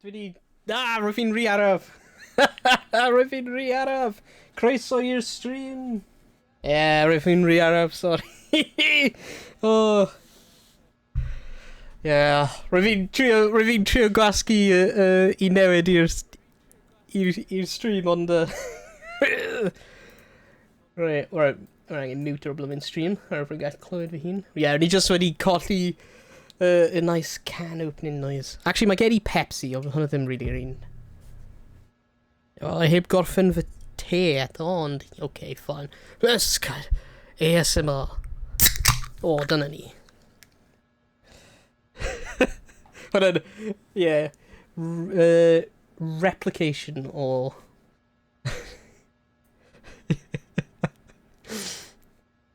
Dwi di... Na, rwyf fi'n rhy araf. Rwyf fi'n rhy araf. Croeso i'r stream. Ie, yeah, rwyf fi'n rhy araf, sorry. Oh. Yeah, rwyf fi'n trio, rwyf fi'n trio gwasgu i newid i'r i'r stream, ond... Right, right, rwy'n angen mute o'r blooming stream, ar fy gallu clywed fy hun. Yeah, ni just wedi colli a nice can opening noise. Actually, mae gen i Pepsi, ond hwnna ddim really yr un. Well, I heb gorffen fy te eto, ond okay, fine. Let's cut ASMR. O, dyna ni. Hwnna'n, yeah, replication o...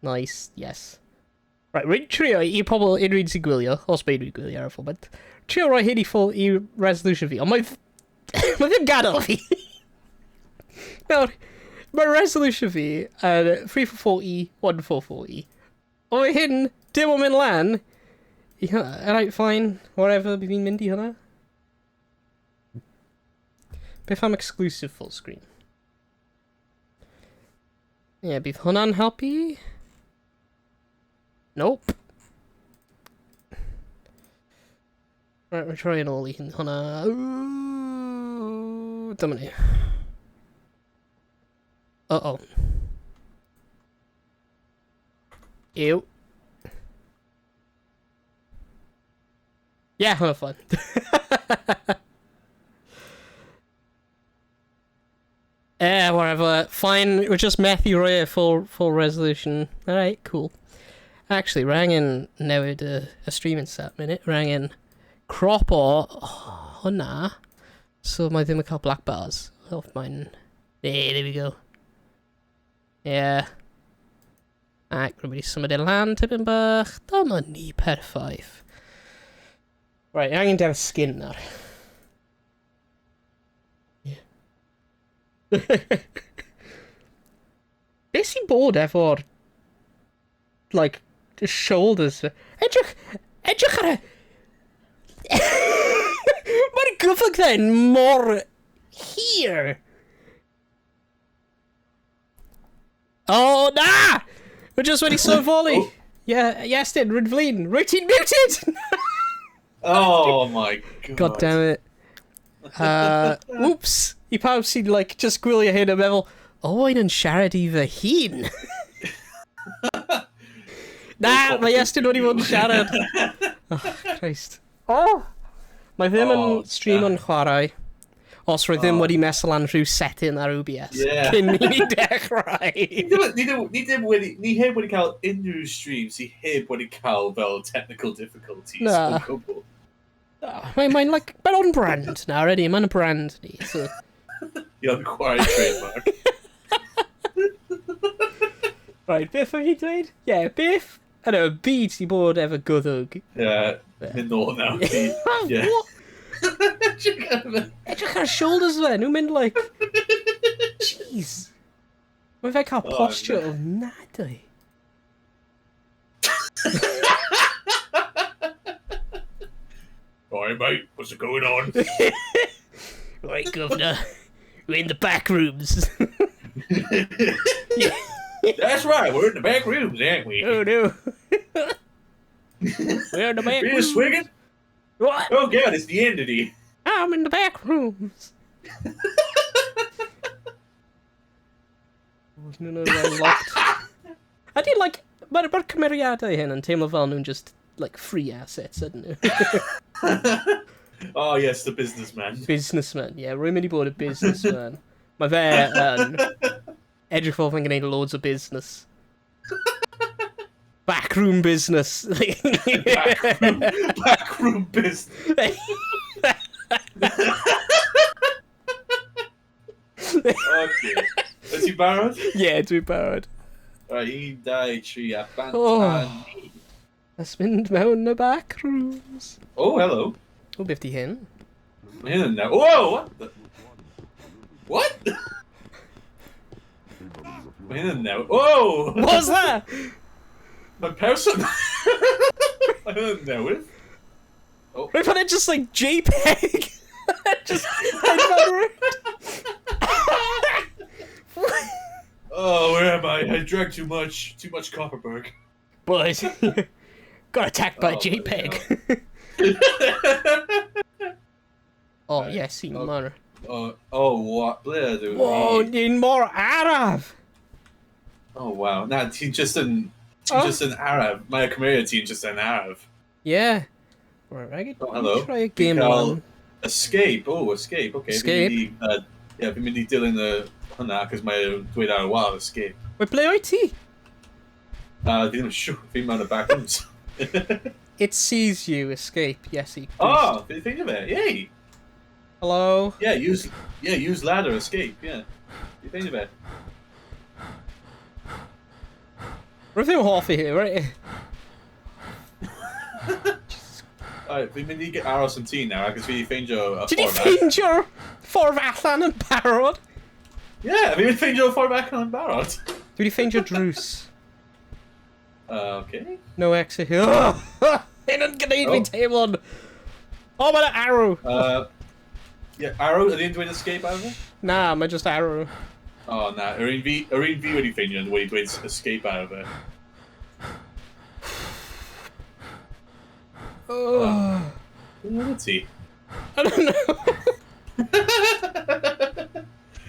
Nice, yes. Right, rwy'n trio i pobl unrhyw un sy'n gwylio, os mae unrhyw gwylio ar y foment, trio roi hyn i full i resolution fi, ond mae mae ddim gadael fi. Nawr, mae resolution fi yn 3440, 1440. Ond mae hyn dim ond mynd lan i hynna. Alright, fine, whatever, bydd fi'n mynd i hynna. Beth am exclusive full screen? Ie, yeah, bydd hwnna'n helpu? Nope. Right, rwy'n troi yn ôl i hyn hwnna. Ooh, dyma ni. Uh-oh. Ew. Yeah, hwnna'n fun. Eh, whatever. Fine, we're just methu rhoi e full resolution. Alright, cool. Actually, rwy angen newid y streaming set minute. Rwy angen crop o hwnna. So mae ddim yn cael black bars. Off mae'n... There we go. Yeah. Ac rwy'n mynd i symud e lan tipyn bach. Dyma ni, perffaith. Right, angen dewis skin nawr. Yeah. Beth sy'n bod efo'r... Like, the shoulders? Edrych! Edrych ar y... Mae'r gyfyg then mor hir! Oh, na! We're just wedi sylweddoli. Oh. Yeah, yes, dyn, rwy'n flin. Rwy'n ti'n muted! Oh my god. God damn it. Whoops. I pawb sy'n like, just gwylio hyn a meddwl, Owain yn siarad i fy hun. Na, mae Iestyn wedi bod yn siarad. Oh, Christ. Oh! Mae ddim yn Oh, stream yn chwarae. Os roedd ddim wedi mess lan rhyw setting ar OBS cyn i ni dechrau. Ni ddim wedi, ni heb wedi cael unrhyw stream sydd heb wedi cael fel technical difficulties Na. o gwbl. Mae'n like, mae'n on brand nawr ydy, mae'n a brand ni. So. The unquiet trademark. Right, beth o'n i'n dweud? Yeah, beth? I know, byd sy'n bod efo gwddwg. Yeah, mynd nôl nawr. Yeah. What? Edrych ar shoulders fe, nhw'n mynd like... Jeez. Mae fe cael Oh, posture no. ofnadwy. Sorry, mate, what's going on? Right, governor. We're in the back rooms. That's right, we're in the back rooms, aren't we? Oh no. We're in the back We're rooms. swigging? What? Oh god, it's the entity. I'm in the back rooms. Oh, no, I'm locked. Ydy, like, mae'r ma cymeriadau hyn yn teimlo fel nhw'n just, like, free assets, ydyn nhw? Oh yes, the businessman. Businessman, yeah, rwy'n mynd i bod y businessman. Mae fe yn edrych fel fe'n gwneud loads o business. Backroom business. Backroom business. Okay. Wyt ti'n barod? Yeah, dwi'n barod. Right, 1, 2, 3, a bant Oh. a ni. Let's mynd mewn y back rooms. Oh, hello. O, beth di hyn? Mae hyn yn now. Whoa, what the? What? Mae hyn yn now. Whoa! What was that? Mae person... Mae hyn yn newydd. Roedd hwnna just like JPEG. drank too much Copperberg. Boys, got attacked by a JPEG. Oh, yes, un mor. Oh, what? Ble ydw i? Whoa, un mor araf! Oh, wow. Na, ti'n just yn... Ti'n just yn araf. Mae y cymeriad ti'n just yn araf. Yeah. Right, I could hello. Try a game on. Escape. Oh, escape. Okay. Escape. Yeah, fi'n mynd i dilyn y hwnna, cos mae'n dweud ar y wal, escape. Wait, ble oed ti? Fi ddim yn siŵr. Fi'n mewn y back rooms. It sees you, escape. Yes, he. Oh, fi'n ffeindio fe. Yay! Hello? Yeah, use ladder, escape, yeah. Fi'n ffeindio fe. Rwy'n ddim hoffi hi, right? Alright, fi'n mynd i aros yn tŷ nawr, ac fi ffeindio y ffordd. Ti di ffeindio ffordd allan yn barod? Yeah, fi'n mynd ffeindio ffordd allan yn barod. Dwi di ffeindio drws. Okay. No exit here. Hyn yn gwneud fi'n teimlo'n... Oh, mae'n arrow! Yeah, arrow? Ydy hi'n dweud escape out of it? Na, mae just arrow. Oh, na. Yr un fi wedi ffeindio yn wedi dweud escape out of it. Oh. Ble ti? I don't know.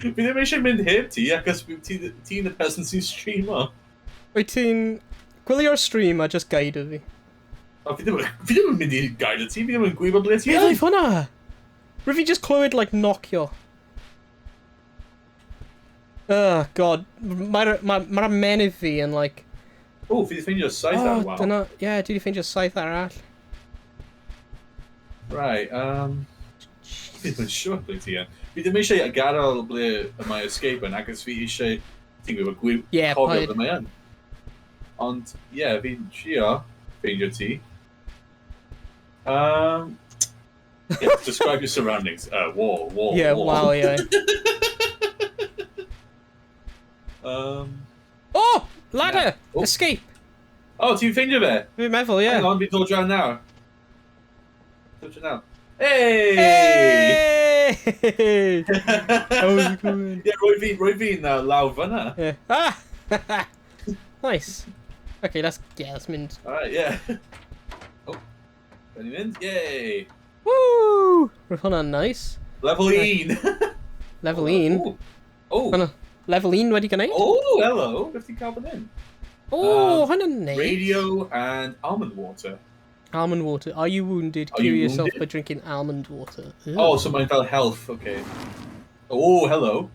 Fi ddim eisiau mynd heb ti, achos ti'n y person sy'n streamo. Wyt ti'n gwylio'r stream a just guide fi? O, fi ddim yn mynd i guide ti, fi ddim yn gwybod ble ti yn. Beth oedd hwnna? Rwyf fi just clywed, like, nocio. Oh, God. Mae'r ymennydd fi yn, like... Oh, fi di ffeindio saith ar wal. Dyna... Yeah, dwi di ffeindio saith arall. Right, Fi ddim yn siŵr ble ti yn. Fi ddim eisiau gadael ble y mae escape yn, ac fi eisiau... Ti'n gwybod, cofio ble mae yn. Ond, ie, yeah, fi'n trio ffeindio ti. Yeah, describe your surroundings. Wall, wall, yeah, wall. Wow, yeah. Oh! Ladder! Yeah. Oh. Escape! Oh, ti'n ffeindio fe? Fi'n meddwl, yeah. Hang on, fi'n dod draw nawr. Dod draw nawr. Hey! Hey! How's it going? Yeah, roi fi'n lawr fyna. Yeah. Ah! Nice. Okay, let's mynd. Alright, yeah. Oh. Fe'n i mynd? Yay! Woo! Roedd hwnna'n nice. Level 1! Level 1? Oh! Level 1 wedi gwneud? Oh, hello! Beth ti'n cael fan hyn? Oh, hwnna'n neis. Radio and almond water. Almond water. Are you wounded? Cure yourself by drinking almond water. Ew. Oh, so mae'n fel health, okay. Oh, hello.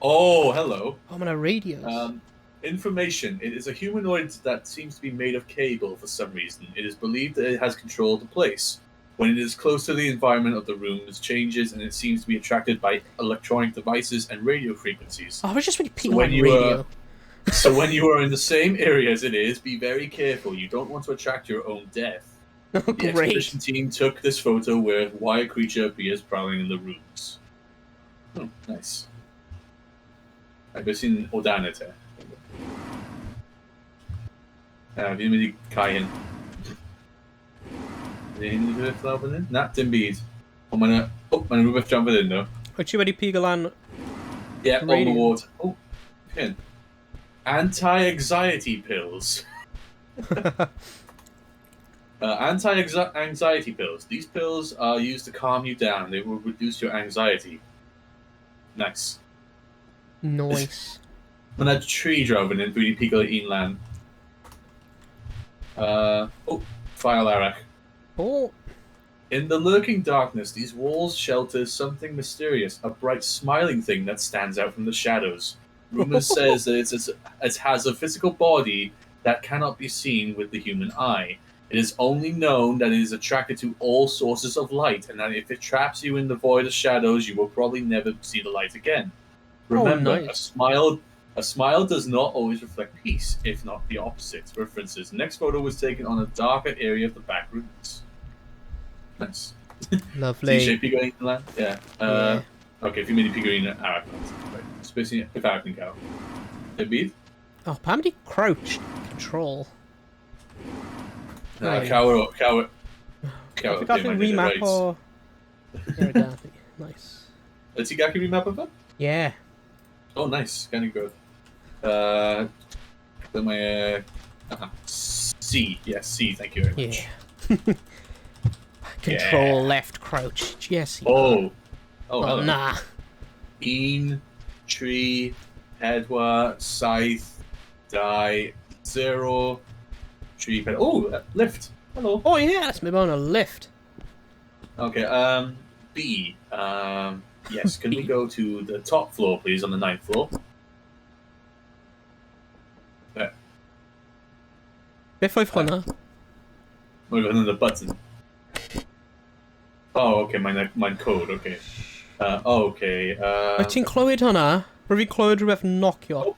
Oh, hello. Oh, mae'n radios. Information. It is a humanoid that seems to be made of cable for some reason. It is believed that it has control of the place. When it is close to the environment of the room, it changes and it seems to be attracted by electronic devices and radio frequencies. Oh, I was just really peeing on radio. So when you are in the same area as it is, be very careful. You don't want to attract your own death. Oh, The great. expedition team took this photo where wire creature appears prowling in the rooms. Oh, nice. I've seen o dan te. Fi'n mynd i cau hyn. Ydy hyn yn rhywbeth lawr fan hyn? Na, dim byd. Ond mae'n oh, rhywbeth draw fan hyn, though. Wyt ti wedi pigo lan? Yeah, on the water. Oh, hyn. Anti-anxiety pills. Anti-anxiety pills. These pills are used to calm you down. They will reduce your anxiety. Nice. Nice. Mae yna tri draw fan hyn, dwi wedi pigo un lan. Oh, file arall. Oh. In the lurking darkness, these walls shelter something mysterious, a bright smiling thing that stands out from the shadows. Rumor says that it has a physical body that cannot be seen with the human eye. It is only known that it is attracted to all sources of light, and that if it traps you in the void of shadows, you will probably never see the light again. Remember, oh, nice. A smile does not always reflect peace, if not the opposite. References. Next photo was taken on a darker area of the back rooms. Nice. Lovely. T-shape going in land? Yeah. Yeah. Okay, fi'n mynd i pigo un arall. Right. So basically, if arall ni'n cael. Dim byd? Oh, pam di crouch control? Na, cawr. Fi gallu remap o... Nice. Ydy ti'n gallu remap o fe? Yeah. Oh, nice. Gan i gwrdd. Mae C. Yes, C, thank you very much. Yeah. Control Yeah. left crouch. Yes. Oh. Oh, Oh, hello. na. 1, 3, 4, 7, 2, 0, 3, 4. Oh, lift. Hello. Oh yeah, let's move on a lift. Okay, B. Yes, can we go to the top floor, please, on the 9th floor? There. Beth oedd hwnna? We've got another button. Oh, okay, mae'n code, okay. Oh, okay. Wyt ti'n clywed hwnna? Rwyf fi'n clywed rhywbeth nocio. Oh.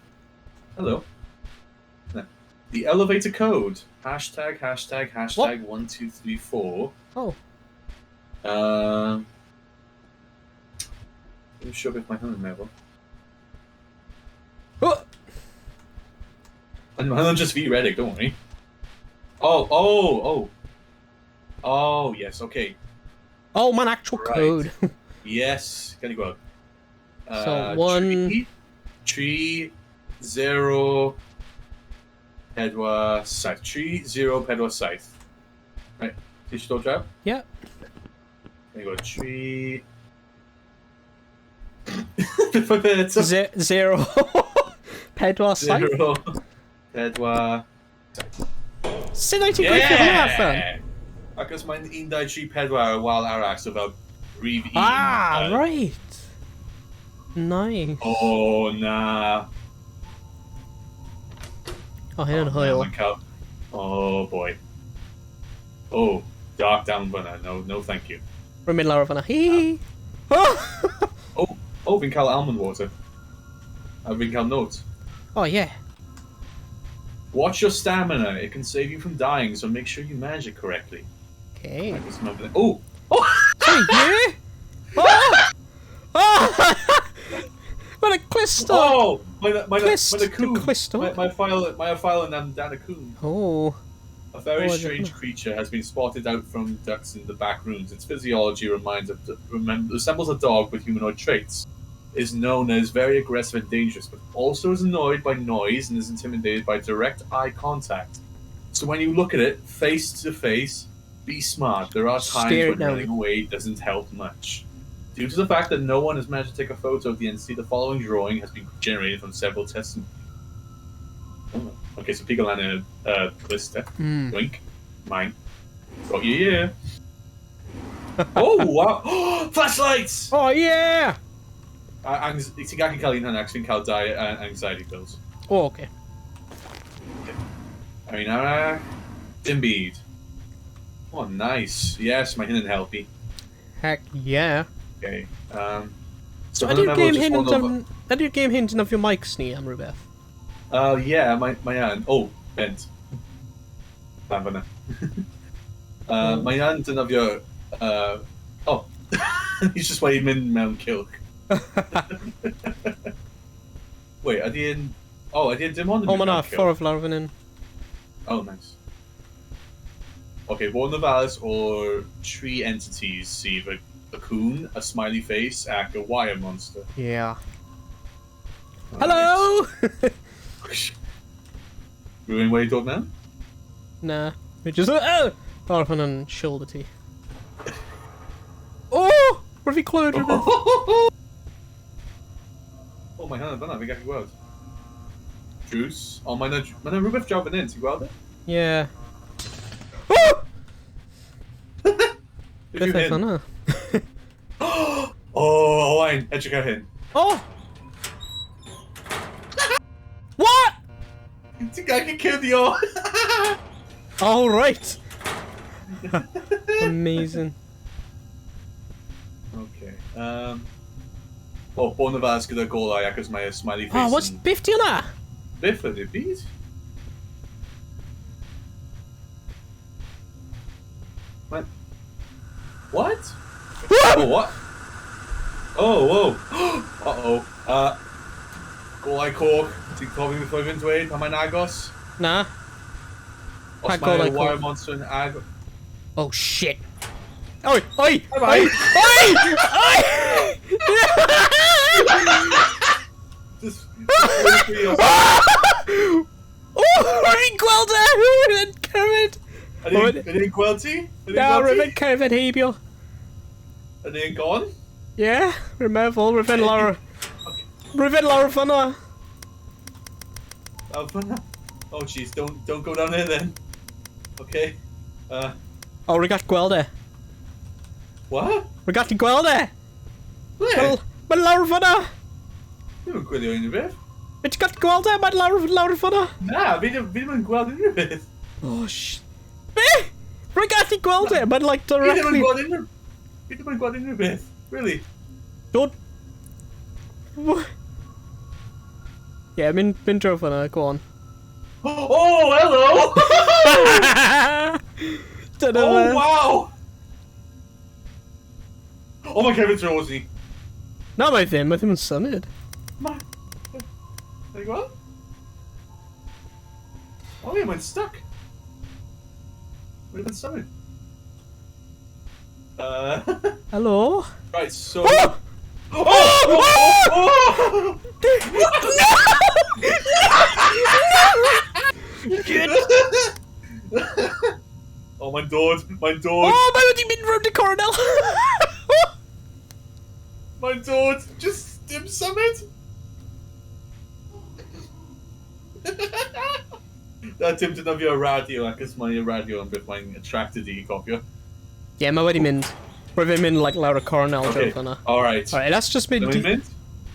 Hello. The elevator code. Hashtag, hashtag, hashtag, 1, 2, 3, 4. Oh. I'm sure beth mae hwnna'n meddwl. Oh! And mae hwnna'n just fi redeg, don't worry. Oh, oh, oh. Oh, yes, okay. Oh, mae'n actual Right. code. Yes, gan i gweld. So, one- 3, 0, 4, 7. 3, 0, 4, 7. Right, ti eisiau dod draw? Yeah. Gan i gweld 3... Beth oedd e eto? 0. 4, 7. 0, 4... Sut wyt ti'n gweithio hwnna allan? Achos mae'n 1, 2, 3, 4 wal arall, so fel rhif 1. Ah, right. Nice. Oh, na. Oh, hyn yn Oh, hwyl. na, mae'n cael... Oh, boy. Oh, dark down fyna. No, no, thank you. Rwy'n mynd lawr fyna. Hi! Oh! Oh, fi'n cael almond water. A fi'n cael note. Oh, yeah. Watch your stamina. It can save you from dying, so make sure you manage it correctly. Okay. Like, it's not- Oh! Oh! Sorry, yeah? Oh! Oh! Mae'n a clustog! Oh! Clust. Mae'n a coon. Clustog. Mae file yn amdan a coon. Oh. A very Oh, I strange don't creature has been spotted out from ducts in the back rooms. Its physiology reminds of, resembles a dog with humanoid traits. Is known as very aggressive and dangerous, but also is annoyed by noise and is intimidated by direct eye contact. So when you look at it face to face, be smart. There are times Stare it when down. running away doesn't help much. Due to the fact that no one has managed to take a photo of the entity, the following drawing has been generated from several tests. Oh, okay, so pigo lan y glister. Wink. Mine. Got you, yeah. Oh, wow. Flashlights! Oh, yeah! Ti'n gallu cael un hwnna, ac ti'n cael dau anxiety pills. Oh, okay. Okay. I mean, dim byd. Oh, nice. Yes, mae hyn yn helpu. Heck yeah. Okay. So Ydy'r hwnna'n meddwl game just hyn yn one over- ydy'r game hyn yn defnyddio mics ni am rhywbeth? Yeah, mae yn. Oh, bent. Fan fyna. Mae yn defnyddio... Oh. He's just wedi mynd mewn cylch. Wait, ydy yn... Oh, ydy yn dim ond yn Oh, mynd mae na mewn cylch? ffordd lawr fan hyn. Oh, nice. Okay, bod yn ofalus o'r tri entities sydd y cŵn, a smiley face, ac y wire monster. Yeah. Right. Hello! Rhywun wedi dod mewn? Na. We just... Oh! Lawr fan yn shoulder ti. Oh! Rwyf fi clywed rhywbeth. Oh, mae hwnna fyna, fi'n gallu gweld. Drws. Oh, mae 'na rhywbeth draw fan hyn, ti'n gweld e? Yeah. Oh! Beth Beth yw oedd hyn? hwnna? Oh, Owain, edrych ar hyn. Oh! What? Ti'n gallu cuddio! Oh, right! Amazing. Okay. Oh, bod yn ofalus gyda golau achos mae y smiley face Oh, what's... yn... Beth di hwnna? Beth ydy'r byd? What? What? Oh, what? Oh, whoa. Uh-oh. Golau coch. Ti'n cofio beth oedd fi'n dweud pan mae'n agos? Na. Os Pa mae golau wire coch? monster yn agos... Oh, shit. Oi! Oi! Bye-bye. Oi! Oi! Oi! Just... just wait for your- Ydy e'n gweld ti? Na, rwy'n cerdded heibio. Ydy e'n gone? Ie, rwy'n meddwl, rwy'n lawr... Rwy'n lawr fyna. Lawr fyna? Oh jeez, don't go down there then. Okay. Oh, rwy'n gallu gweld e. What? Rwy'n gallu gweld e! Ble? Mae'n lawr fyna! Dwi'n yn gwylio unrhyw beth. Wyt ti'n gallu gweld e? Mae'n lawr fyna. Na, fi ddim yn gweld unrhyw beth. Oh, Be? Rwy'n gallu gweld e! Mae'n like directly... Fi ddim yn gweld unrhyw beth. Really? Dod... Yeah, mynd draw fyna, go on. Oh, hello! Dyna oh, fe. Wow! Oh, mae Kevin dros ni. Na, mae ddim yn symud. Ma... There you go. Oh yeah, mae'n stuck. Mae'n symud. Hello? Right, so... Oh! Oh! Oh! Oh! No! No! Oh, mae'n dod! Mae'n dod! Oh, mae wedi mynd rownd y cornel! Mae'n dod! Just dim symud! Na, dim defnyddio radio achos mae radio yn beth mae'n attracted i cofio. Yeah, mae wedi mynd. Roedd fe'n mynd like, lawr y cornel Okay, draw fyna. alright. Alright, let's just mynd... Dwi'n mynd?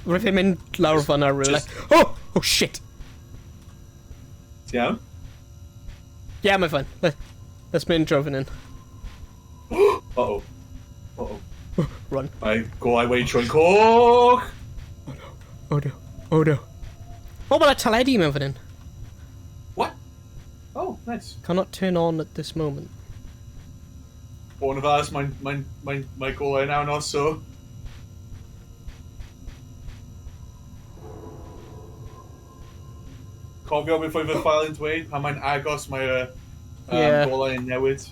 Roedd fe'n mynd lawr fyna rhywle. Oh! Oh, shit! Ti iawn? Yeah, mae'n fine. Let's mynd draw fan hyn. Uh-oh. Uh-oh. Run. Mae golau wedi troi'n coch! Oh no. Oh no. Oh no. Oh, mae'n teledu mewn fan hyn. What? Oh, nice. Cannot turn on at this moment. One of us, mae'n golau nawr nos, so... Cofio beth oedd y ffael yn dweud, pan mae'n agos mae'r Yeah. golau yn newid.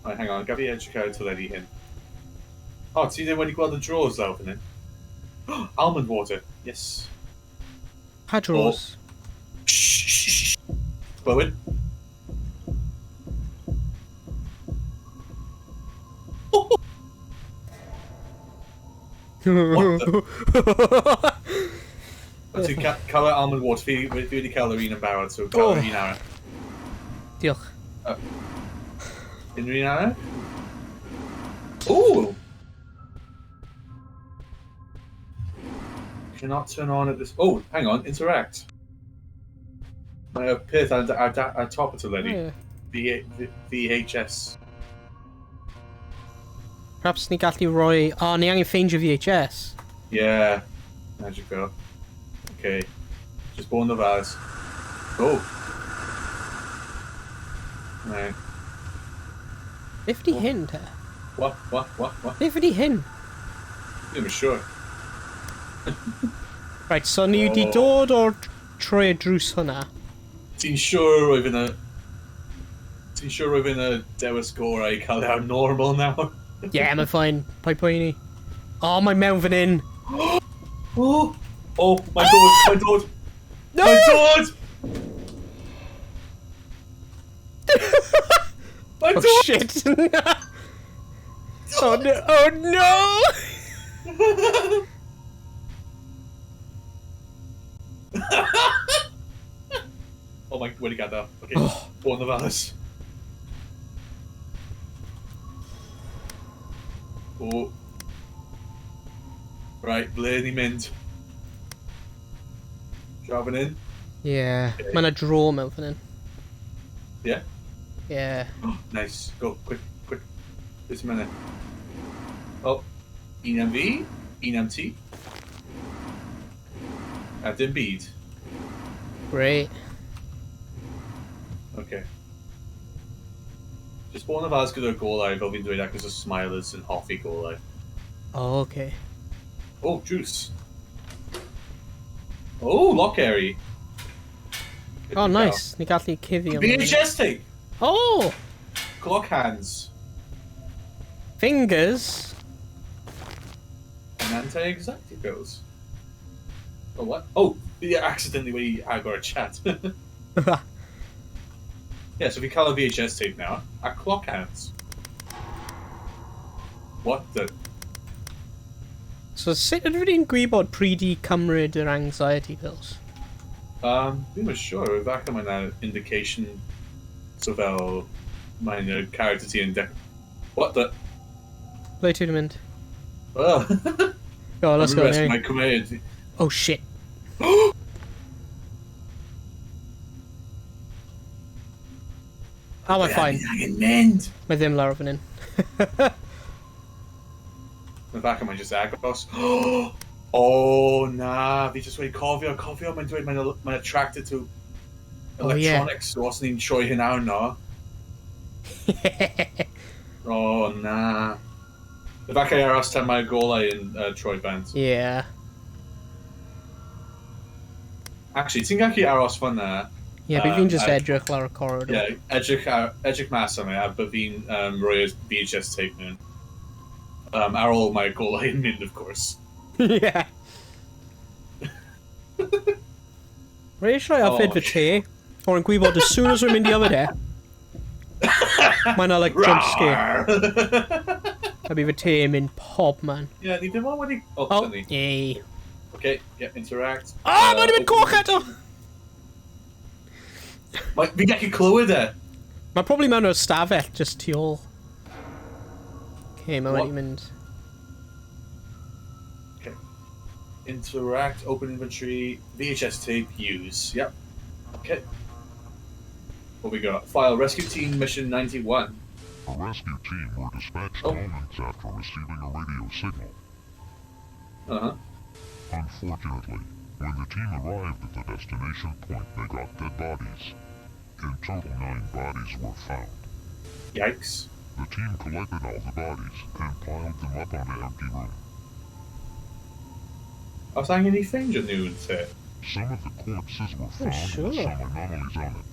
Right, hang on, gaf i edrych ar y teledu hyn. Oh, ti ddim wedi gweld y drawers lawr fan hyn? Almond water, yes. Pa drawers? Oh. Shh, shh, shh. Glywed? What the? Ti'n cael yr almond water, fi wedi cael yr un yn barod, so cael yr un arall. Diolch. Unrhyw un arall? Ooh! Cannot turn on at this... Oh, hang on, interact. Mae y peth ar top y teledu. Yeah. VHS. Perhaps ni gallu rhoi... Oh, ni angen ffeindio VHS. Yeah. Magic go. Okay. Just born the vase. Oh. Right. Beth di hyn, te? What? What? What? What? Beth ydi hyn? Ddim yn sure. Right, so ni wedi Oh. dod o'r trwy y drws hwnna. Ti'n siŵr roedd yna... Ti'n siŵr roedd yna dewis gorau i cael ar normal nawr? Yeah, mae'n fine. Paid poeni. Oh, mae mewn fan hyn. Oh! Oh, mae'n dod! Mae'n dod! No! Mae'n dod! Mae'n Oh, dod! shit. Oh, no. Oh, no! Oh my, wedi gadael. Okay, Oh. Born the Vallis. Oh. Right, ble ni'n mynd? Draw fan hyn? Yeah, okay. Mae yna draw mewn fan hyn. Yeah? Yeah. Nice. Go, quick, quick. Just a minute. Oh. Un am fi, un am ti. A dim byd. Great. Okay. Just bod yn ofalus gyda'r golau, fel fi'n dweud, achos y smilers yn hoffi golau. Oh, okay. Oh, juice. Oh, lockeri. Oh, nice. Ni gallu cuddio. VHS tape! Oh! Clock hands. Fingers. And anti-anxiety pills. Oh, what? Oh, yeah, accidentally wedi agor y chat. Yeah, so fi cael y VHS tape now, a clock hands. What the? So sut ydw i'n gwybod pryd i cymryd yr anxiety pills? Fi'n yn siŵr, falle mae yna indication, so fel, mae'n y character ti yn What the? Ble ti wedi mynd? Oh. Oh, let's go. Mae'n cymryd. Oh shit. Oh, mae'n fine. Angen mynd! Mae ddim lawr fan hyn. Mae falle mae'n just agos. Oh, na, fi just wedi cofio, mae'n dweud mae'n attracted to electronics, so os ni'n troi hyn arno. Oh, na. Efallai aros tan mae'r golau yn troi bant. Yeah. Actually, ti'n gallu aros fan'na. Yeah, but fi'n just edrych lawr y corridor. Yeah, edrych mas am e, a bydd fi'n rhoi y VHS tape mewn. Ar ôl mae'r golau yn mynd, of course. Yeah. Rhaid eisiau yfed fy te, o'r yn gwybod as soon as rwy'n mynd i yfed e, mae yna like jump scare. A bydd fy te yn mynd pob man. Yeah, ni ddim ond wedi... Oh, oh yay. Okay, yeah, interact. Oh, mae'n mynd coch eto! Fi'n gallu clywed e! Mae probably mewn o'r stafell just tu ôl. Okay, mae wedi mynd... Okay. Interact, open inventory, VHS tape, use. Yep. Okay. What we got? File, Rescue Team Mission 91. The rescue team were dispatched moments after receiving a radio signal. Uh-huh. Unfortunately, when the team arrived at the destination point, they got dead bodies. In total, 9 bodies were found. Yikes. The team collected all the bodies and piled them up on an empty room. Os angen i ffeindio nhw yn te? Some of the corpses were found with some anomalies on it.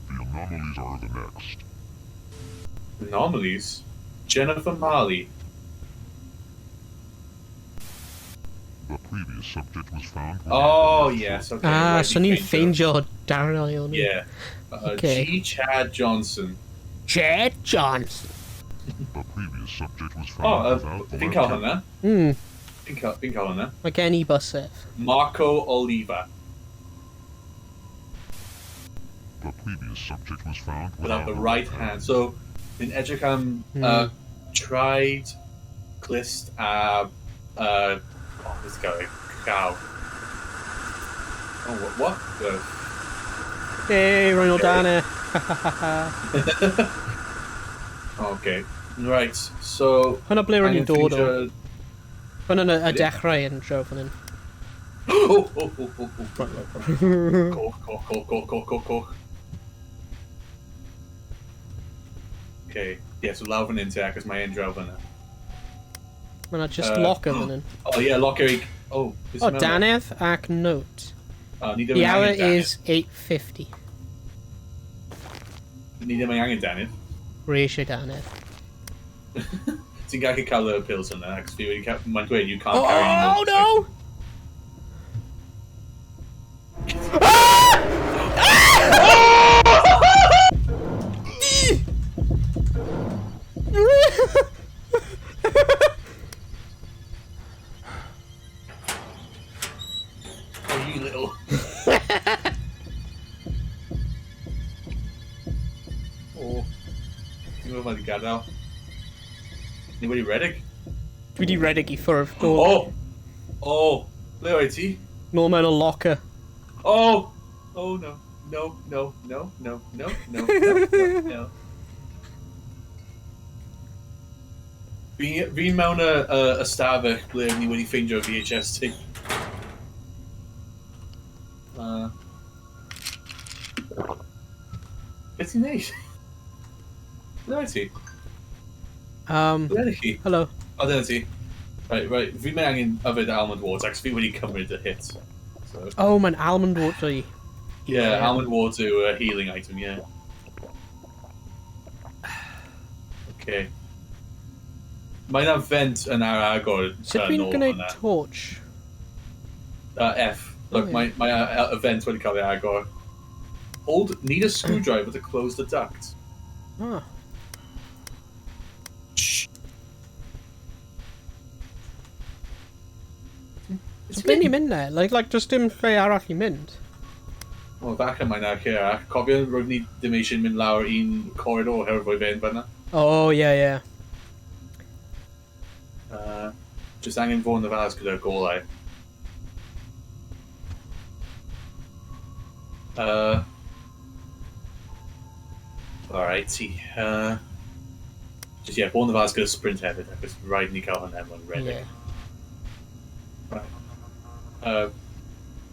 The anomalies are the next. Anomalies? Jennifer Marley. The previous subject was found. Oh, yes, okay. Ah, so ni'n ffeindio Darren Ioni. Yeah. Okay. G. Chad Johnson. Chad Johnson. The previous subject was found without the fi'n cael hwnna. Fi'n cael hwnna. Mae gen i bysedd. Marco Oliva. The previous subject was found without the right hand. So, in edrych am traed, clust a... oh, this guy, cow. Oh, what? Hey, Ronald Dana. Okay, right, so... Hwna ble ro'n i'n dod o. Hwna'n y dechrau yn draw fan hyn. Oh. Coch, coch, coch, coch, coch, coch. Okay, yeah, so lawr fan hyn te, achos mae e'n draw fan hyn. Mae yna just locker fan hyn. Oh yeah, locker i... Oh, oh, Danedd ac note. Oh, The hour is 8:50. Ni ddim angen Danedd. Rwy eisiau Danedd. Ti'n gallu cael y pills yna, ac fi wedi cael... Mae'n dweud, you can't carry any more. Oh, no! Oh, you little... Oh. Ti'n gwybod wedi gadael? Ni wedi redeg? Dwi wedi redeg i ffwrdd. Oh! Oh! Ble oedd ti? Nôl mewn y locker. Oh! Oh no. No, no, no, no, no, no, no, no. Fi'n mewn y ystafell ble ni wedi ffeindio VHS tape. Beth ti'n neud? Ble oedd ti? Ble ydych chi? Hello. O, dyna ti. Right, right. Fi'n mynd angen yfed almond water, ac fi wedi cymryd y hit. So. Oh, mae'n almond water i. Yeah, almond water yw a healing item, yeah. Okay. Mae yna vent yn ar agor. Sut dwi'n gwneud torch? F. Look, Oh, yeah. mae event wedi cael ei agor. Hold, need a screwdriver to close the duct. Ah. Shh. So ble ni'n mynd ne? Like, just dim lle arall i mynd. O, falle mae'n ar lle arall. Cofio roedd ni ddim eisiau mynd lawr un corridor oherwydd roedd fe'n fan'na. Oh, yeah, yeah. Just angen fod yn ofalus gyda'r golau. Alrighty. Just, yeah, bod yn ofalus gyda sprint hefyd, achos rhaid ni cael hwnna mewn redeg. Yeah. Right.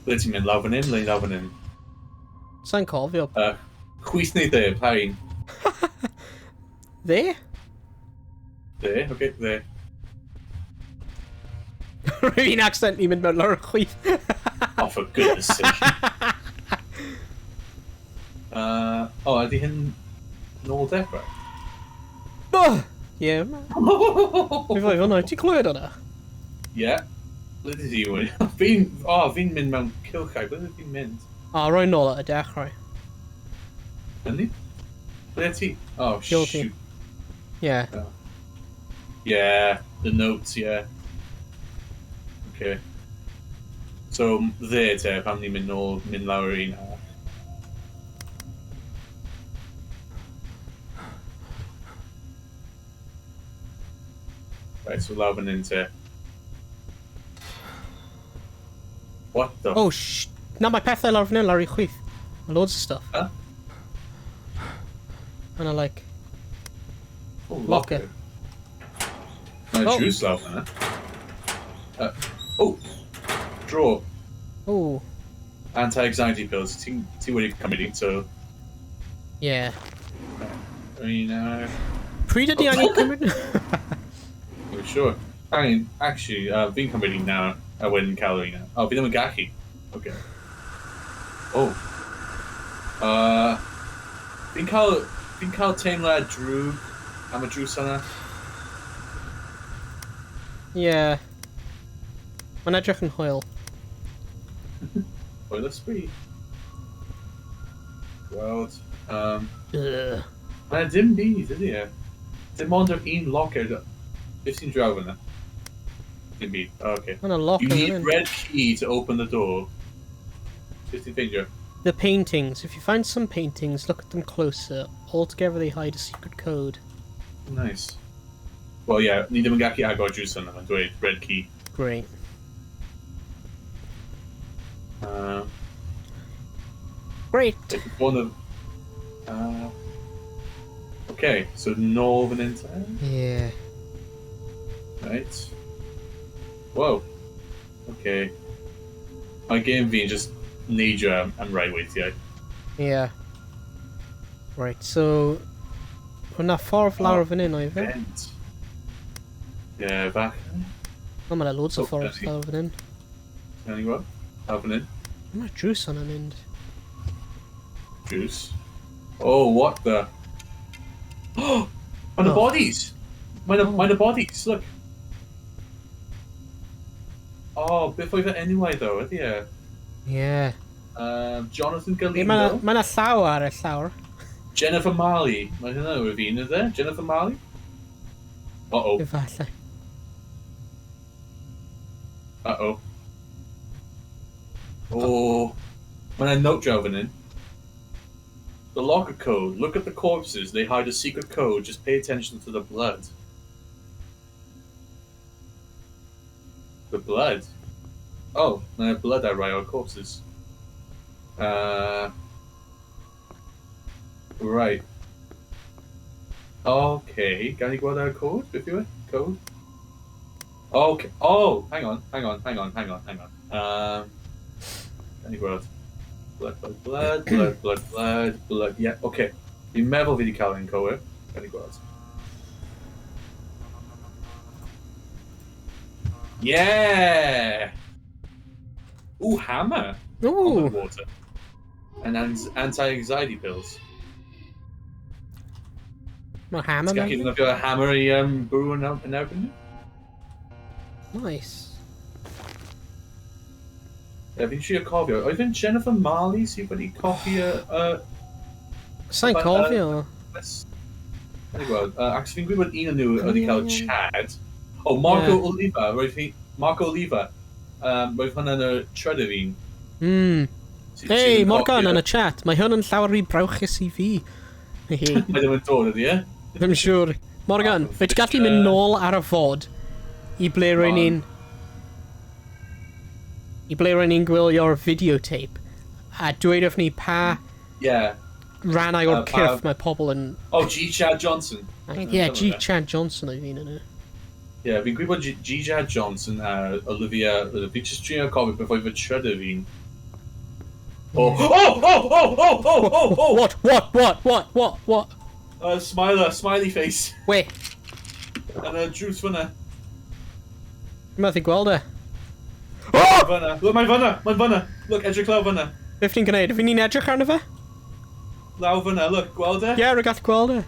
Ble ti'n mynd? Lawr fan hyn? Le lawr fan hyn? Sa'n cofio. Chwith neu dde? Pa un? Dde? Dde? Oce, okay, dde. Rwy'n accidentally mynd mewn lawr y chwith. Oh, for goodness sake. Oh, ydy hyn nôl dechrau? Oh! Yeah. Mi fod i hwnna. Ti'n clywed hwnna? Yeah. Ble did ti wedi? Fi'n... Oh, fi'n mynd mewn cilchau. Ble did fi'n mynd? O, roi nôl at y dechrau. Yndi? Ble ti? Oh, Guilty. shoot. Yeah. Yeah, the notes, yeah. Okay. So, dde te, pam ni'n mynd nôl, mynd lawr un arall. Right, so lawr fan hyn te. What the... Oh, sh... Na, mae pethau lawr fan hyn, lawr i chwith. Mae loads of stuff. Huh? And I like... Oh, locker. Mae'n Oh. juice lawr fan'na. Oh! Draw. Oh, Anti-anxiety pills. Ti wedi cymryd un, so... yeah. I mean, Pryd ydi angen cymryd? I'm sure. I mean, actually, fi'n cymryd un nawr, a wedyn cael yr un nawr. Oh, fi ddim yn gallu. Okay. Oh. Fi'n cael teimlad drwg am y drws yna. Yeah. Mae'n edrych yn hwyl. Hwyl ysbryd. Gweld. Ugh. Mae'n dim byd, ydy e? Dim ond yr un locker. Beth sy'n draw fyna? Dim byd. Oh, okay. Mae'n a locker You need fan hyn. red key to open the door. Beth ti'n ffeindio? The paintings. If you find some paintings, look at them closer. Altogether they hide a secret code. Nice. Well, yeah, ni ddim yn gallu agor drws yna, mae'n dweud red key. Great. Great! One of... Okay, so nôl fan hyn te. Yeah. Right. Whoa. Okay. Mae game fi'n just neidio am rai weithiau. Yeah. Right, so... Hwna ffordd lawr Oh, fan hyn, oedd e? Bent. Yeah, back. O, mae 'na loads o Oh, ffordd actually. lawr fan hyn. Gawn ni gweld? Lawr fan hyn. Mae drws yna'n mynd. Juice. Oh, what the? Oh! Mae 'na Oh. bodies! Mae 'na mae 'na bodies, look. Oh, beth oedd y enwau ddo, ydy e? Yeah. Jonathan Ie, Galindo. Mae 'na llaw ar y llawr. Jennifer Marley. Mae hynna yw un, ydy e? Jennifer Marley? Uh-oh. Efallai. Uh-oh. Oh. Mae 'na note draw fan hyn. The locker code. Look at the corpses. They hide a secret code. Just pay attention to the blood. The blood? Oh, mae 'na blood ar rai o'r corpses. Right. Okay, gawn ni gweld ar y code? Beth yw e? Code? Okay. Oh, hang on, hang on, hang on, hang on, hang on. Gawn ni gweld. Blood, blood, blood, blood, blood, blood, blood. Yeah, okay. Fi'n meddwl fi wedi cael un cywir. Gawn ni gweld. Yeah! Ooh, hammer! Ooh! On the water. And anti-anxiety pills. Mae hammer Ti'n gallu mewn. ddefnyddio hammer i bwrw yn erbyn nhw? Nice. Ie, fi'n trio cofio. Oedd e'n Jennifer Marley sydd wedi copi y... Sa'n cofio. Dwi'n gweld. Ac fi'n gwybod un o'n nhw wedi cael Chad. Oh, Marco Oliva. Roedd hi... Marco Oliva. Roedd hwnna'n y trydydd un. Hey, Morgan yn y chat. Mae hwn yn llawer rhy brewchus i fi. Mae ddim yn dod ydi, e? Ddim yn siŵr. Morgan, fe ti gallu mynd nôl ar y fod i ble rwy'n ni'n... I ble rwy'n ni'n gwylio'r videotape a dweud wrth ni pa rannau o'r cyrff mae pobl yn... Oh, G. Chad Johnson. Yeah, G. Chad Johnson oedd un yna. Yeah, fi'n gwybod G. Chad Johnson a Olivia... Fi'n just trio cofio beth oedd y trydydd un. Oh, oh, oh, oh, oh, oh, oh, oh! What, what, what, what, what, what? Smiler, smiley face. Wait. Yn y drws fyna. Dwi'n methu gweld e. Oh! Fyna. Look, mae'n fyna, mae'n fyna. Look, edrych lawr fyna. Beth ni'n gwneud? Fi'n ni'n edrych arno fe? Lawr fyna, look, gweld e? Ie, yeah, rwy'n gallu gweld e.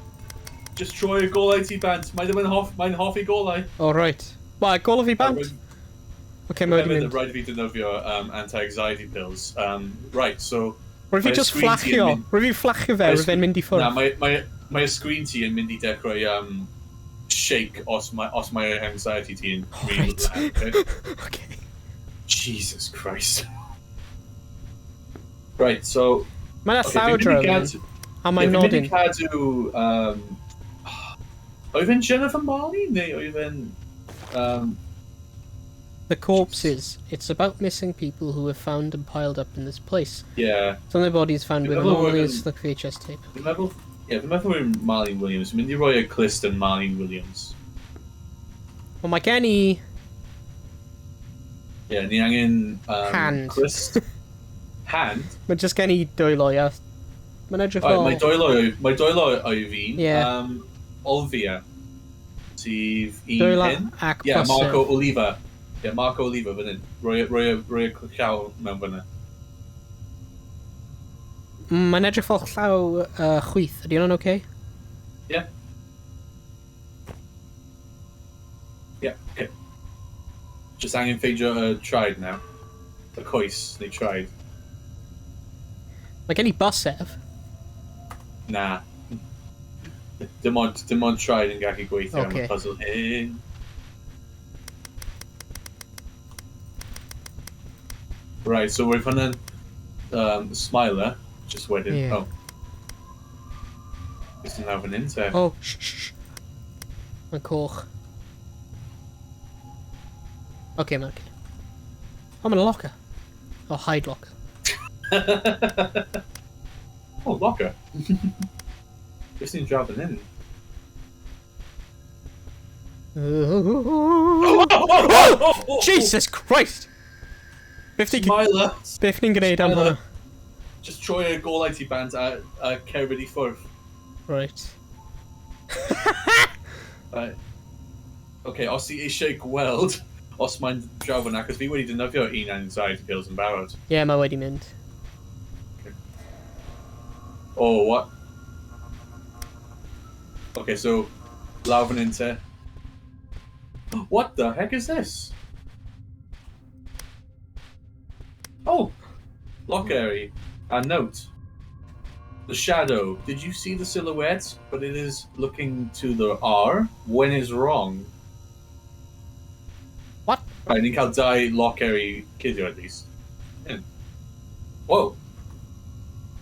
Just troi y golau ti bant. Mae ddim yn hoff, mae'n hoffi golau. Oh, right. Wel, golau fi bant. Okay, mae wedi mynd. Rhaid i fi defnyddio anti-anxiety pills. Right, so... Rwy'n fi just fflachio. Rwy'n fi fflachio fe, rwy'n fe'n mynd i ffwrdd. Na, mae sgrin ti yn mynd i dechrau shake os mae anxiety ti yn really loud. Okay? Okay. Jesus Christ. Right, so... Mae'n llaw dro. A mae'n nodyn. Fi'n mynd i cadw... Oedd e'n Jennifer Marley neu oedd e'n... The corpses. It's about missing people who were found and piled up in this place. Yeah. Some of the bodies found with anomalies like VHS tape. Fi'n meddwl, yeah, fi'n meddwl yn Marlene Williams. Mynd i roi y clust yn Marlene Williams. Wel, mae gen i... Yeah, ni angen... Hand. Clust. Hand? Mae just gen i dwylo, ia. Mae'n edrych fel... Mae dwylo o'i fi'n. Yeah. Olvia. Sydd un dwylo hyn. Ac yeah, Marco Oliva. Yeah, Marco Oliva fan hyn. Roi y llaw mewn fyna. Mae'n edrych fel llaw chwith. Ydy hwnna'n okay? Yeah. Yeah, okay. Just angen ffeindio y traed now. Y coes, neu traed. Mae gen i bysedd. Na. Dim ond traed yn gallu gweithio am y puzzle hyn. Right, so we're hwnna'n smiler, just wedyn, yeah. Oh. Just yn lawr fan hyn, te. Oh, shh, shh, shh. Mae'n coch. Okay, mae'n okay. Oh, mae'n locker. Oh, hide locker. Oh, locker. Just ni'n draw fan hyn. Oh, Jesus Christ! Smiler! Beth ni'n gwneud am hwnna? Just troi y golau ti bant a cerdded i ffwrdd. Right. Right. Okay, os ti eisiau gweld os mae'n draw fyna, cos fi wedi defnyddio un anxiety pills yn barod. Ie, yeah, mae wedi mynd. Okay. Oh, what? Okay, so, lawr fan hyn te. What the heck is this? Oh, lock area. A note. The shadow. Did you see the silhouette? But it is looking to the R when is wrong. What? Right, ni'n cael dau lock area cuddio at least. Yeah. Whoa.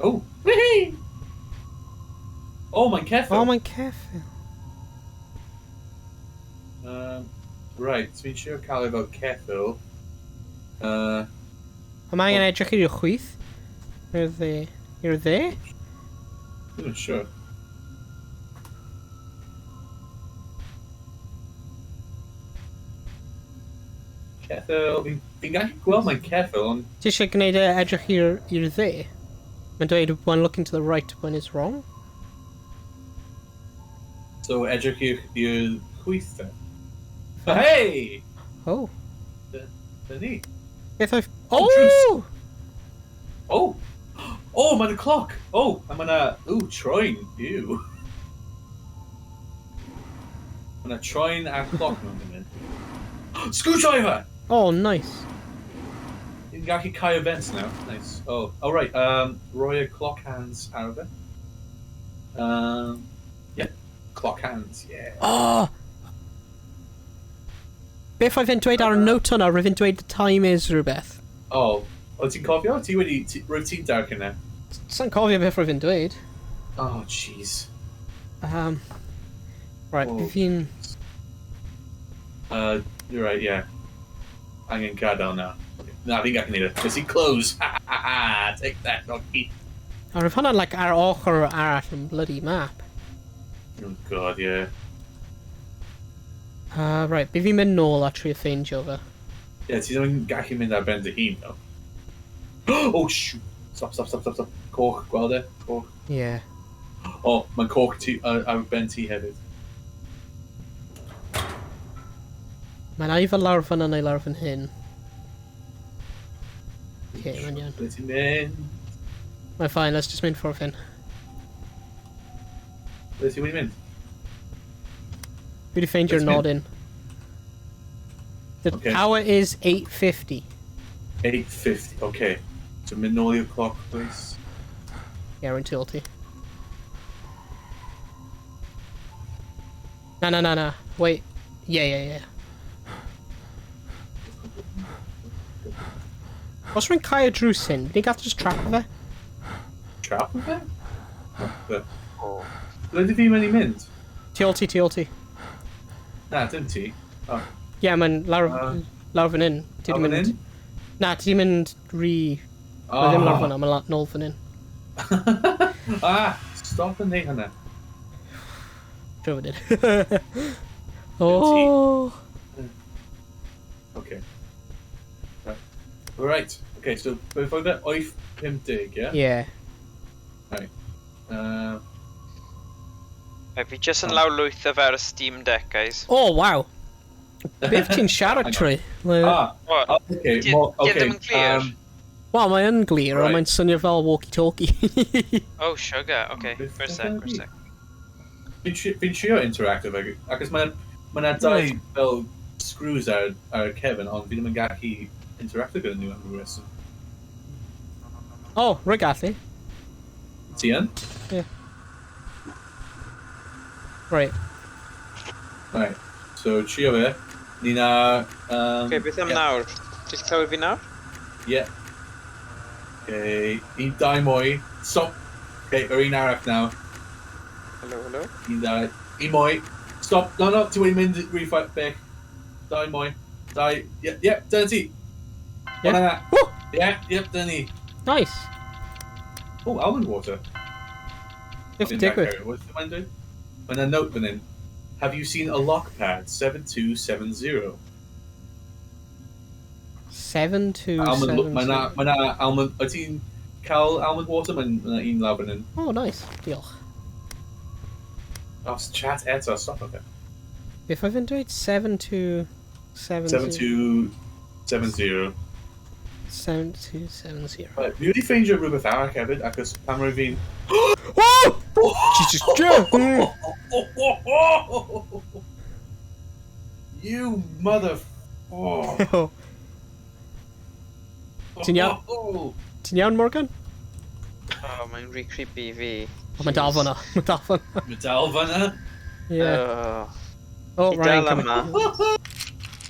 Oh. Whee! Oh, mae'n ceffyl. Oh, mae'n ceffyl. Right, so fi'n siŵr cael ei fel ceffyl. Mae angen edrych i'r chwith? I'r dde? I'r dde? Ddim yn siŵr. Ceffyl... Fi'n gallu gweld mae'n ceffyl, ond... Ti eisiau gwneud e edrych i'r dde? Mae'n dweud when looking to the right when it's wrong. So edrych i'r chwith de? Hey! Oh. Dyna ni. Beth oedd... Oh! Oh! Oh, mae'n y clock! Oh, a mae'n a... Ooh, troen. Ew. Mae'n a troen a clock mewn fan hyn. Screwdriver! Oh, nice. Fi'n gallu cael events now. Nice. Oh, oh right. Rhoi y clock hands ar fe. Yeah. Clock hands, yeah. Oh! Beth oedd fe'n dweud ar y note hwnna? Roedd fe'n dweud the time is rhywbeth. Oh, o ti'n cofio? Ti wedi... Rwyt ti'n dark yna? Sa'n cofio beth roedd fe'n dweud. Oh, jeez. Right, Oh. beth fi'n... You're right, yeah. Angen gadael now. Na, fi'n gallu neud e. Nes i close. Ha ha ha! Take that, doggy. A roedd hwnna'n like, ar ochr arall yn bloody map. Oh god, yeah. Right, beth fi'n mynd nôl a trio ffeindio fe. Yeah, ti ddim yn gallu mynd ar ben dy hun, though. Oh, shoot! Stop, stop, stop, stop, stop. Coch, gweld e? Coch. Yeah. Oh, mae'n coch ti, ar ben ti hefyd. Mae'n either lawr fyna neu lawr fan hyn. Okay, mae'n iawn. Ble ti'n mynd? Mae'n fine, let's just mynd ffordd hyn. Ble ti wedi mynd? Fi wedi ffeindio'r Let's mynd. nodyn. The Okay. hour is 8:50. 8:50, okay. So mynd nôl i'r clock, please. Yeah, rwy'n tu ôl ti. Na, na, na, na. Wait. Yeah. Os rwy'n cael y drws hyn, fi'n gallu just trap fe? Trap fe? Ble Oh. ble di fi mynd i mynd? Tu ôl ti, tu ôl ti. Na, dim ti. Oh, Yeah, mae'n lawr, lawr fan hyn. Ti lawr di fan mynd... hyn? Na, ti di mynd rhi... Mae ddim lawr fan hyn, mae'n nôl fan hyn. Ah, stop yn neud hynna. Trwy fan hyn. Oh! Okay. Right. Right. Okay, so beth oedd e? 8:50, yeah? Yeah. Right. Right, fi jyst yn lawrlwytho fe ar y Steam Deck, guys. Oh, wow. Beth ti'n siarad trwy? Like, Ah, What? okay. Di- Mo, di okay. ddim yn clir? Wel, mae yn glir, ond Right. mae'n swnio fel walkie-talkie. Oh, sugar. Okay, Beth for a sec, for a sec. Fi'n trio interactive, ac achos mae'n ma 'na dau fel screws ar cefn, ond fi ddim yn gallu interactive gyda nhw am ryw reswm. Oh, rwy'n gallu. Ti yn? Right. Right. So, trio fe. Ni na... Okay, beth am yeah. nawr? Ti'n clywed fi nawr? Yeah. Okay, un, dau mwy. Stop. Okay, yr un arall nawr. Hello, hello. Un, dau. Un mwy. Stop. No, no, ti wedi mynd rhy bell. Dau mwy. Dau. Yep, yep, dyna ti. Yeah. Hwnna na. Woo! Yeah, yep, dyna ni. Nice. Oh, almond water. Beth yn digwydd? What's the man doing? Mae'n a note fan hyn. Have you seen a lockpad? 7270. 7 2 Almond, 7 mae na, mae na almond, wyt ti'n cael almond water? Mae'n ma un lawr fan hyn. Oh, nice. Diolch. Oh, chat eto, stop it. Beth oedd yn dweud? 7 2 7 7270. 7 2 7 0. Right, fi wedi ffeindio rhywbeth arall hefyd, achos pan rwy fi'n... Oh! Jesus! You mother... Oh. Ti'n iawn? Ti'n iawn, Morgan? Oh, mae'n rhy creepy i fi. Oh, mae'n dal fyna. Mae'n dal fyna. Mae dal fyna. Yeah. Oh. Oh, Fi Ryan dal coming. yma.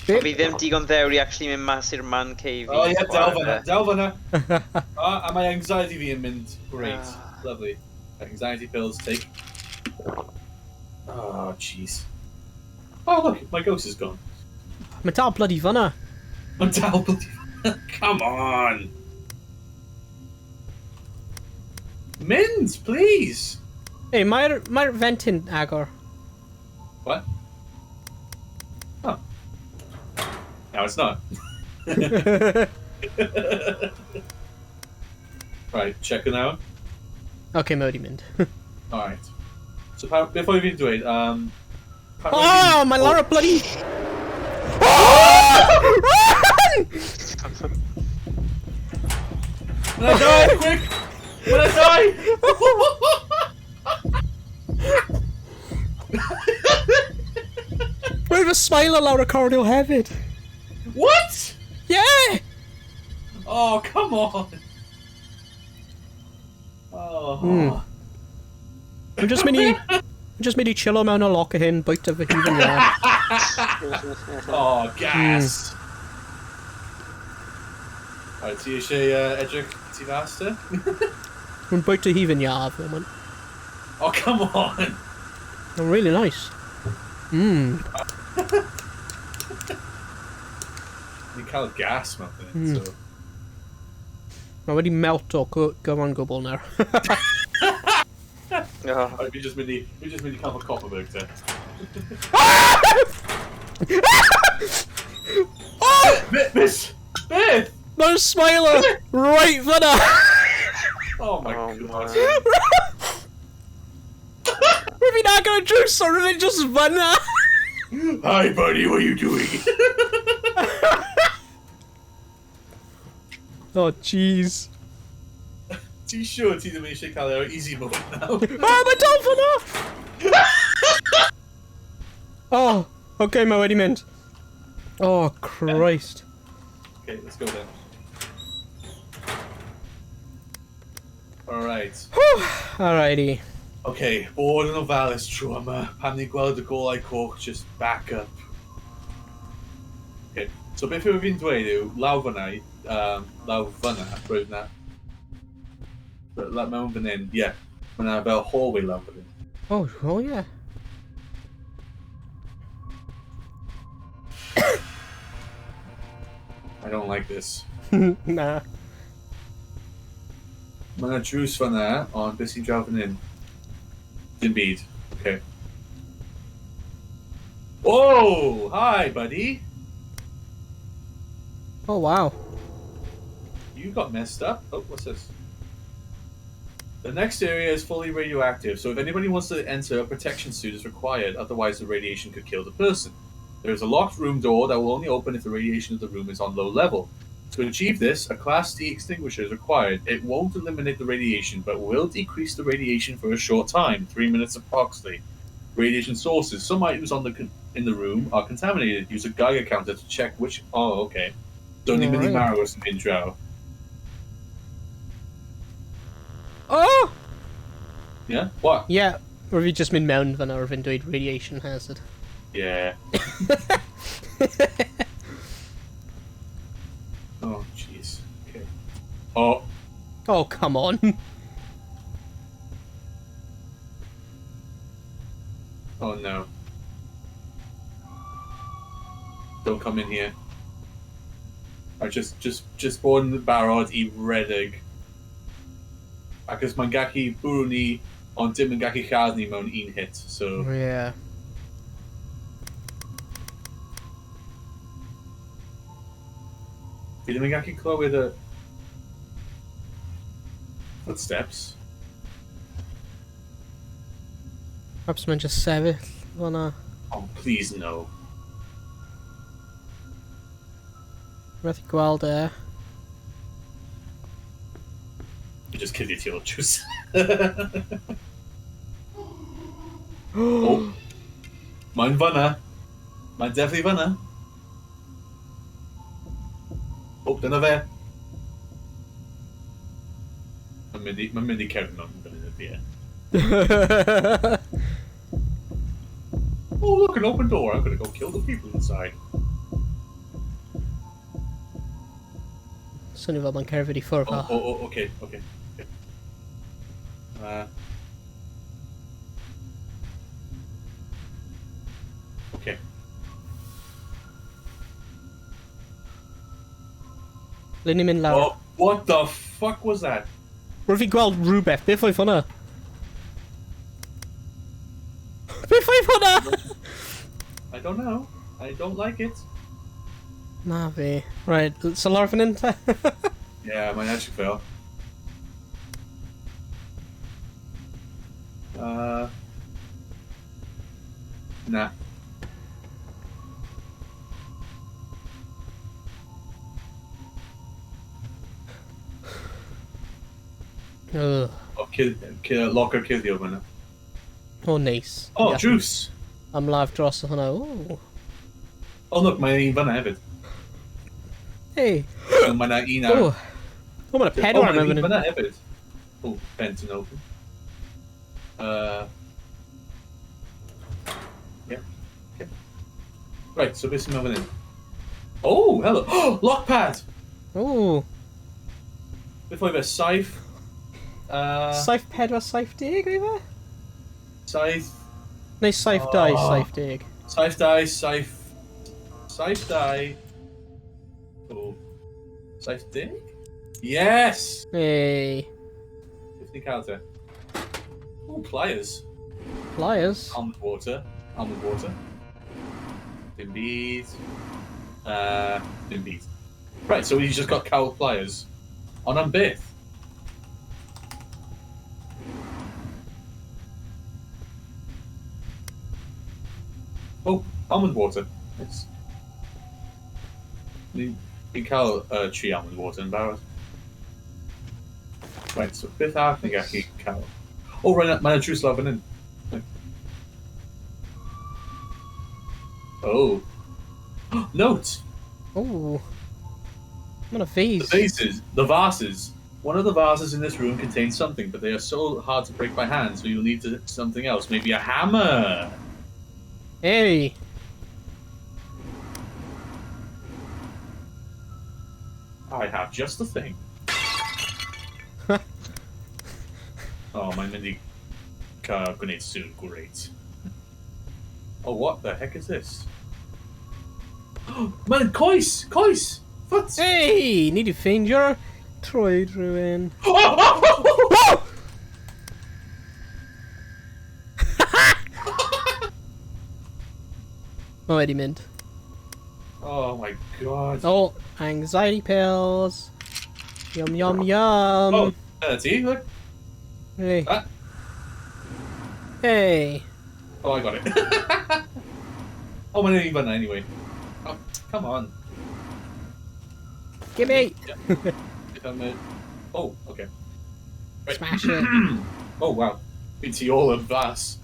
Be- Fi ddim digon ddewr i actually mynd mas i'r man cave. i Oh yeah, dal chwarae fyna, fe. dal fyna. Ah, a mae anxiety fi yn mynd great. Ah. Lovely. Anxiety pills, take. Oh, jeez. Oh, look, my ghost is gone. Mae dal bloody fyna. Mae'n dal bloody... Come on! Mynd, please! Hey, mae'r mae vent yn agor. What? Oh. No, it's not. Right, check it out. Okay, mae wedi mynd. Alright. So, pa, beth oedd fi'n dweud? Pa Oh, mae lawr y bloody... Oh! Run! When I die, quick! When I die! Roedd y smile lawr y corridor hefyd. What? Yeah! Oh, Oh, come on! Oh. Dwi'n just mynd i... Dwi'n just mynd i chillo mewn y locker hyn, bwyta fy hufen iâ. Oh, gas! Alright, ti eisiau edrych tu fas te? Dwi'n bwyta hufen iâ at the moment. Oh, come on! Oh, really nice. Ni'n cael gas mewn fan hyn, so... Mae wedi melto gyfan gwbl nawr. Oh. Alright, fi just mynd i... Fi just mynd i cael fy Kopparberg te. Oh! Miss! Beth! Mae'r smiler right fyna! Oh my Oh, god. man. Rwy'n fi'n agor y drws o rwy'n just fyna! Hi buddy, what are you doing? Oh, jeez. Ti'n siŵr ti ddim eisiau cael e ar easy mode now? Ah, mae dal fyna! Oh, okay, mae wedi mynd. Oh, Christ. Okay, let's go then. Alright. Alrighty. Okay, bod yn ofalus tro yma. Pan ni'n gweld y golau coch, just back up. Okay, so beth yw fi'n dweud yw, lawr fyna, lawr fyna, roedd na. Mewn fan hyn, ie. Yeah, mae na fel hallway lawr fan hyn. Oh, oh yeah. I don't like this. Na. Mae na drws fyna, ond beth sy'n draw fan hyn? Dim byd. Okay. Oh, hi, buddy. Oh, wow. You got messed up. Oh, what's this? The next area is fully radioactive, so if anybody wants to enter, a protection suit is required, otherwise the radiation could kill the person. There is a locked room door that will only open if the radiation of the room is on low level. To achieve this, a Class D extinguisher is required. It won't eliminate the radiation, but will decrease the radiation for a short time, 3 minutes approximately. Radiation sources. Some items on the in the room are contaminated. Use a Geiger counter to check which... Oh, okay. Don't even Alright. marrow us in draw. Oh! Yeah? What? Yeah, rwyf fi just mynd mewn fyna rwyf fi'n dweud radiation hazard. Yeah. Oh, jeez. Okay. Oh. Oh, come on. Oh, no. Don't come in here. I just bod yn barod i redeg. Achos mae'n gallu bwrw ni, ond dim yn gallu lladd ni mewn un hit, so... Yeah. Fi ddim yn gallu clywed y... footsteps. Perhaps mae'n just sefyll fyna. Oh, please no. Methu gweld e. You just killed your teal juice. Oh. Mae'n fyna. Mae'n definitely fyna. Oh, dyna fe. Mae'n mynd i cefn mewn fan hyn ydi e. Oh, look, an open door. I'm going to go kill the people inside. Swnio fel mae'n cerdded i ffwrdd. Oh, oh, oh, okay, okay. Okay. Okay. Le ni'n mynd lawr? Oh, what the fuck was that? Rwyf fi gweld rhywbeth. Beth oedd hwnna? Beth oedd hwnna? I don't know. I don't like it. Na fi. Right, so lawr fan hyn te? Yeah, mae'n edrych fel. Na. Ugh. Oh, locker cuddio fyna. Oh, nice. Oh, Yeah. juice! Am laf dros o hwnna. Ooh. Oh, look, mae'n un fyna hefyd. Hey. So mae yna un ar... Oh. Oh, mae'n pedwar Oh, mewn mae'n fan un fyna hefyd. Oh, vent yn open. Yeah. Okay. Right, so beth sy'n mewn fan hyn? Oh, hello. Oh, lockpad! Oh. Beth oedd e? Saith? 74, 70, oedd e? Saith... Neu 72, Oh. 70. 72, saith... 72... Oh. 70? Yes! Hey. Beth ni'n cael te? Oh, pliers. Pliers. Almond water. Almond water. Dim byd. Dim byd. Right, so we just got cow pliers. Ond am beth? Oh, almond water. Nice. Ni'n cael tri almond water yn barod. Right, so beth arall ni'n gallu cael? Oh, right, mae'n drws lawr fan hyn. Oh. Note! Oh. Mae'n a vase. The vases. The vases. One of the vases in this room contains something, but they are so hard to break by hand, so you'll need something else. Maybe a hammer! Hey! I have just the thing. Oh, mae'n mynd i cael gwneud sŵn great. Oh, what the heck is this? Mae'n coes! Coes! Foot! Hey! Need to find your troed rhywun. Oh! Mae wedi mynd. Oh my god. Oh, anxiety pills. Yum, yum, yum. Oh, dyna ti, look. Hey. Ah. Hey. Oh, I got it. Oh, mae'n un fan'na anyway. Oh, come on. Gimme! Yeah. If I'm a... Oh, okay. Right. Smash it. Oh, wow. Fi tu ôl y fas.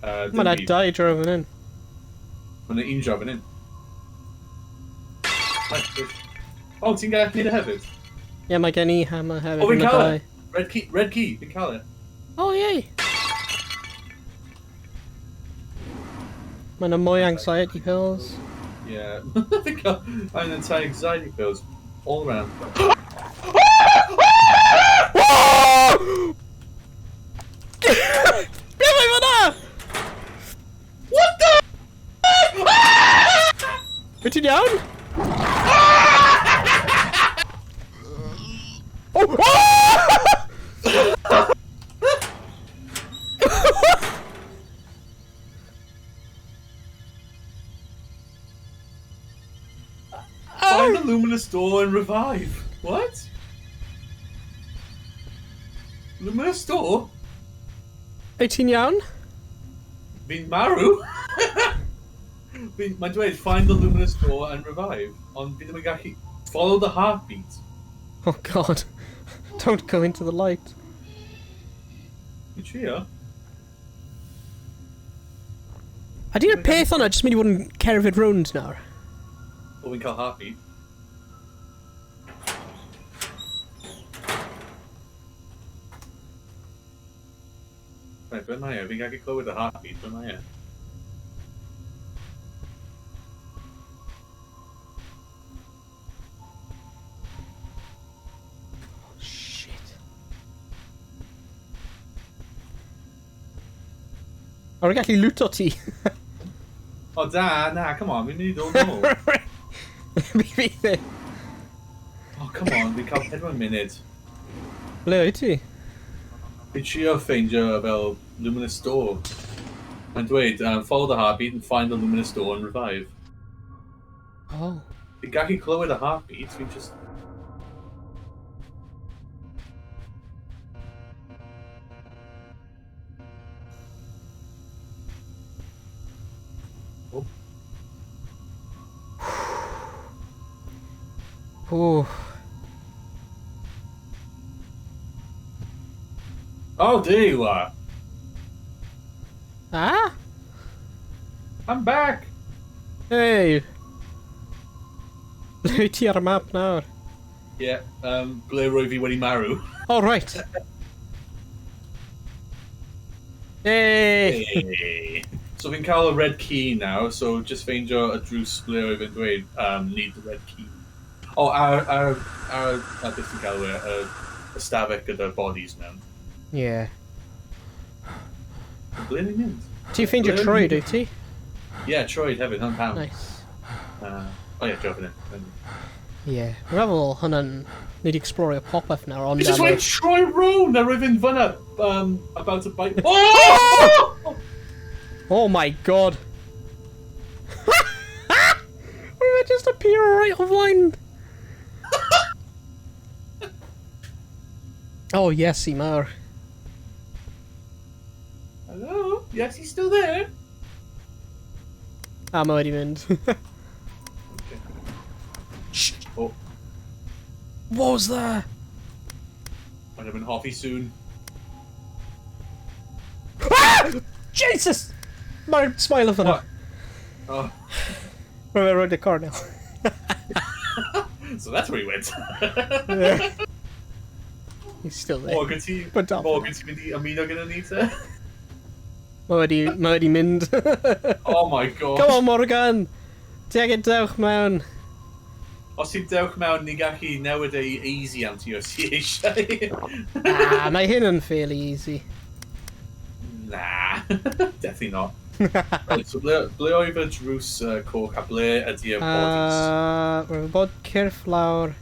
Mae'n a dau dro fan hyn. Mae'n un dro fan hyn. Right, good. Oh, ti'n gallu neud e hefyd? Ie, mae gen i hammer hefyd. Oh, fi'n yn y cael e! dau. Red key, red key, fi'n cael e. Oh, yay! Mae'n a mwy anxiety pills. Yeah. Fi'n cael... I'm anti-anxiety pills. All around. Be mae fyna? What the? Wyt ti'n iawn? Oh! Oh! Find the luminous door and revive. What? Luminous door? Wyt ti'n iawn? Fi'n marw? Fi'n, mae'n dweud, find the luminous door and revive. Ond fi ddim yn gallu... Follow the heartbeat. Oh god. Don't go into the light. Fi'n trio. A di'r peth hwnna jyst mynd i fod yn cerdded rownd nawr? O, fi'n cael heartbeat. Right, ble mae e? Fi'n gallu clywed y heartbeat, ble mae e? Oh, shit. O, rwy'n gallu lwto ti. O, da, na, come on, fi'n mynd i ddod nôl. Fi fi ddim. Oh, come on, fi'n cael 4 munud. Ble wyt ti? Fi'n trio ffeindio fel luminous door. Mae'n dweud, follow the heartbeat and find the luminous door and revive. Oh. Fi'n gallu clywed y heartbeat, fi'n just... Oh. Ooh. Oh, there you are. Ah? I'm back. Hey. Ble wyt ti ar y map nawr? Ie, yeah, ble rwy fi wedi marw. Oh, right. Hey! Hey. So fi'n cael y red key now, so just ffeindio y drws ble oedd yn dweud, need the red key. Oh, ar beth ti'n cael e, y stafell gyda'r bodies mewn. Yeah. Ble ni'n mynd? Ti'n ffeindio troed, wyt ti? Yeah, troed hefyd, hwn pam. Nice. Oh yeah, draw fan hyn. Yeah. Dwi'n meddwl hwnna'n... Ni wedi explorio popeth nawr, ond... Fi just wedi troi round a rwy'n fynd fyna, about to bite... Oh! Oh my god! Rwy'n just appear right o flaen. Oh yes, i mawr. Hello? Yes, he's still there? A, mae wedi mynd. Okay. Shh! Oh. What was that? Might have been hoffi soon. Ah! Jesus! Mae'r smile of fyna. Oh. Rwy'n rownd y cornel. So that's where he went. Yeah. He's still there. Morgan ti, But dal. Morgan ti'n mynd i ymuno gyda ni te? Mae wedi mynd. Oh my god. Come on, Morgan! Ti angen dewch mewn. Os ti'n dewch mewn, ni'n gallu newid ei easy am ti os ti eisiau. Ah, mae hyn yn fairly easy. Nah, definitely not. Right, so ble oedd y drws coch a ble ydy y bodies? Rwy'n bod cyrff lawr.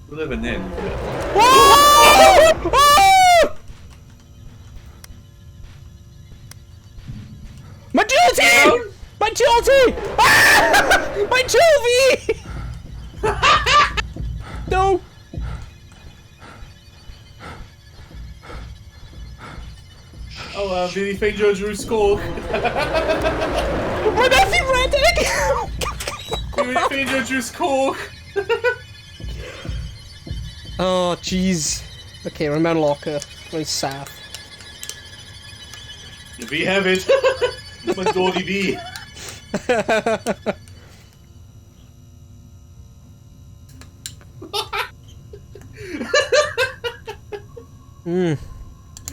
Ble fan hyn? Oh! Oh! Mae dual ti! Mae dual ti! Ah! Mae dual fi! No! Oh, fi wedi ffeindio drws coch. Mae methu redeg! Fi wedi ffeindio drws coch. Oh, jeez. Okay, rwy'n mewn locker. Rwy'n saff. Fi hefyd. Mae'n dod i fi.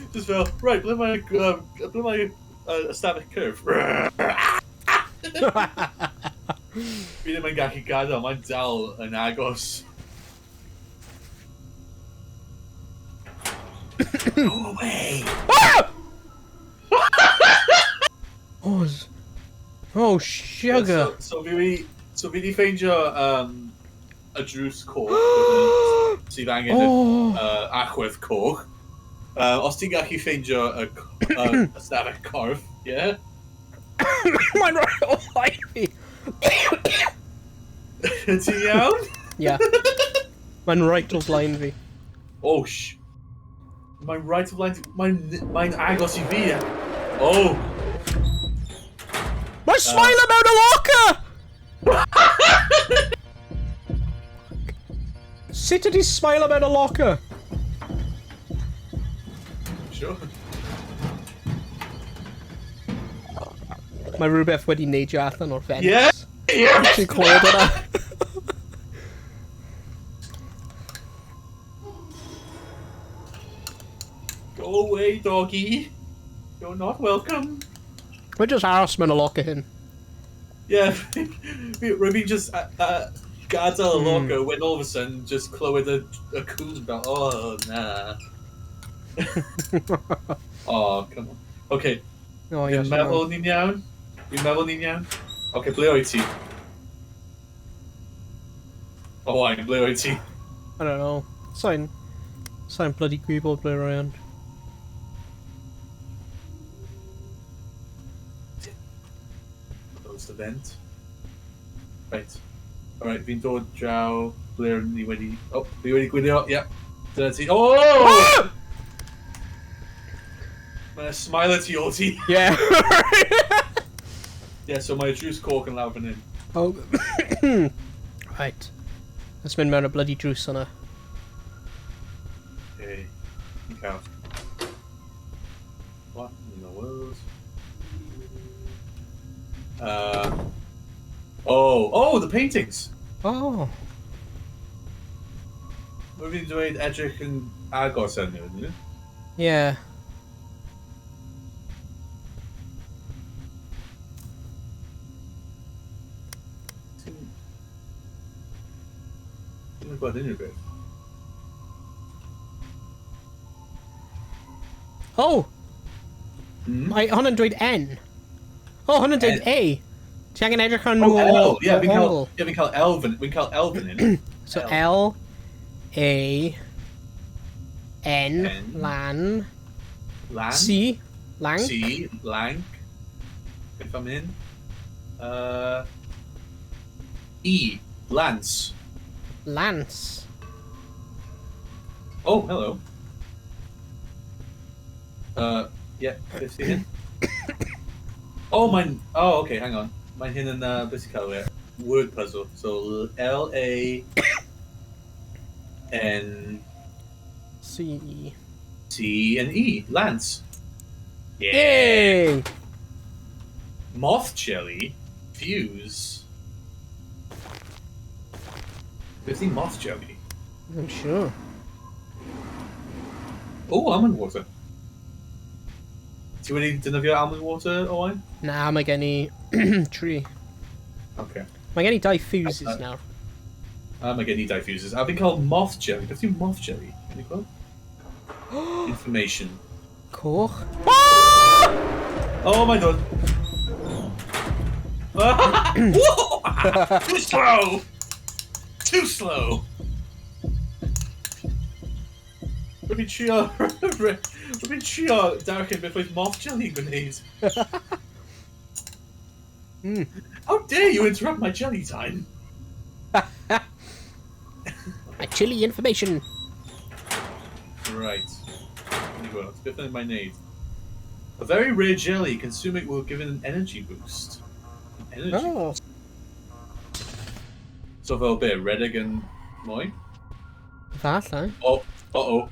Just fel, right, ble mae, ble mae ystafell cyrff? Fi ddim yn gallu gadael, mae'n dal yn agos. Go away! Ah! Oh, oh, sugar. So fi wedi ffeindio y drws coch sydd angen Oh. y achwedd coch. Os ti'n gallu ffeindio y ystafell corff, yeah? Mae'n rhoi o flaen fi. Ti'n iawn? Yeah. Mae'n right o flaen fi. Oh, sh... Mae'n right o flaen... Mae'n agos i fi. Oh! Mae'n smiler mewn y locker! Sut ydi smiler mewn y locker? Sure. Mae rhywbeth wedi neidio allan o'r fence. Yeah! Yeah! Ti'n clywed hwnna? Go away, doggy. You're not welcome. Mae just aros mewn y locker hyn. Yeah, rwy'n fi just gadael y locker when all of a sudden just clywed a cŵn fel, oh, na. Oh, come on. Okay, Oh, fi'n yes. meddwl ni'n iawn? Fi'n meddwl ni'n iawn? Okay, ble oed ti? Oh, Owain, ble oed ti? I don't know. Sa'n bloody gwybod ble rwy yn. Closed event. Right. Alright, fi'n dod draw ble ni wedi... Oh, fi wedi gwylio, yep. Dyna ti. Oh! Ah! Mae'n smiler tu ôl ti. Yeah. Yeah, so mae drws coch yn lawr fan hyn. Oh. Right. Let's mynd mewn y bloody drws yna. Okay. Ni'n cael. What in the world? Oh, oh, the paintings! Oh. Mae fi'n dweud edrych yn agos ar nhw, ydyn nhw? Yeah. Ti'n gweld unrhyw beth? Oh! Hmm? Mae hwn yn dweud N. Oh, hwn yn dweud A. Ti angen edrych ar nhw Oh, L! Yeah, fi'n cael, ongl. yeah, fi'n cael L fan, fi'n cael L fan hyn. So L, A, N, N. Lan, Lan. C, Lang. C, Lank. Beth am hyn? E, Lance. Lance. Oh, hello. Yeah, beth sy'n hyn? Oh, mae'n... Oh, okay, hang on. Mae'n hyn yn, beth sy'n cael e? Word puzzle. So, L, A, N, C. C, and E. Lance. Yeah. Yay! Moth jelly. Fuse. Beth yw moth jelly? I'm sure. Oh, almond water. Ti wedi defnyddio almond water, Owain? Na, mae gen i tri. Okay. Mae gen i dau fuses nawr. A mae gen i dau fuses. A fi'n cael moth jelly. Beth yw moth jelly? Can you gweld? Information. Coch. Oh my god. Whoa! Too slow! Too slow! Rwy'n trio... Rwy'n trio darllen beth oedd moth jelly yn gwneud. How dare you interrupt my jelly time? My chili information. Right. Let me go. Beth yn mae'n neud? A very rare jelly. Consume it will give it an energy boost. An energy Oh. boost. So fel be, rhedeg yn mwy? Falle. Oh, uh-oh.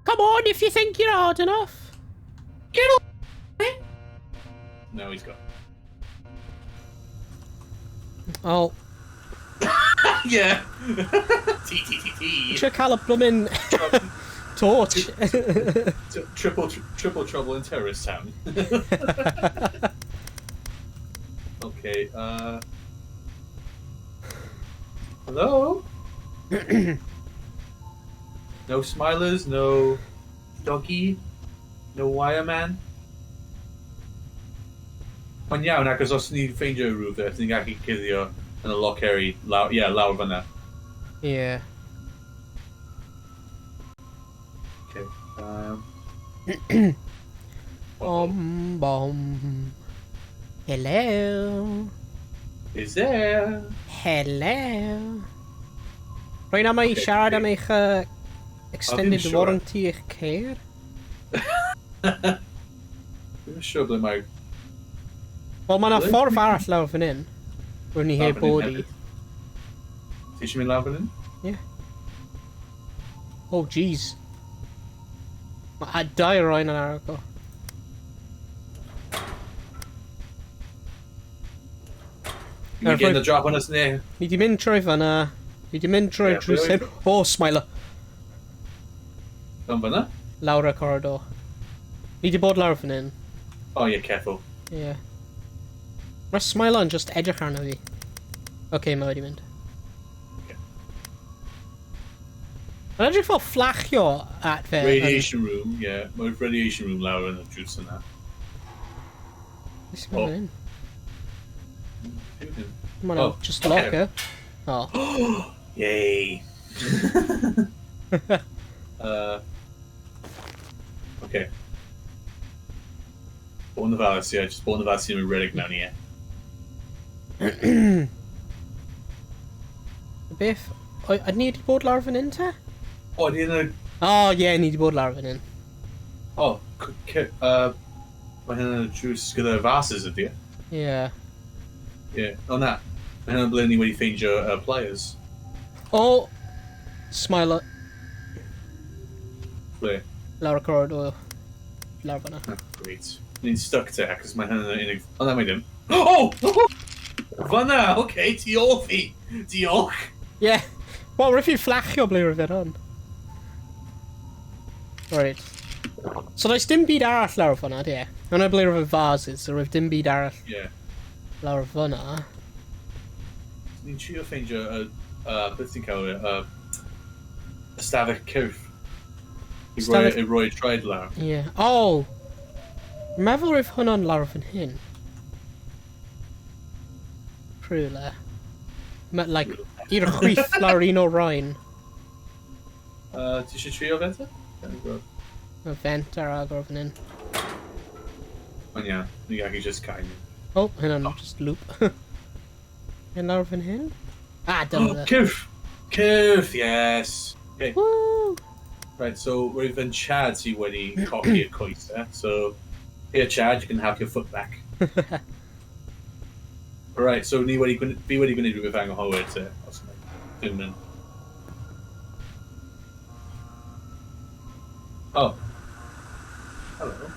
Come on, if you think you're hard enough. Get on! No, he's gone. Oh. Yeah! T T T T! Trio cael y bloomin' torch. Triple trouble in Terrorist Town. Okay, Hello? No smilers, no doggy, no wireman. Mae'n iawn, achos os ni'n ffeindio rhywbeth, ni'n gallu cuddio yn y loceri, lawr, yeah, lawr fyna. Yeah. Okay. Bom, bom. Hello. Is there? Hello. Rwy'n am ei Okay, siarad am eich extended siŵr. warranty eich ceir? Dwi'n siŵr ble mae... Wel, mae yna Ble? ffordd arall lawr fan hyn. Rwy'n ni Lawr heb fan hyn bod i. hefyd. Ti eisiau mynd lawr fan hyn? Oh, jeez. Mae dau rhain yn arogl. You Ar getting fwy- the drop on us there? Ni di mynd trwy fanna. Ni di mynd trwy Ie, drws ble hyn. Oh, smiler. Lan fyna? Lawr y corridor. Ni di bod lawr fan hyn. Oh yeah, careful. Yeah. Mae'r smiler yn just edrych arno fi. Okay, mae wedi mynd. Ocê. Mae'n edrych fel fflachio at fe. Radiation room, yeah. Mae'r radiation room lawr yn y drws yna. Beth sy'n mynd fan hyn? Mae'n Oh, just okay. locker. Oh. Yay! Okay. Born the Vallis, yeah, just Born the Vallis yn rhedeg mewn i e. Beth? Ydyn ni wedi bod lawr fan hyn te? O, di yna... Oh, ie, ni wedi bod lawr fan hyn. Oh, mae hynny'n y drws gyda vases ydy e? Yeah. Yeah. O na, mae hynny'n ble ni wedi ffeindio pliers. Oh! Smiler. Ble? Lawr y corridor. Lawr fan'na. Oh, great. Ni'n stuck te, achos mae hynny'n unig... O na, mae ddim. Oh! Fyna, oce, okay, tu ôl fi. Diolch. Yeah. Wel, rwyf fi'n fflachio ble rwyf hwn. Right. So does dim byd arall lawr fyna, di e? Hwna ble rwyf y vases, so rwyf dim byd arall lawr fyna. Ni'n trio ffeindio y... beth ti'n cael e? Ystafell cyrff. I roi, i roi traed lawr. Yeah. Oh! Meddwl rwyf hwnna'n lawr fan hyn. Rhywle. Like, i'r chwith lawr un o'r rhain. Ti eisiau trio fe te? Mae vent ar agor fan hyn. Ond ia, ni gallu just cael ni. Oh, hynna'n just loop. Hyn lawr fan hyn? Ah, dyna fe. Cyrff! Cyrff, yes! Okay. Woo! Right, so roedd yn Chad sydd wedi cochi y coes, eh? So, here Chad, you can have your foot back. Right, so ni wedi, fi wedi gwneud rhywbeth anghywir te, os yna. Ddim yn... Oh. Hello.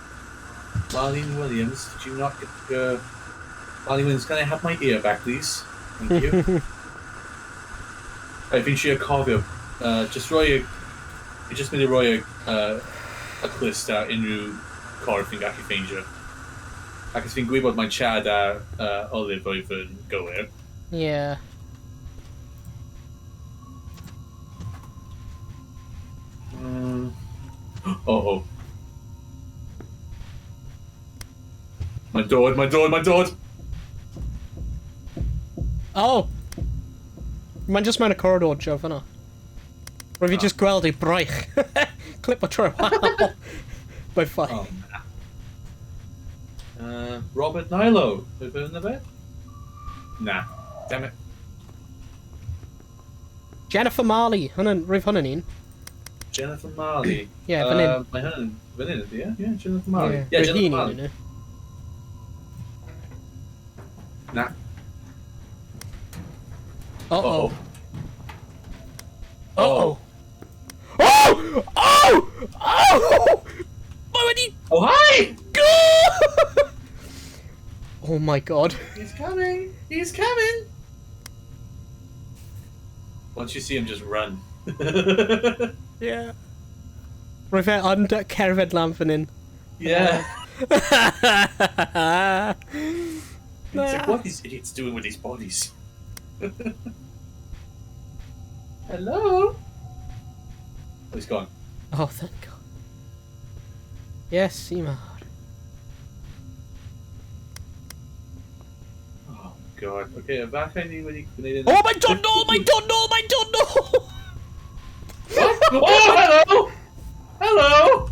Marlene Williams, did you not get your... Marlene Williams, can I have my ear back, please? Thank you. Right, fi'n trio cofio. Just rhoi y... Fi just mynd i roi y clust ar unrhyw corff fi'n gallu ffeindio. Ac os fi'n gwybod mae Chad a Olive oedd yn gywir. Yeah. Oh, oh. Mae'n dod, mae'n dod, mae'n dod! Oh! Mae'n just mewn y corridor, Joe, fyna. Rwyf fi just gweld ei braich. Clip o trwy'r wal. By fine. Oh, Robert Nilo. Yw fe yn y fe? Na. Damn it. Jennifer Marley. Hwnna'n, rwyf hwnna'n un. Jennifer Marley. Yeah, fan hyn. Mae hwnna'n fan hyn ydy, ie? Yeah, Jennifer Marley. Yeah, Yeah, rwyf Jennifer hi'n un Marley. nhw. Na. Uh-oh. Uh-oh. Uh-oh. Oh! Oh! Oh! Mae wedi... Oh, hi! Go! Oh my god. He's coming! He's coming! Once you see him, just run. Yeah. Rwyf fe under cerdded lan fan hyn. Yeah. It's like, what are these idiots doing with these bodies? Hello? Oh, he's gone. Oh, thank God. Yes, Seymour. Oh, God. Okay, efallai ni wedi gwneud Oh, mae'n dod nôl! Mae'n dod nôl! Mae'n dod nôl! What? Oh, hello! Hello!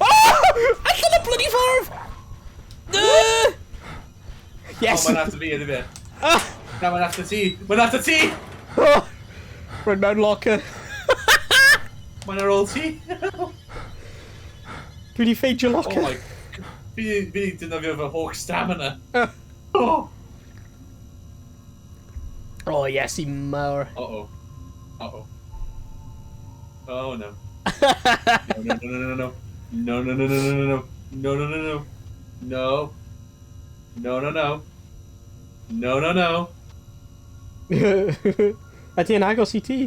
Oh! Allan y bloody ffordd! Yes! Oh, mae'n after fi yn y fe. Ah! Na, mae'n after ti! Mae'n after ti! Oh! Rwy'n mewn locker. Mae'n ar ôl ti! Dwi wedi ffeindio locker. Oh my... Fi wedi defnyddio fy holl stamina. Oh! Oh, yes, i mawr. Uh-oh. Uh-oh. Oh, no. No, no, no, no, no, no. No, no, no, no, no, no, no. No, no, no, no. No. No, no, no. No, no, no. Ydy yn agos i ti?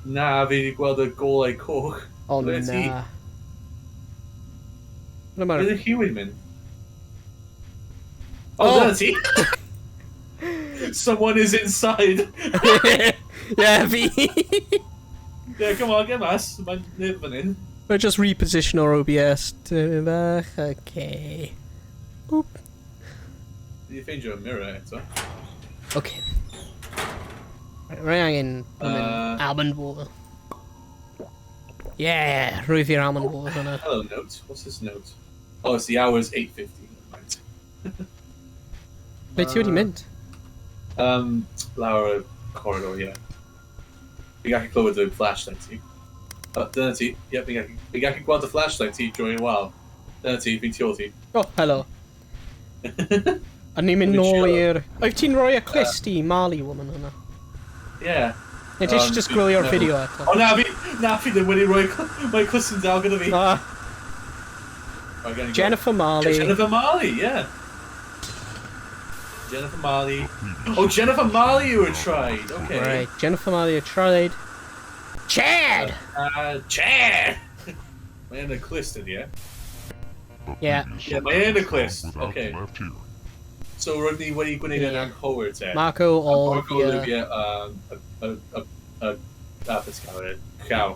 Na, fi wedi gweld y golau coch. O, Ble ti? na. Ble mae'r... Ble chi wedi mynd? Oh, Oh. dyna ti! Someone is inside! Yeah, fi. Yeah, come on, get mas. Mae'n neb fan hyn. We'll just reposition our OBS to bach. Okay. Oop. Did you ffeindio y mirror eto? Okay. Right, rwy angen almond water. Yeah, rwyf i'r almond water hwnna. Hello, note. What's this note? Oh, it's the hours 8:50. Right. Be ti wedi mynd? Lawr y corridor, yeah. Fi gallu clywed y flashlight ti. Oh, dyna ti. Yep, fi gallu gweld y flashlight ti drwy y wal. Dyna ti, fi'n tu ôl ti. Oh, hello. A ni'n mynd Fi'n nôl siarad. i'r... Oedd ti'n rhoi y clust i Marley woman hwnna? Yeah. Neu ti eisiau just gwylio'r fideo eto? O na, fi, na, fi ddim wedi rhoi, mae clustyn dal gyda fi. Ah. Jennifer Marley. Jennifer Marley, yeah. Jennifer Marley. Oh, Jennifer Marley you were tried. Okay. Right, Jennifer Marley you tried. Chad! Chad! Mae yn y clust ydi, e? Yeah. Yeah, mae yn y clust. Okay. So roedd ni wedi gwneud yn anghywir te. Marco Marco Olivia, Cow.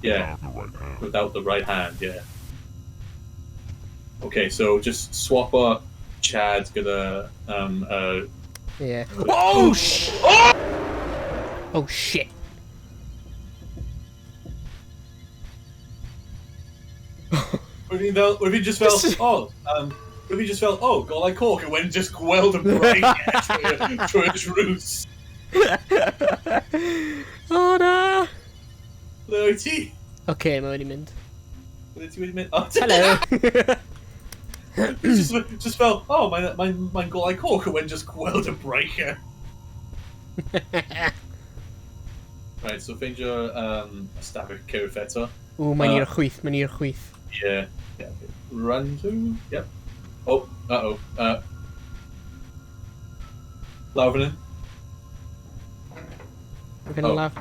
Yeah. Without the right hand, yeah. Okay, so just swap up Chad gyda Yeah. Oh oh! Oh shit. What if he just fell, oh, what if he just fell, oh, golau coch, and went just gweld y brain trwy'r drws. Oh na! Ble wyt ti? Okay, mae wedi mynd. Ble ti wedi mynd? Oh, hello! Just fell, oh, mae'n golau coch, and went just gweld y breaker. Right, so ffeindio ystafell cerdd eto. Ww, mae'n i'r chwith, mae'n i'r chwith. Yeah, yeah. Okay. Run to, yep. Oh, uh-oh. Lawr fan hyn. We're gonna laugh.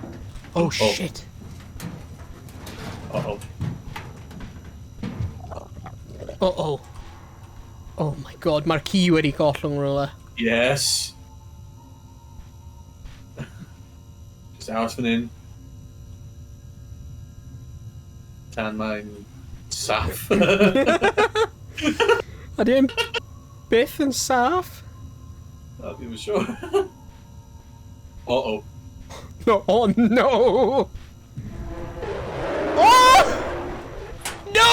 Oh, shit. Uh-oh. Uh-oh. Oh my god, mae'r ci wedi gollwng rhywle. Yes. Just aros fan hyn. Tan mae'n saff. Ydy e'n byth yn saff? Not even sure. Uh-oh. No, oh no! Oh! No!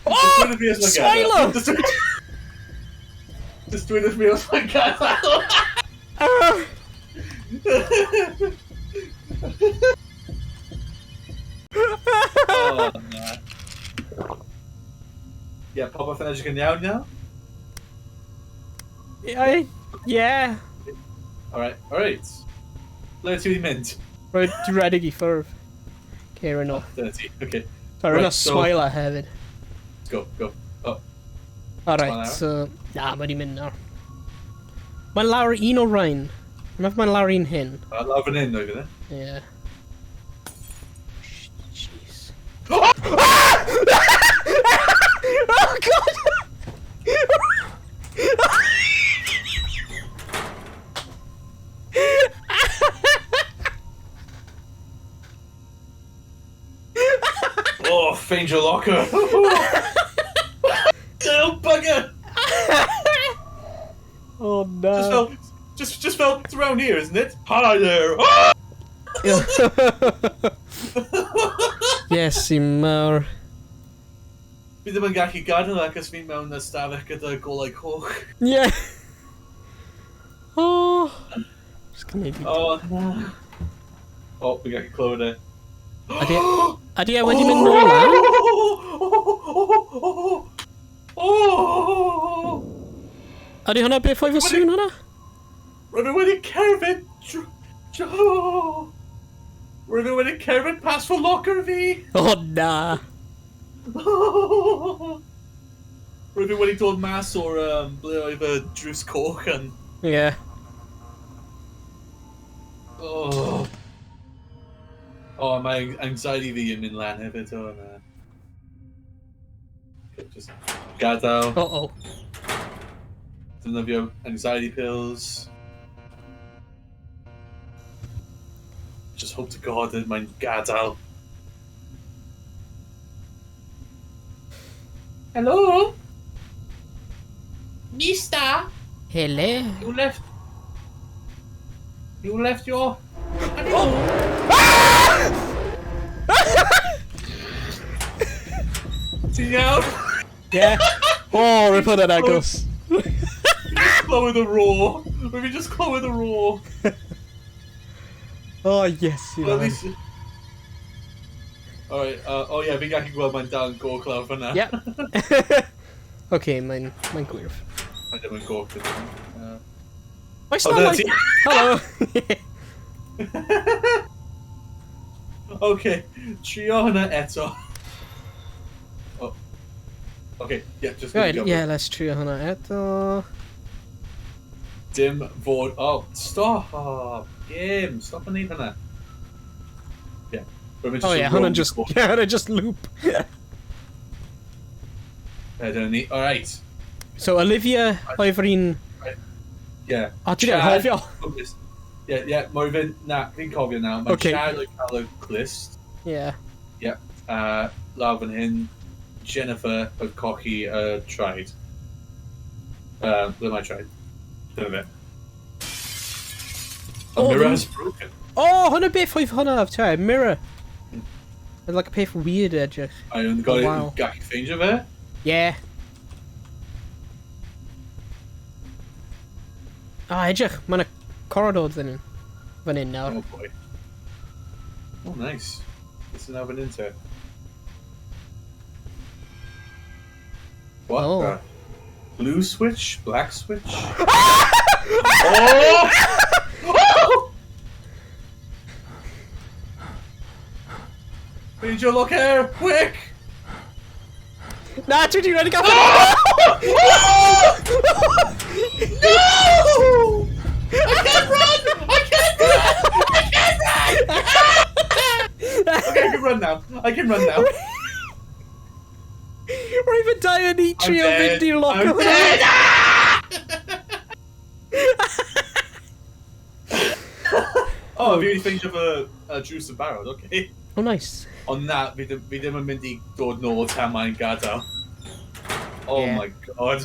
Oh! Smiler! Just doing this real like Oh, na. Yeah, popeth yn edrych yn iawn now? Yeah. Alright, alright. Ble ti wedi mynd? Rhaid dwi'n rhedeg i ffwrdd. Okay, rwy'n ôl. Dyna ti, okay. Sorry, rwy'n smiler hefyd. Let's go, go. Oh. Alright, so... Na, mae wedi mynd nawr. Mae'n lawr un o'r rhain. Mae'n meddwl mae'n lawr un hyn. Mae'n lawr fan hyn, oedd e? Yeah. Jeez. Oh! Oh god! Oh, find your locker. Oh, bugger! Oh no. Just fell, it's around here, isn't it? Hi there! Oh! Yes, i mawr. Fi ddim yn gallu gadael acos fi mewn ystafell gyda golau coch. Yeah. Oh. Just gwneud i... Oh, na. Oh, fi'n gallu clywed e. Ydy e wedi mynd nôl lan? Ydy hwnna beth oedd y sŵn hwnna? Rwy'n wedi cerdded... Rwy'n wedi cerdded pas fy locker fi! Oh na! Rwy'n wedi dod mas o'r ble oedd y drws coch yn... Yeah. Oh. Oh, mae anxiety fi yn mynd lan hefyd, oh na. Okay, just gadael. Uh-oh. Defnyddio anxiety pills. Just hope to God that mae'n gadael. Hello? Mister? Hello? You left your... Oh! Ti'n iawn? Yeah. Oh, rwy'n put yn agos. Just clywed y roar. Rwy'n just clywed y roar. Oh, yes, you are. Alright, oh yeah, fi'n gallu gweld mae'n dal yn goch lawr fyna. Yep. Okay, mae'n gwyrdd. Mae ddim yn goch gyda. Oes Oh, na dyna like... ti. Hello! Okay, trio hwnna eto. Oh. Okay, yeah, just Right, go. yeah, let's trio hwnna eto. Dim fod... Oh, stop! Oh, game, stop yn neud hwnna. Yeah. Rwy'n mynd Oh just yeah, yn hwnna rownd just... y Yeah, hwnna just loop. corner. Dyna ni. Alright. So Olivia oedd yr un... Yeah. O, dwi ddim yn Chad- cofio. Yeah, yeah, mae fi'n... Na, fi'n cofio nawr. Mae Okay. Chad yn cael y clust. Yeah. Lawr fan hyn, Jennifer oedd cochi y traed. Ble mae traed? Dyna fe. A Oh, mirror ddim- has broken. Oh, hwnna beth oedd hwnna, sorry, mirror. Oedd like a peth weird edrych. I only got Oh, wow. it gallu ffeindio fe. Yeah. Ah, edrych, mae yna corridor fan hyn. Fan hyn nawr. Oh boy. Oh, nice. This is now fan hyn te. What Oh. the? Blue switch? Black switch? Oh! Oh! Major look here! Quick! Na, dwi wedi rhaid i gael... No! I can't run! I can't run! I can't run! Okay, I can run now. I can run now. Rwy'n fy dau yn i I'm trio dead. fynd i'r locker. I'm dead! Oh, fi wedi ffeindio fy drws yn barod, okay. Oh, nice. Ond na, fi ddim, fi ddim yn mynd i dod nôl tan mae'n gadael. Oh Yeah. my god.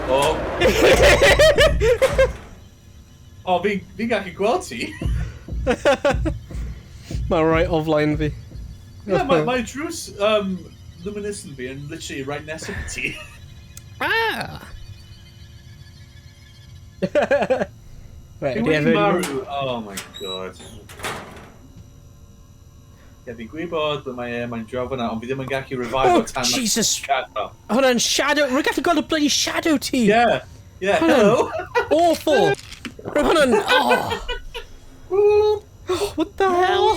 Oh. Oh, fi'n fi gallu gweld ti. Mae'n right offline fi. Yeah, mae drws luminescent fi yn literally right nesaf i ti. Ah! Right, Fi ydy wedi efo... marw. Oh my god. Ie, fi'n gwybod ble mae e, mae'n draw fyna, ond fi ddim yn gallu revive Oh, o tan mae'n Jesus. gadael. Hwnna'n shadow... Rwy'n gallu gweld y bloody shadow ti! Yeah, Hwnna'n- hello. Awful! Rwy'n hwnna'n... Oh! What the hell?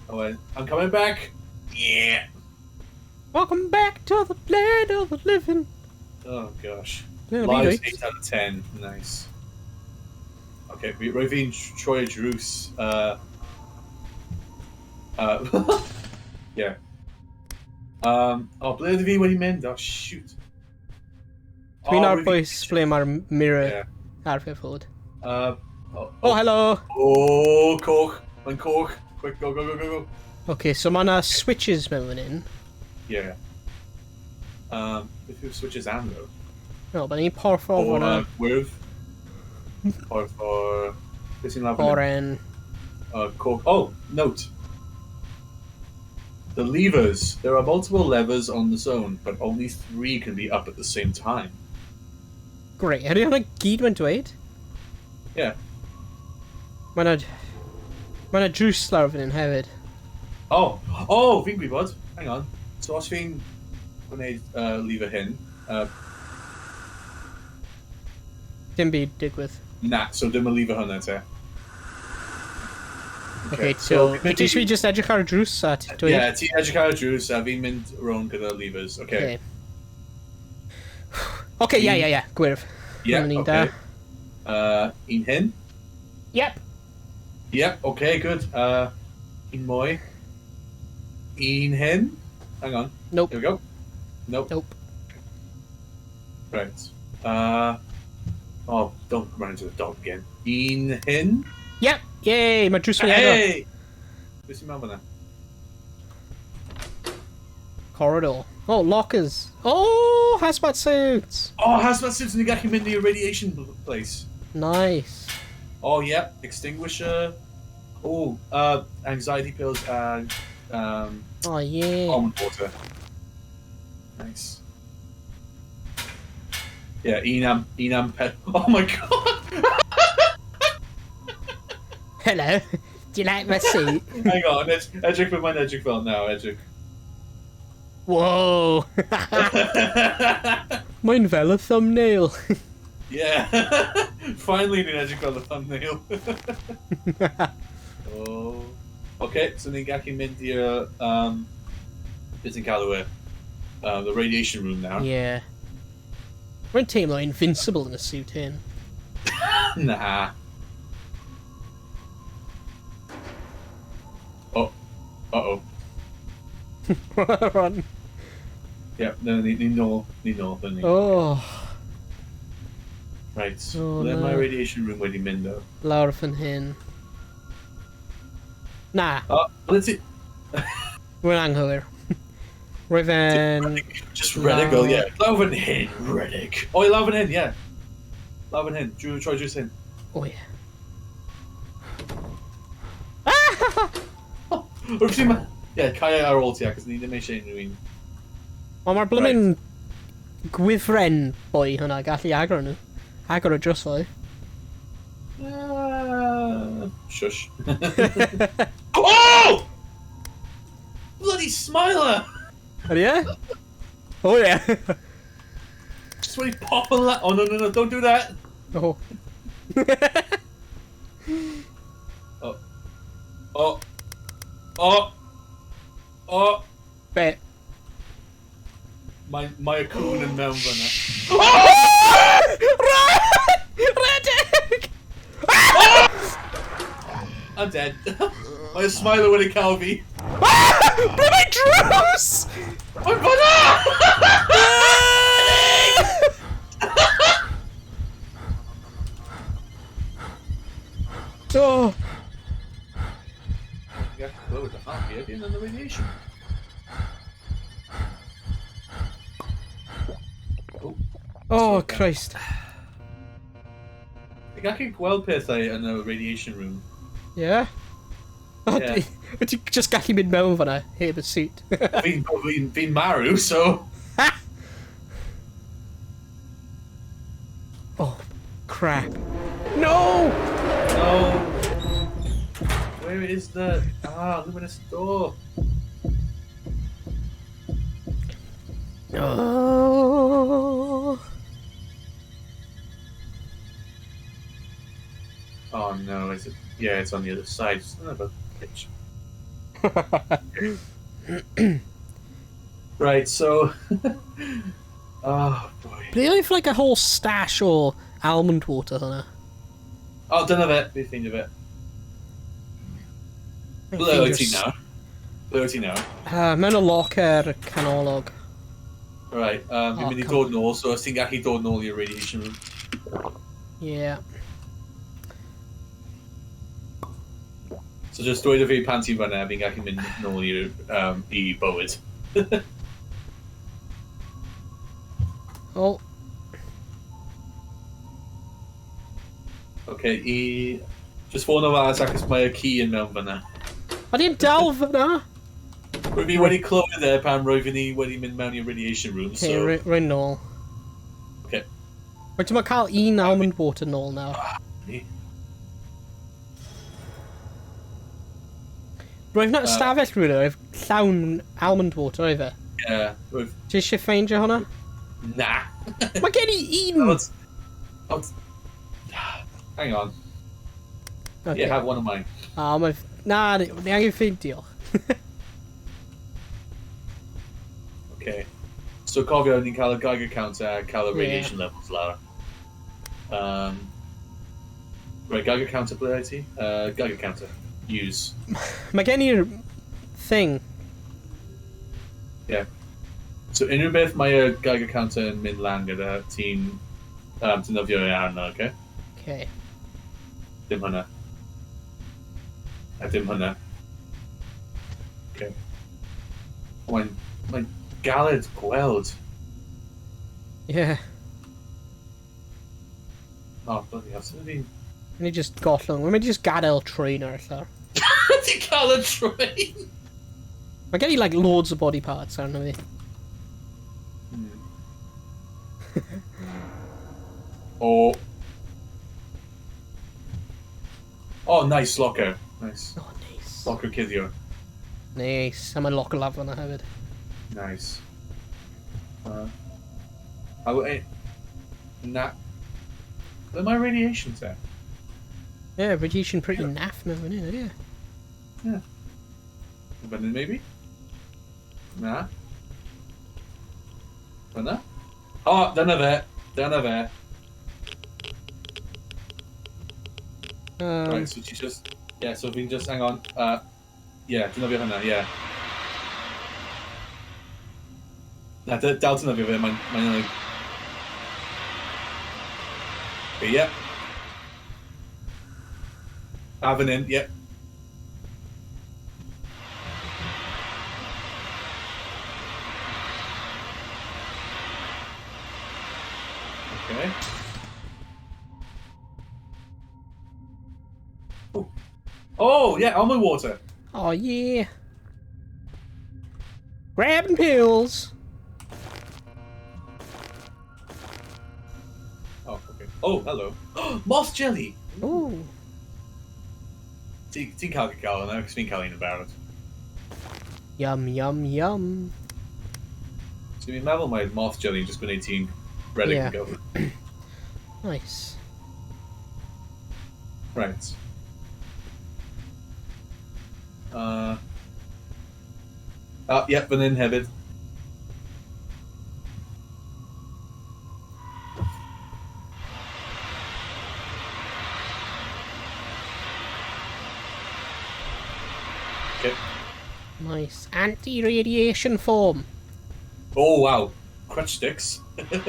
Oh, wait, I'm coming back. Yeah. Welcome back to the land of the living. Oh gosh. Yeah, Lives fi 8 out of 10. Nice. Okay, rwy fi'n troi y drws. Yeah. Oh, ble ydw fi wedi mynd? Oh, shoot. Dwi'n Oh, ar rwy fi- bwys ble mae'r mirror Yeah. arfer fod. Oh, Oh, hello! Oh, coch. Mae'n coch. Quick, go, go, go, go, go. Okay, so mae yna switches mewn fan hyn. Yeah. Beth yw'r switches am, though? No, but ni'n porffor O, hwnna. gwyrdd. Porffor... Beth sy'n lawr fan hyn? Oren. Coch. Oh, note. The levers. There are multiple levers on the zone, but only 3 can be up at the same time. Great. Ydy hwnna gyd mae'n dweud? Yeah. Mae yna... Mae yna drws lawr fan hyn hefyd. Oh, oh, fi'n gwybod. Hang on. So os fi'n gwneud lever hyn, Dim byd digwydd. na, so dim y lever hwnna te. Okay, so... fi'n mynd Ti eisiau fi just edrych ar y drws a ti dweud? Yeah, ti'n edrych ar y drws a fi'n mynd rownd gyda levers. Okay. Okay. Okay, yeah, yeah, yeah. Gwyrdd. Yeah, Hwnna'n un okay. da. Un hyn. Yep. Yep, okay, good. Un mwy. Un hyn. Hang on. Nope. Here we go. Nope. Nope. Right. Oh, don't run into the dog again. Un hyn. Yep. Yay, mae drws wedi agor. Hey! Beth sy'n mewn fyna? Corridor. Oh, lockers. Oh, hazmat suits. Oh, hazmat suits yn gallu mynd i'r radiation place. Nice. Oh, yep. Extinguisher. Oh, anxiety pills and Oh, yeah. almond water. Nice. Yeah, un am pet. Oh my god! Hello. Do you like my suit? Hang on, edrych fe, mae'n edrych fel now, edrych. Whoa! Mae'n fel y thumbnail. Yeah. Finally ni'n edrych fel y thumbnail. Oh. Okay, so ni'n gallu mynd i'r... beth ti'n cael e? The radiation room now. Yeah. Rwy'n teimlo invincible yn y suit hyn. Na. Oh. Uh-oh. Run. Yeah, no, ni nôl. Ni nôl, ni. Oh. Right. Oh, ble no. mae radiation room wedi mynd o? Lawr fan hyn. Na, Oh, let's see. rwy'n anghywir. Rwy fe'n... Just Reddick, oh yeah. Lawr fan hyn, Reddick. Oh, lawr fan hyn, yeah. Lawr fan hyn, drwy troi drws hyn. Oh yeah. Wrth ti ma... Yeah, cael ar ôl ti, acos ni ddim eisiau unrhyw un. Ond mae'r blymyn gwifren boi hwnna gallu agor nhw. Agor y drysau. Shush. Oh! Bloody smiler! Ydy e? Oh yeah. Just when he pop a la- Oh no no no! Don't do that! Oh. Oh. Oh. Oh. Oh. Be? Mae y cwn yn mewn fyna. Redeg! I'm dead. Mae y smiler wedi cael fi. Ble mae drws? Mae'n fyna! Oh. Yeah, clywed y heartbeat yn the radiation. Oh. Oh, Christ. Fi'n gallu gweld pethau yn y radiation room. Yeah? Oh, Yeah. Wyt ti just gallu mynd mewn fan'na, heb y suit. Fi'n marw, so... Oh, crap. No! No! Where is the... Ah, luminous door. Oh. Oh no, is it? Yeah, it's on the other side. Son of a bitch. Right, so... Oh, boy. Ble oedd like a whole stash o almond water hwnna? Oh, dyna fe. Fi ffeindio fe. Ble wyt ti nawr? Ble wyt ti nawr? Mewn y locker canolog. Right, fi'n Oh, mynd i come dod nôl, so os ti'n gallu dod nôl i'r radiation room. Yeah. So just dweud o fi pan ti'n fan'na, fi'n gallu mynd nôl i'r i bywyd. Oh, Okay, i... Just fod yn ofalus achos mae y ci yn mewn fan'na. a di'n dal fyna? Rwyf fi wedi clywed e pan rwyf ni wedi mynd mewn i'r radiation room, Okay, so... rwy'n nôl. Okay. Wyt ti'n cael un almond water nôl nawr? Ni. Roedd na ystafell rhywle, roedd llawn almond water oedd e. Yeah, rwyf... Ti eisiau ffeindio hwnna? Na! Mae gen i un! Ond... Hang on. Okay. Yeah, have one of mine. Ah, mae... Na, ni angen ffeindio. Okay. So cofio, ni'n cael y Geiger counter a cael y Yeah. radiation levels lawr. Right, Geiger counter, ble wyt ti? Geiger counter. Use. Mae gen i'r thing. Yeah. So unrhyw beth mae y Geiger counter yn mynd lan gyda ti'n defnyddio e arno, okay? Okay. Dim hwnna. A dim hwnna. Okay. Mae'n galed gweld. Yeah. Oh, bloody hell, sut fi'n... Ni just gollwng. Mae'n mynd i just gadael train ar y llawr. Ti'n cael y train? Mae gen i like loads o body parts arno fi. Oh. Oh, nice locker. Nice. Oh, nice. Locker cuddio. Nice. A mae'n locker laf fyna hefyd. Nice. A na. Ble mae radiation te? Yeah, radiation pretty naff mewn fan hyn, yeah. Yeah. Fan hyn, maybe? Na. Fyna? O, oh, dyna fe. Dyna fe. Right, so ti just... Yeah, so fi'n just... Hang on. Yeah, dyna fi hwnna, yeah. Na, dal dyna fi fe, mae'n... Mae okay, yeah. A fan hyn, yeah. Okay. Oh, oh yeah, almond water. Oh yeah. Grabbing pills. Oh, okay. Oh, hello. Moth jelly. Ooh. Ti'n cael cael yna, cos fi'n cael un yn barod. Yum, yum, yum. So fi'n meddwl mae moth jelly just gwneud ti'n redeg yn gyflym. Nice. Right. Yep, fan hyn hefyd. Okay. Nice. Anti-radiation foam. Oh, wow. Crutch sticks. Beth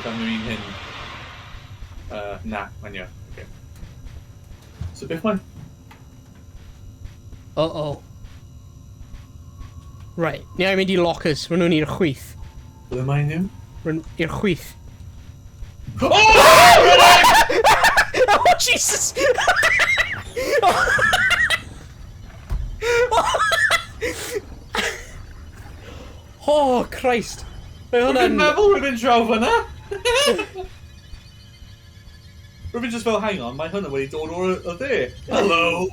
am yr un hyn? Na, mae'n iawn. Okay. So beth mae'n... Uh-oh. Right, ni angen mynd i lockers. Rwy'n nhw'n i'r chwith. Ble mae nhw? Rwy'n i'r chwith. Oh! Oh, Jesus! Oh, Christ. Mae hwnna'n... Rwy'n meddwl rwy'n draw fyna! Rwy'n just fel, hang on, mae hwnna wedi dod o'r dde. Hello!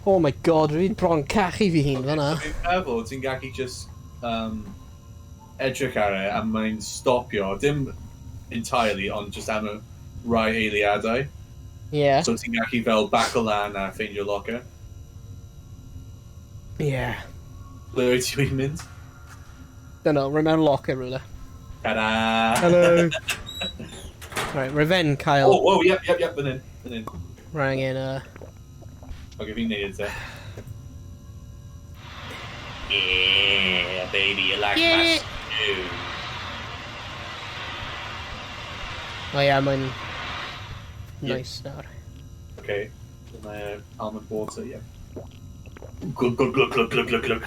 Oh my god, rwy'n bron cachu fi hun fyna. Fi'n meddwl ti'n gallu just edrych ar e a mae'n stopio, dim entirely, ond just am y rai eiliadau. Yeah. So ti'n gallu fel back o lan a ffeindio locker. Yeah. Ble wyt ti wedi mynd? Dyna, rwy'n mewn locker rhywle. Ta-da! Hello! Right, rwy'n cael... Oh, whoa, yep, yep, yep, fan hyn, fan hyn. Rwy'n angen, Ok, fi'n neud e te. Yeah, baby, you like my stew. Oh yeah, mae'n... Nice nawr. Okay, dyna almond water, yeah. Glug, glug, glug, glug, glug, glug, glug.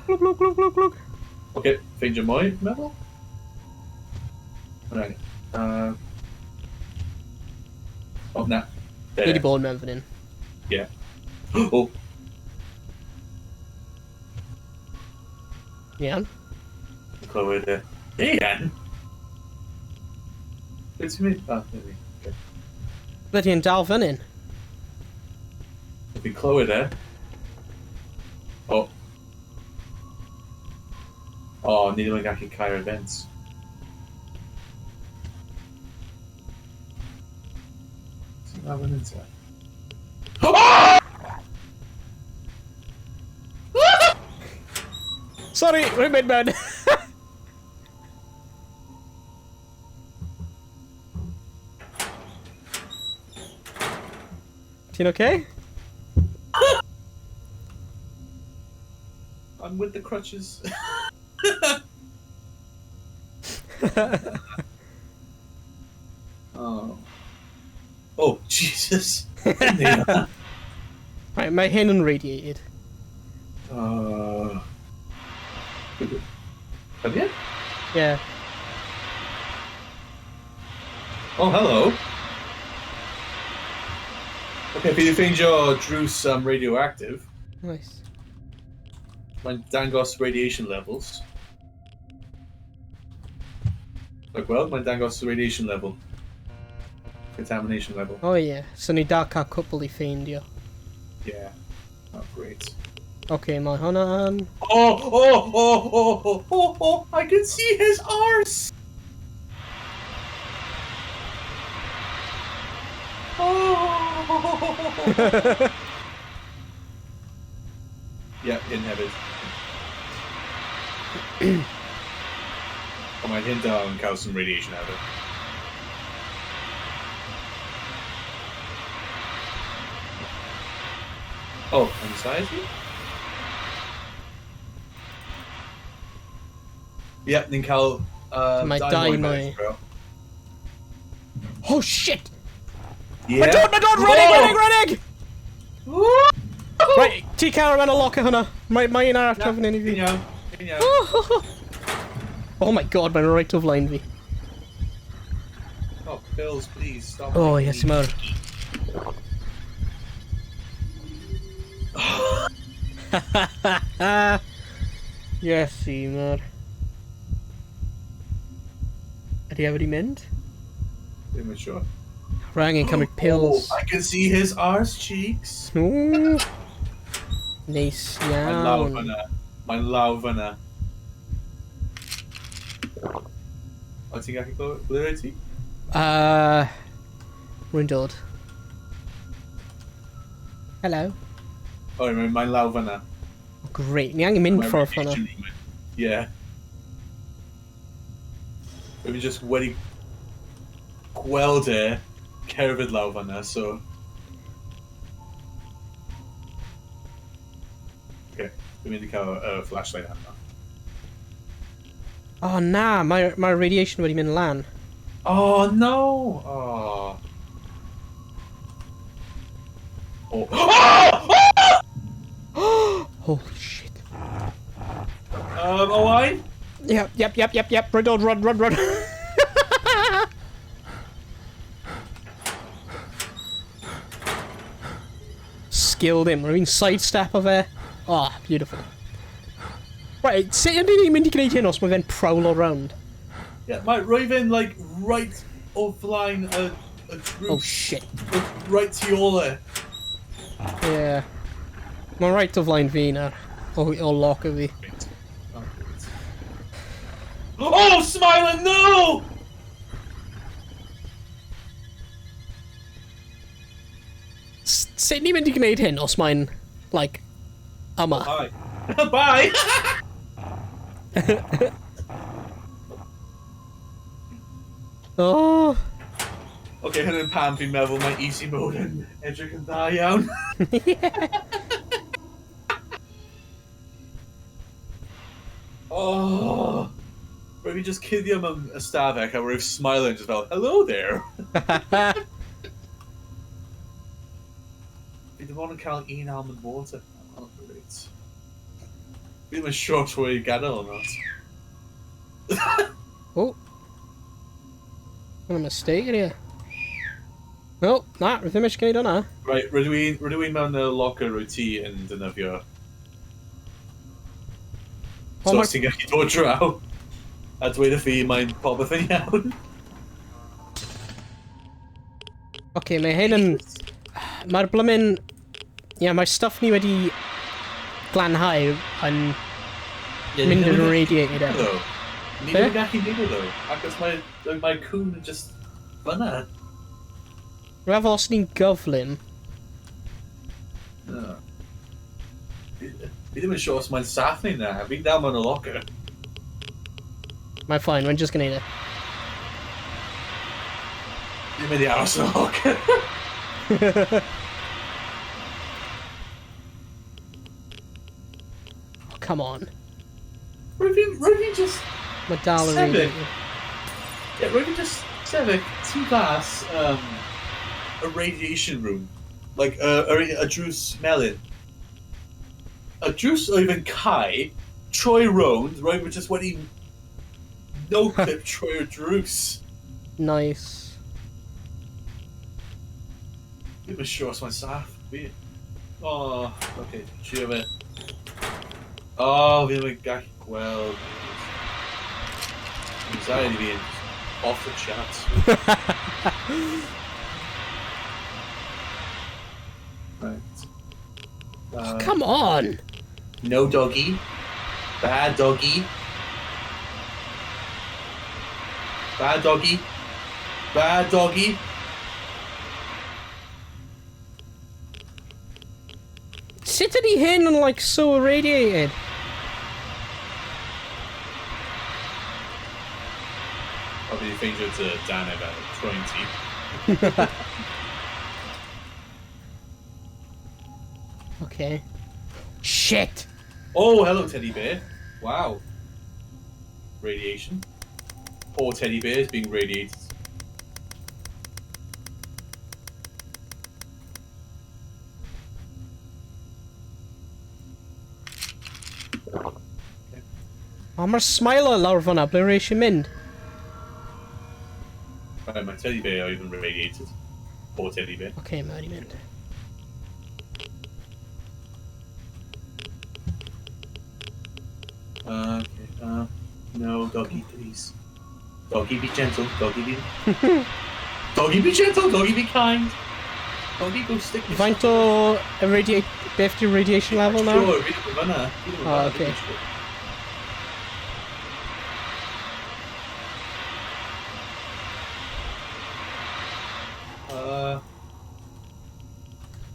Glug, glug, glug, glug, glug. Okay, ffeindio mwy, meddwl? Right. Oh, na. Ni wedi bod mewn fan hyn. Yeah. Oh. Iawn. Clywed e. Ian! Beth ti'n mynd? Ah, maybe. Okay. Bydde ti'n dal fan hyn? Fi'n clywed e. Oh. Oh, ni ddim yn gallu cau'r events. Ti'n meddwl fan hyn te? Oh! Sorry, rwy'n mynd mewn. Ti'n okay? I'm with the crutches. Oh. Oh, Jesus. Right, mae hyn yn radiated. Have you? Yeah. Oh, hello. Okay, fi wedi ffeindio drws radioactive. Nice. Mae'n dangos radiation levels. Like, well, mae'n dangos radiation level. Contamination level. O oh, ie, yeah. So ni dal cael cwpl i ffeindio. Yeah. Oh, great. Oce, okay, mae hwnna yn... Oh, I can see his arse! Oh! Yeah, hyn hefyd. Ond mae hyn dal yn cael some radiation out of it. Oh, anxiety? Yeah, ni'n cael Mae dau dau mwy. mwy. Oh shit! Yeah. Mae dod, running, Oh! running, running! Right, ti cael rhan o locker hwnna. Mae un arall trefn i fi. Ti'n iawn, ti'n iawn. Oh my god, mae'n right o flaen fi. Oh, pills, please, stop. Oh, making yes, me- mawr. Yes, mawr. Ydy e wedi mynd? Ddim yn siŵr. Rhaid angen cymryd pills. Oh, I can see his arse cheeks. Ooh. Neis Mae'n lawr iawn. fyna. Mae'n lawr fyna. O, ti'n gallu clywed ble wyt ti? Rwy'n dod. Hello. O, mae'n lawr fyna. Great, ni angen mynd Mae'n ffordd fyna. radiation room. Yeah. Rwy'n just wedi gweld e cerdded lawr fyna, so... Okay, dwi'n mynd i cael y flashlight arno. Oh na, mae'r mae radiation wedi mynd lan. Oh no! Oh. Oh. Oh! Holy shit. Owain? Yep. Run, run, run, run. Skilled him. Rwy'n sidestep o fe. Oh, beautiful. Right, sut ydyn ni'n mynd i gwneud hyn os mae fe'n prowl around? Yeah, mae roi fe'n like right o flaen y drws. Oh shit. Right tu ôl e. Yeah. Mae'n right o flaen fi nawr. O locker fi. Great. Oh, great. Oh, Smiler, no! Sut ni'n mynd i gwneud hyn os mae'n, like, yma? Bye. Bye! Oh! Okay, hyn yn pam fi'n meddwl mae easy mode yn edrych yn dda iawn. Oh! Rwyf fi just cuddio mewn ystafell a rwyf smiling just fel, hello there! Fi ddim ond yn cael un almond water. Oh, great. Fi ddim yn siŵr trwy gadael or not. Oh. What a mistake here. No, na, rwyf ddim eisiau gwneud hwnna. Right, rydw i mewn y locker rwy ti yn defnyddio. O, So os ti'n gallu dod draw a dweud wrth fi mae'n popeth yn iawn. Oce, mae hyn yn... Mae'r blymyn... Ie, yeah, mae stuff ni wedi glanhau yn mynd yn radiated. Though. Ni Be? ddim yn gallu neud o though, achos mae cwn yn just fyna. Rwyf os ni'n gyflym. No. Fi ddim yn siŵr os mae'n saff neu na, fi'n dal mewn y locker. Mae'n fine, mae'n just gwneud e. Fi'n mynd i aros yn y locker. Oh, come on. Rwyf fi'n just... Mae dal yn Sefyll. radiated. Yeah, rwyf fi'n just sefyll tu fas a radiation room. Like, a drws melyn. A drws oedd yn cau, troi rownd, rwyf fi just wedi no-clip trwy'r drws. Nice. Ddim yn siŵr os mae'n saff. Fi... Oh, okay, trio fe. Oh, fi ddim yn gallu gweld. Anxiety fi yn Off the charts. Right. Oh, come on! No doggy. Bad doggy. Bad doggy. Bad doggy. Sut ydi hyn yn, like, so irradiated? I'll be ffeindio to Dan about 20. Okay. Shit! Oh, hello, teddy bear. Wow. Radiation. Poor teddy bear is being radiated. O, mae'r smiler lawr fan'na, ble rwy eisiau mynd? Right, my teddy bear are even radiated. Poor teddy bear. Okay, mae wedi mynd. Okay, no, doggy, please. Doggy, be gentle. Doggy, be... Doggy, be gentle. Doggy, be kind. Doggy, go stick yourself. Faint o irradiate, beth di'r radiation level nawr? Sure, fi ddim yn fan'na. Fi ddim yn Oh, fan'na, okay. fi ddim yn siŵr.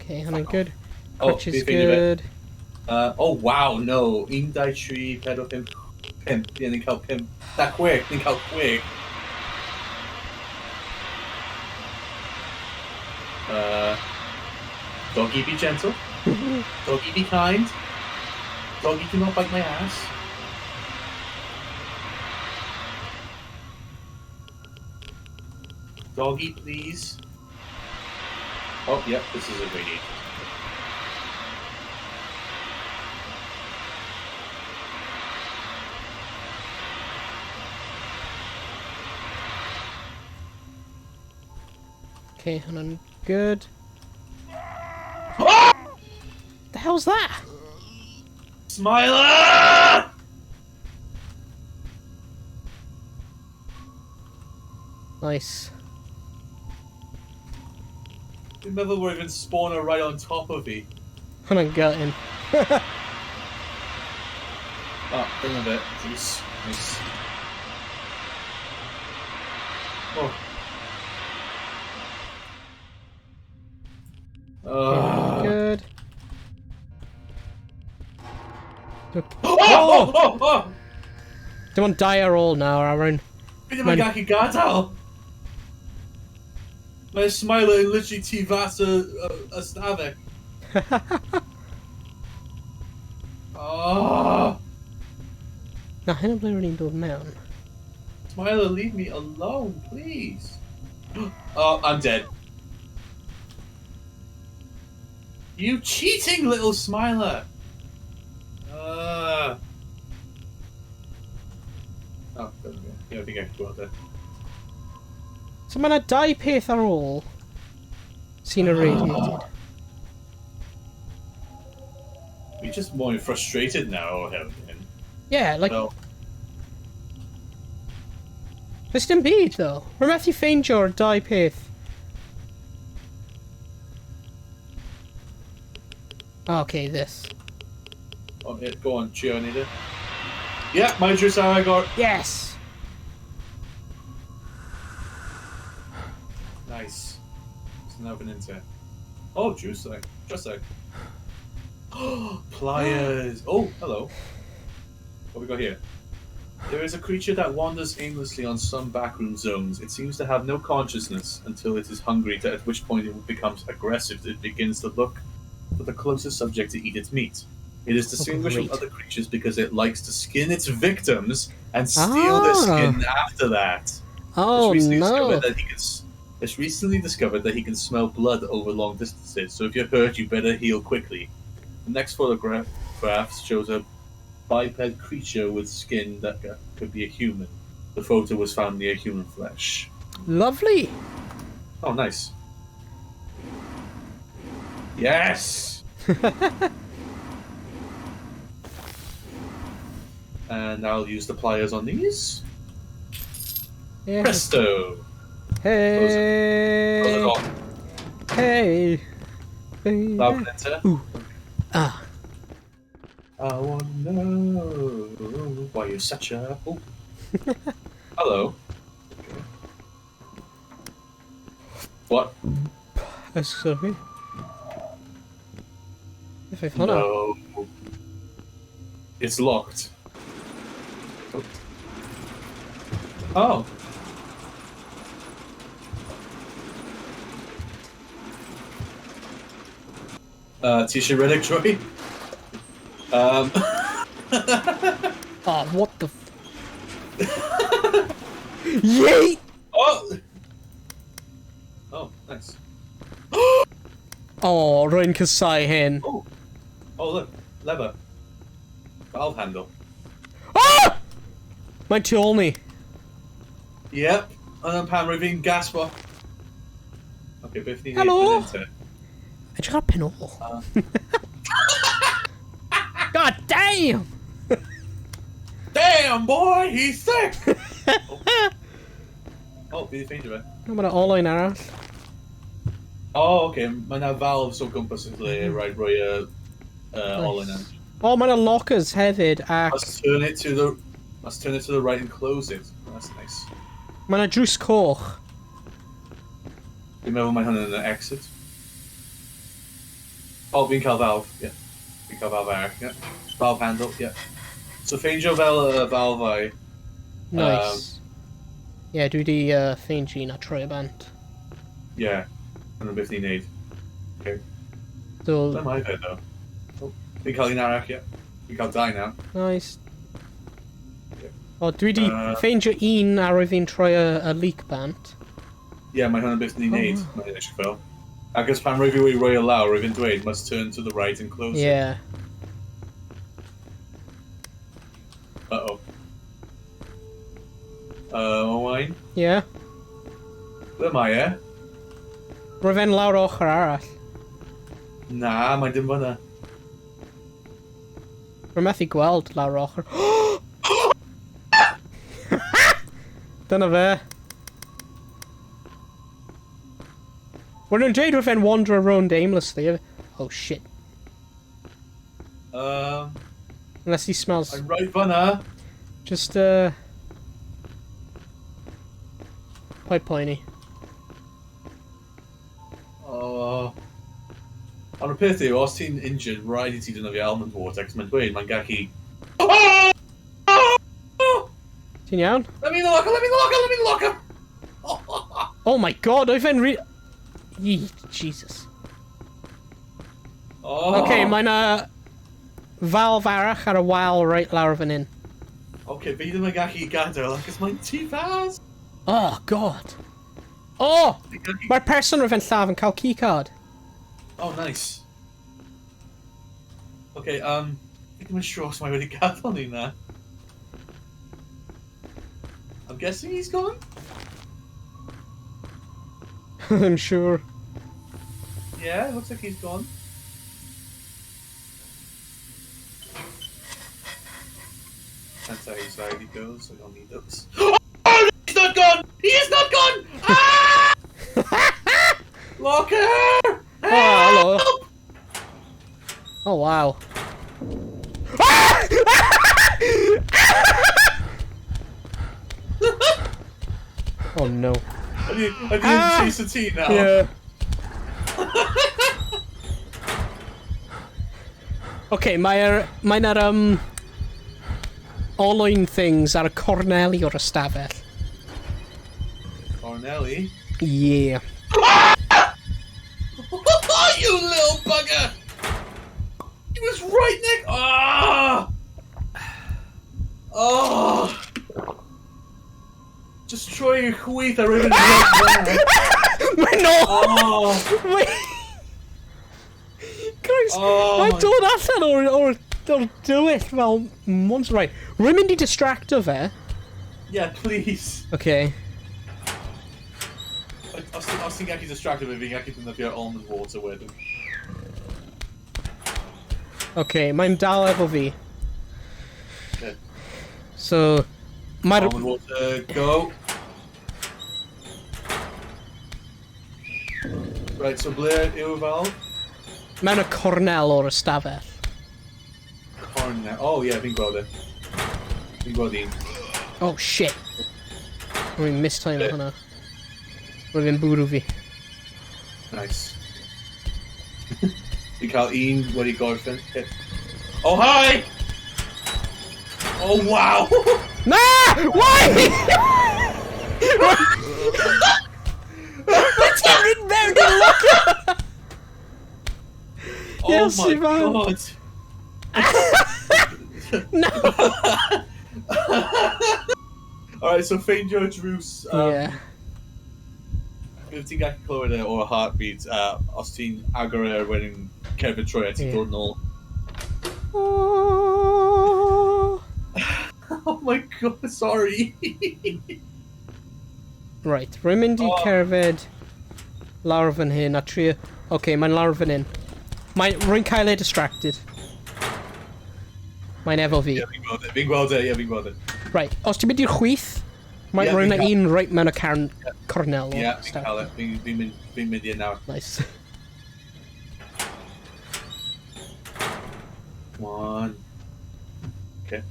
Okay, hwnna'n good. Oh, Which is fi ffeindio fe. good. Oh, wow, no. 1, 2, 3, 4, 5, 5. Ie, ni'n cael 5. Na, 6. Ni'n cael 6. Doggy be gentle. Doggy be kind. Doggy do not bite my ass. Doggy, please. Oh, yep, this is a radiator. Okay, hwnna'n good. The hell's that? Smiler! Nice. Dwi'n meddwl we're even spawner right on top of fi. Hwnna'n gutting. Oh, dyna fe. Juice. Nice. Oh. Good. Oh, oh, oh, oh! Dim ond dau ar ôl nawr, Aaron. Fi ddim yn gallu gadael! Mae'r smiler yn literally tu fas y stafell. Oh! Na, hyn o ble ro'n i'n dod mewn. Smiler, leave me alone, please. Oh, I'm dead. You cheating little smiler! Oh, there we go. Yeah, I think I can go out there. So mae yna dau peth ar ôl sy'n irradiated. We're just more frustrated now, Helen. Yeah, like, Well, Does dim byd, though. Rwy'n methu ffeindio'r dau peth. Oh, okay, this. Oh, yeah, go on, cheer on it. Yeah, my drws ar agor. Yes! Nice. It's now been into. Oh, juice like. Just like. Pliers. Oh, hello. What we got here? There is a creature that wanders aimlessly on some backroom zones. It seems to have no consciousness until it is hungry, at which point it becomes aggressive. It begins to look for the closest subject to eat its meat. It is distinguished from great. other creatures because it likes to skin its victims and steal their Ah. skin after that. Oh, It's recently no. discovered that he can. It's recently discovered that he can smell blood over long distances, so if you're hurt, you better heal quickly. The next photograph shows a biped creature with skin that could be a human. The photo was found near human flesh. Lovely. Oh, nice. Yes! And I'll use the pliers on these. Yeah. Presto! Hey! Close it off. Hey! Baby. Lawr fan hyn te. Ooh. Ah. I wanna know why you're such a... Oh. Hello. Okay. What? That's okay. If I hwnna. No. It's locked. Oh. Oh. Ti eisiau redeg trwy? Oh, what the Yeet! Oh! Oh, nice. Oh, rwy'n casáu hyn. Oh! Oh, look. Lever. Valve handle. Ah! Mae'n tu ôl ni. Yep. Ond pam rwy fi'n gaspo. Okay, beth ni'n Helo? neud fan hyn te? Edrych ar pen ôl. God damn! Damn, boy! He's sick! Oh, oh, fi 'di ffeindio fe. No, mae'n olwyn arall. Oh, okay. Mae yna valves o gwmpas y lle, right, roi y olwyn yn. Oh, mae yna lockers hefyd ac Let's turn it to the... Let's turn it to the right and close it. That's nice. Mae yna drws coch. Fi'n meddwl mae hwnna'n yn exit. Oh, fi'n cael valve, yeah. Fi'n cael valve arall, yeah. Valve handle, yeah. So ffeindio fel y valveau. Nice. Ie, yeah, dwi di ffeindio un a troi y bant. Yeah. Hwna'n beth ni'n neud. Okay. So, Ble mae fe, though? Oh, fi'n cael un arall, yeah. Fi'n cael dau now. Nice. Yeah. O, dwi di ffeindio un a roedd fi'n troi y leak bant. Yeah, mae hwnna'n beth ni'n Oh, neud. wow. Mae'n edrych fel. Ac os pan rwy fi wedi rhoi y lawr, rwy fi'n dweud, must turn to the right and close it. Yeah. Uh-oh. Owain? Yeah. Ble mae e? Roedd fe'n lawr ochr arall. Na, mae dim fyna. Rwy'n methu gweld lawr ochr. Dyna fe. Wel, nhw'n dweud roedd fe'n wander around aimlessly. Oh shit. Unless he smells. I'm right fyna. Just, Paid poeni. Oh. Ond y peth yw, os ti'n injured, rhaid i ti defnyddio almond water, cos mae'n dweud mae'n gallu... Oh! Ti'n iawn? Let me in the locker, let me in the locker, let me in the locker! Oh my god, oedd fe'n Yee, Jesus. Oh. Okay, mae na valve arall ar y wal right lawr fan hyn. Okay, fi ddim yn gallu gadael, acos mae'n too fast. Oh, god. Oh! Fi'n gallu- Mae'r person roedd fe'n lladd yn cael keycard. Oh, nice. Okay, fi ddim yn siŵr os mae wedi gadael ni na. I'm guessing he's gone? I'm sure. Yeah, looks like he's gone. Anti-anxiety pills, I don't need those. Oh, he's not gone! He is not gone! Ah! Locker! Oh, hello. Help! Oh, wow. Oh, no. Ydy Ah! hi'n chase y tŷ now? Yeah. Okay, mae'r... Mae'n ar, olwyn things ar y corneli o'r ystafell. Corneli? Yeah. You little bugger! He was right next. Ah! Oh! Just troi i'r chwith a rhywun right there. Mae'n no! Oh! Wait. Christ, Oh mae'n my- dod allan o'r dywyll fel monster. Right, rwy'n mynd i distracto fe. Yeah, please. Okay. Os ti'n gallu distracto fe, fi'n gallu defnyddio almond water wedyn. Okay, mae'n dal efo fi. Okay. So, mae'r Almond water, go. Right, so ble yw fel? Mewn y cornel o'r ystafell. Cornel. Oh, ie, yeah, fi'n gweld e. Fi'n gweld un. Oh, shit. Rwy'n mistime hwnna. Rwy'n bwrw fi. Nice. Fi'n cael un wedi gorffen. Oh, hi! Oh, wow! Na! Why? Mae ti'n mynd mewn i'r locker! Oh Yes, my man. god! No! Alright, so ffeindio drws. Yeah. If ti'n gallu clywed e o'r heartbeat, os ti'n agor e wedyn cerdded trwy e, ti'n dod nôl. Oh. Oh my god, sorry! Right, rwy'n mynd i Oh. cerdded lawr fan hyn a trio... Okay, mae'n lawr fan hyn. Mae'n... Rwy'n cael ei distracted. Mae'n efo fi. Ie, fi'n gweld e, fi'n gweld e, ie, fi'n gweld e. Right, os ti'n mynd i'r chwith, mae Ie, rwy'n fi'n cael- un right mewn y carn cornel. Ie, fi'n cael e, fi'n mynd i nawr. Nice. Come on. Okay.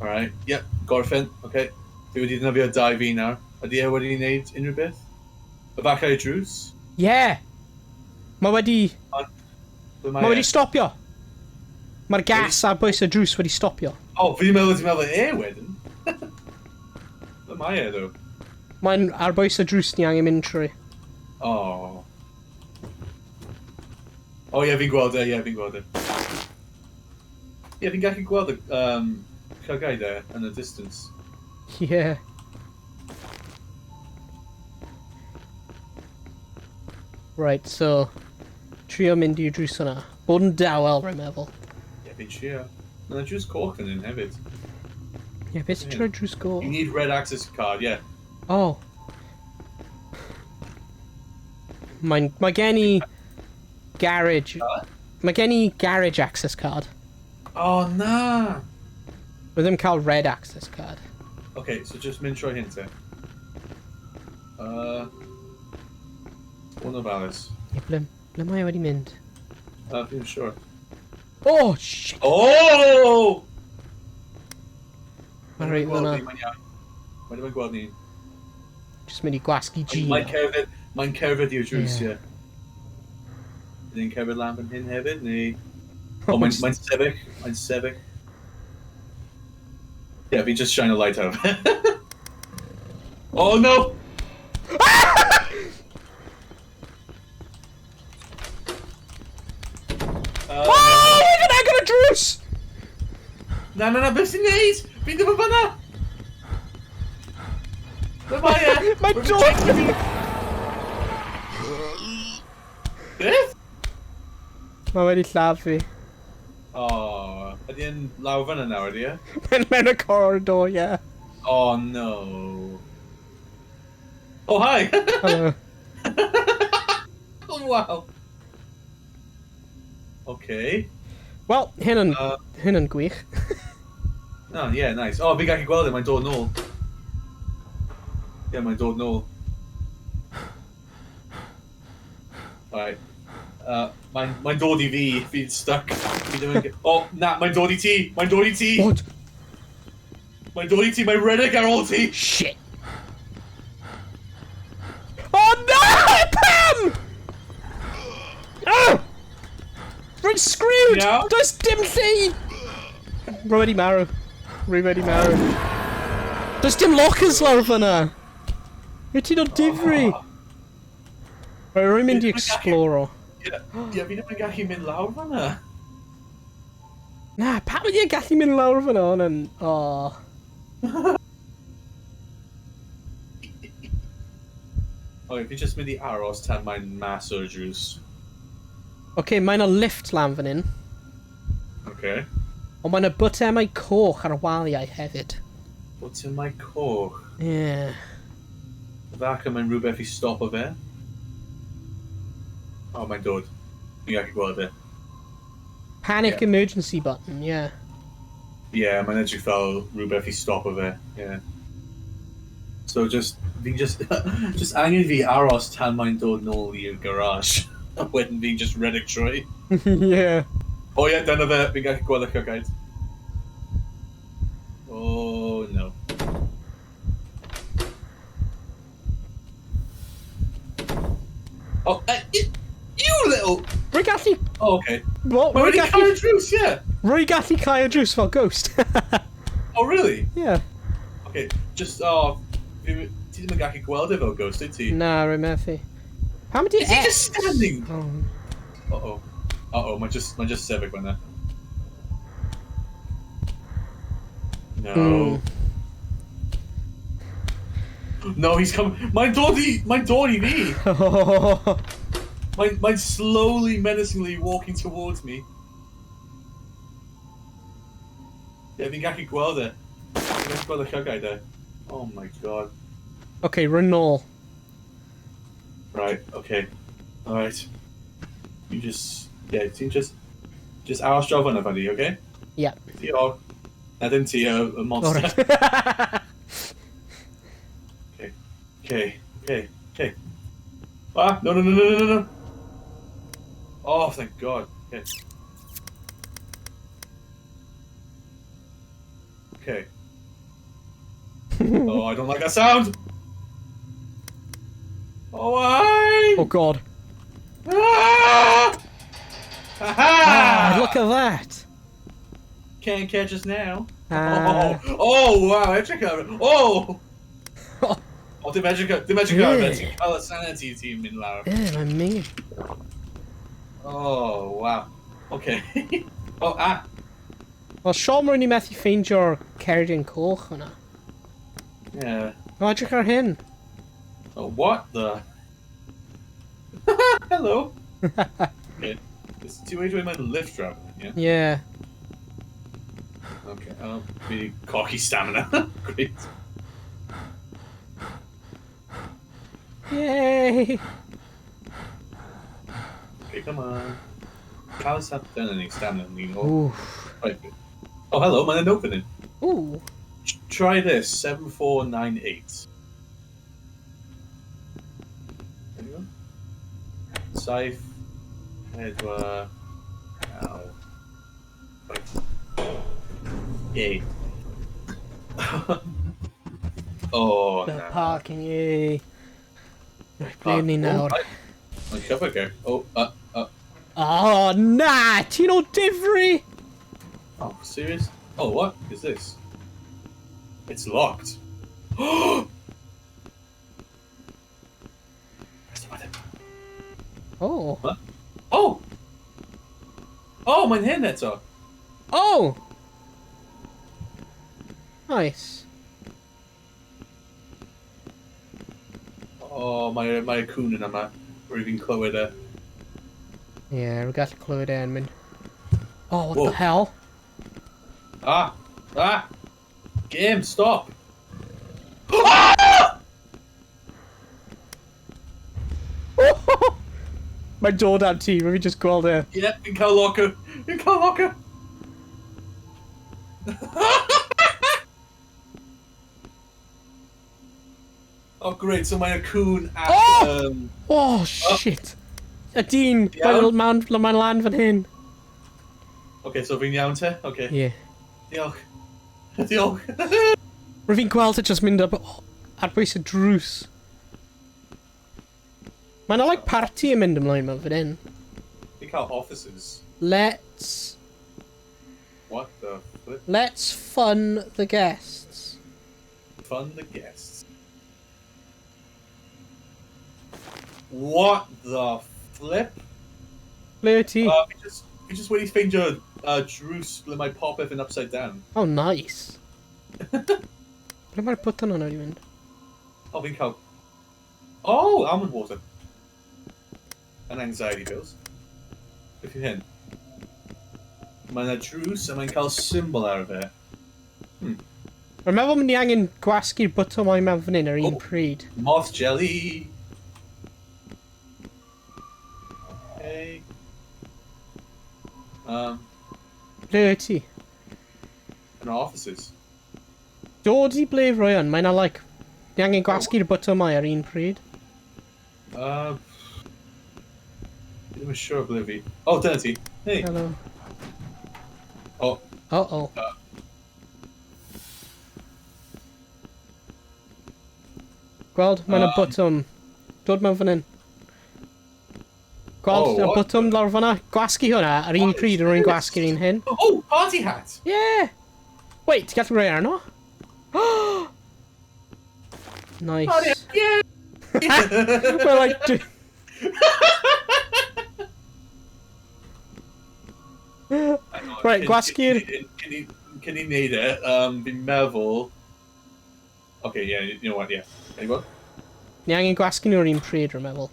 Alright, yep, gorffen, okay. Dwi wedi defnyddio dau fi nawr. Ydy e wedi gwneud unrhyw beth? Efallai drws? Yeah! Mae wedi... Ble Mae wedi e? stopio! Mae'r gas ar bwys y drws wedi stopio. O, fi'n meddwl ti'n meddwl e wedyn. Ble mae e, ddo? Mae'n ar bwys y drws ni angen mynd trwy. O. O ie, fi'n gweld e, ie, fi'n gweld e. Ie, fi'n gallu gweld y llygaid e yn y distance. Yeah. Right, so... Trio mynd i'r drws yna. Bod yn dawel, rwy'n meddwl. Ie, fi'n trio. Mae yna drws coch yn hyn hefyd. Ie, beth sy'n troi drws coch? You need red access card, yeah. Oh. Mae gen i... Garage. Mae gen i garage access card. Oh, na! Mae ddim cael red access card. Okay, so just mynd trwy hyn te. One of Alice. Ie, ble mae e wedi mynd? Fi'n siŵr. Oh, shit! Oh! Mae'n reit fyna. Mae'n iawn. Mae ddim yn gweld ni. Just mynd i gwasgu G. Mae'n cerdded i'r drws, Ie. ie. Ydy'n cerdded lan fan hyn hefyd, neu... Oh, mae'n sefyll. Mae'n sefyll. Yeah, fi just shine a light out. Oh no! Oh, look at that, got a drws! Na, na, na, beth sy'n neud? Fi'n ddim yn fanna! Ble mae e? Mae'n dod! Beth? Mae wedi lladd fi. Oh, ydy e'n lawr fanna nawr, ydy e? Mae'n mewn y corridor, yeah. Oh no. Oh, hi! Hello. Oh, wow. Okay. Wel, hyn yn gwych. No, yeah, nice. Oh, fi'n gallu gweld e, mae'n dod nôl. Yeah, mae'n dod nôl. Alright. Mae'n dod i fi, fi'n stuck. Fi ddim yn... Oh, na, mae'n dod i ti! Mae'n dod i ti! What? Mae'n dod i ti, mae'n redeg ar ôl ti! Shit. Oh no! Pam! Oh! Rwy'n screwed! Iawn? Does dim lle i... Rwy wedi marw. Rwy wedi marw. Does dim lockers lawr fyna. Wyt ti'n o difri? Oh. Right, rwy'n mynd i Fi ddim yn gallu- exploro. Ie, yeah, fi ddim yn gallu mynd lawr fanna. Na, pam ydy e'n gallu mynd lawr fyna hwn yn... Oh. O, fi jyst mynd i aros tan mae'n mas o'r drws. Okay, mae yna lift lan fan hyn. Okay. Ond mae yna bwtemau coch ar y waliau hefyd. Botymau coch. Yeah. Falle mae'n rhywbeth i stopo fe. O, mae'n dod. Fi'n gallu gweld e. Panic Yeah. emergency button, yeah. Ie, yeah, mae'n edrych fel rhywbeth i stopo fe. Ie. Yeah. So just, fi'n just, just angen fi aros tan mae'n dod nôl i'r garage. A wedyn fi'n just redeg trwy. Yeah. O ie, dyna fe, fi'n gallu gweld y llygaid. Oh no. Oh, you little... Rwy gallu... Oh, okay. What? Mae Rwy wedi gallu... cael y drws, yeah. Rwy gallu cau y drws fel ghost. Oh, really? Yeah. Okay, just, oh... Ti ddim yn gallu gweld e fel ghost, wyt ti? Na, rwy methu. Pam ydi Is he just standing? Oh. Uh-oh. Uh-oh, mae'n just, mae just sefyll fan'na. No. No, he's coming. Mae'n dod i... Mae'n dod i fi! Mae'n slowly, menacingly walking towards me. Yeah, fi'n gallu gweld e. Fi'n gallu gweld y llygaid e. Oh my god. Okay, run nôl. Right, okay. Alright. You just... Yeah, ti'n just... Just aros draw fan'na, buddy, okay? Yeah. Diolch. Na dim ti, y monster. Alright. Okay. Ah, no, no, no, no, no, no, no. Oh, thank God. Okay. Okay. Oh, I don't like that sound! Oh, why? Oh God. Ah! Aha! Ah, look at that! Can't catch us now. Ah. Oh, oh, wow, edrych ar... Oh! Oh, dim edrych ar... Dim edrych ar fe, Yeah. ti'n cael y sanity ti'n mynd lawr. Yeah, mae'n mingin. Oh, wow. Okay. Oh, ah! Wel, Sean rwy'n i methu ffeindio'r cerdyn coch hwnna. Yeah. O, edrych ar hyn. Oh, what the? Hello! Okay. Is ti wedi dweud mae'n lift draw? Yeah? Yeah. Okay, oh, fi cocky stamina. Great. Yay! Okay, come on. Cael stamina ni, stamina ni. Oh, Ooh. right. Oh, hello, mae'n an opening. Ooh. Try this, 7498. Anyone? Saith, pedwar, naw. Right. Yay. Oh, The na. parking, yay. Right, ble ni nawr? Oh, Mae'n llyfrgell. Oh, Oh, na! Ti'n o difri! Oh, serious? Oh, what is this? It's locked. Press the button. Oh. What? Oh! Oh, mae'n hyn eto. Oh! Nice. Oh, mae cwn yn yma. Rwy'n fi'n clywed e. Yeah, rwy'n gallu clywed e yn mynd. Oh, what Whoa. the hell? Ah! Ah! Game, stop! Ah! Mae'n dod am ti, rwy'n fi just gweld e. Yeah, fi'n cael locker. Fi'n cael locker. Oh, great, so mae y cwn at... Oh! Oh, shit. Y dyn, Iawn? mae'n man lan fan hyn. Okay, so fi'n iawn te? Okay. Yeah. Diolch. Diolch. Rwy'n fi'n gweld e just mynd ar bwys y drws. Mae'n like party yn mynd ymlaen mewn fan hyn. Fi'n cael offices. Let's... What the flip? Let's fun the guests. Fun the guests. What the flip? Ble wyt ti? Fi just wedi ffeindio drws ble mae popeth yn upside down. Oh, nice. Ble mae'r bwtyn hwnna wedi mynd? Oh, fi'n cael... Oh, almond water. And anxiety pills. Beth yw hyn? Mae yna drws a mae'n cael symbol ar fe. Rwy'n meddwl mynd i angen gwasgu'r bwtyn mae'n mewn fan hyn ar un Oh. pryd. Moth jelly! Okay. Ble wyt ti? Yn offices. Dod i ble rwy yn, mae yna like Ni angen gwasgu'r botwm ar un pryd. Fi ddim yn siŵr ble fi. Oh, dyna ti. Hey. Hello. Oh. Uh-oh. Gweld, mae yna botwm. Dod mewn fan hyn. Gweld, Oh, y what? botwm lawr fan'na. Gwasgu hwnna ar un pryd yn rwy'n gwasgu'r un hyn. Oh, party hat! Yeah! Wait, ti'n gallu rhoi arno? Nice. Yeah! Well, like, do... Right, gwasgu'r... Cyn i wneud e, fi'n meddwl... Okay, yeah, you know what, yeah. Can you go? Ni angen gwasgu nhw ar un pryd, rwy'n meddwl.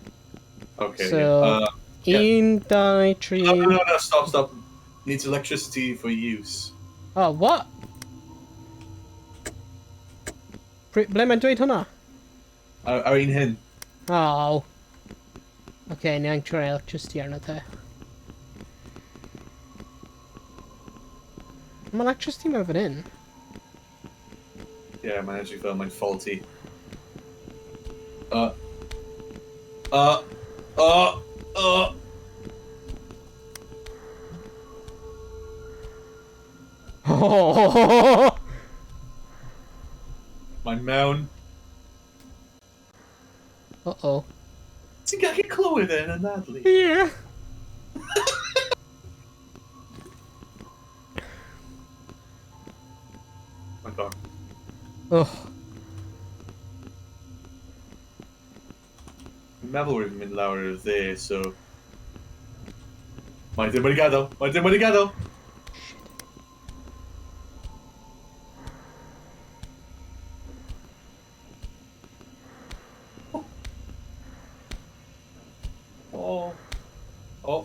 Okay, So- yeah. Yeah. Un, dau, tri... No, stop, stop. Needs electricity for use. Oh, what? Ble mae'n dweud hwnna? Ar un hyn. Oh. Okay, ni angen troi electricity arno te. Mae electricity mewn fan hyn. Yeah, mae'n edrych fel mae'n faulty. Oh. Mae'n mewn. Uh-oh. Ti'n gallu clywed e yn anadlu? Yeah. My God. Oh. Fi'n meddwl rwy'n mynd lawr i'r dde, so... Mae dim wedi gadael! Mae dim wedi gadael! Shit. Oh. Oh.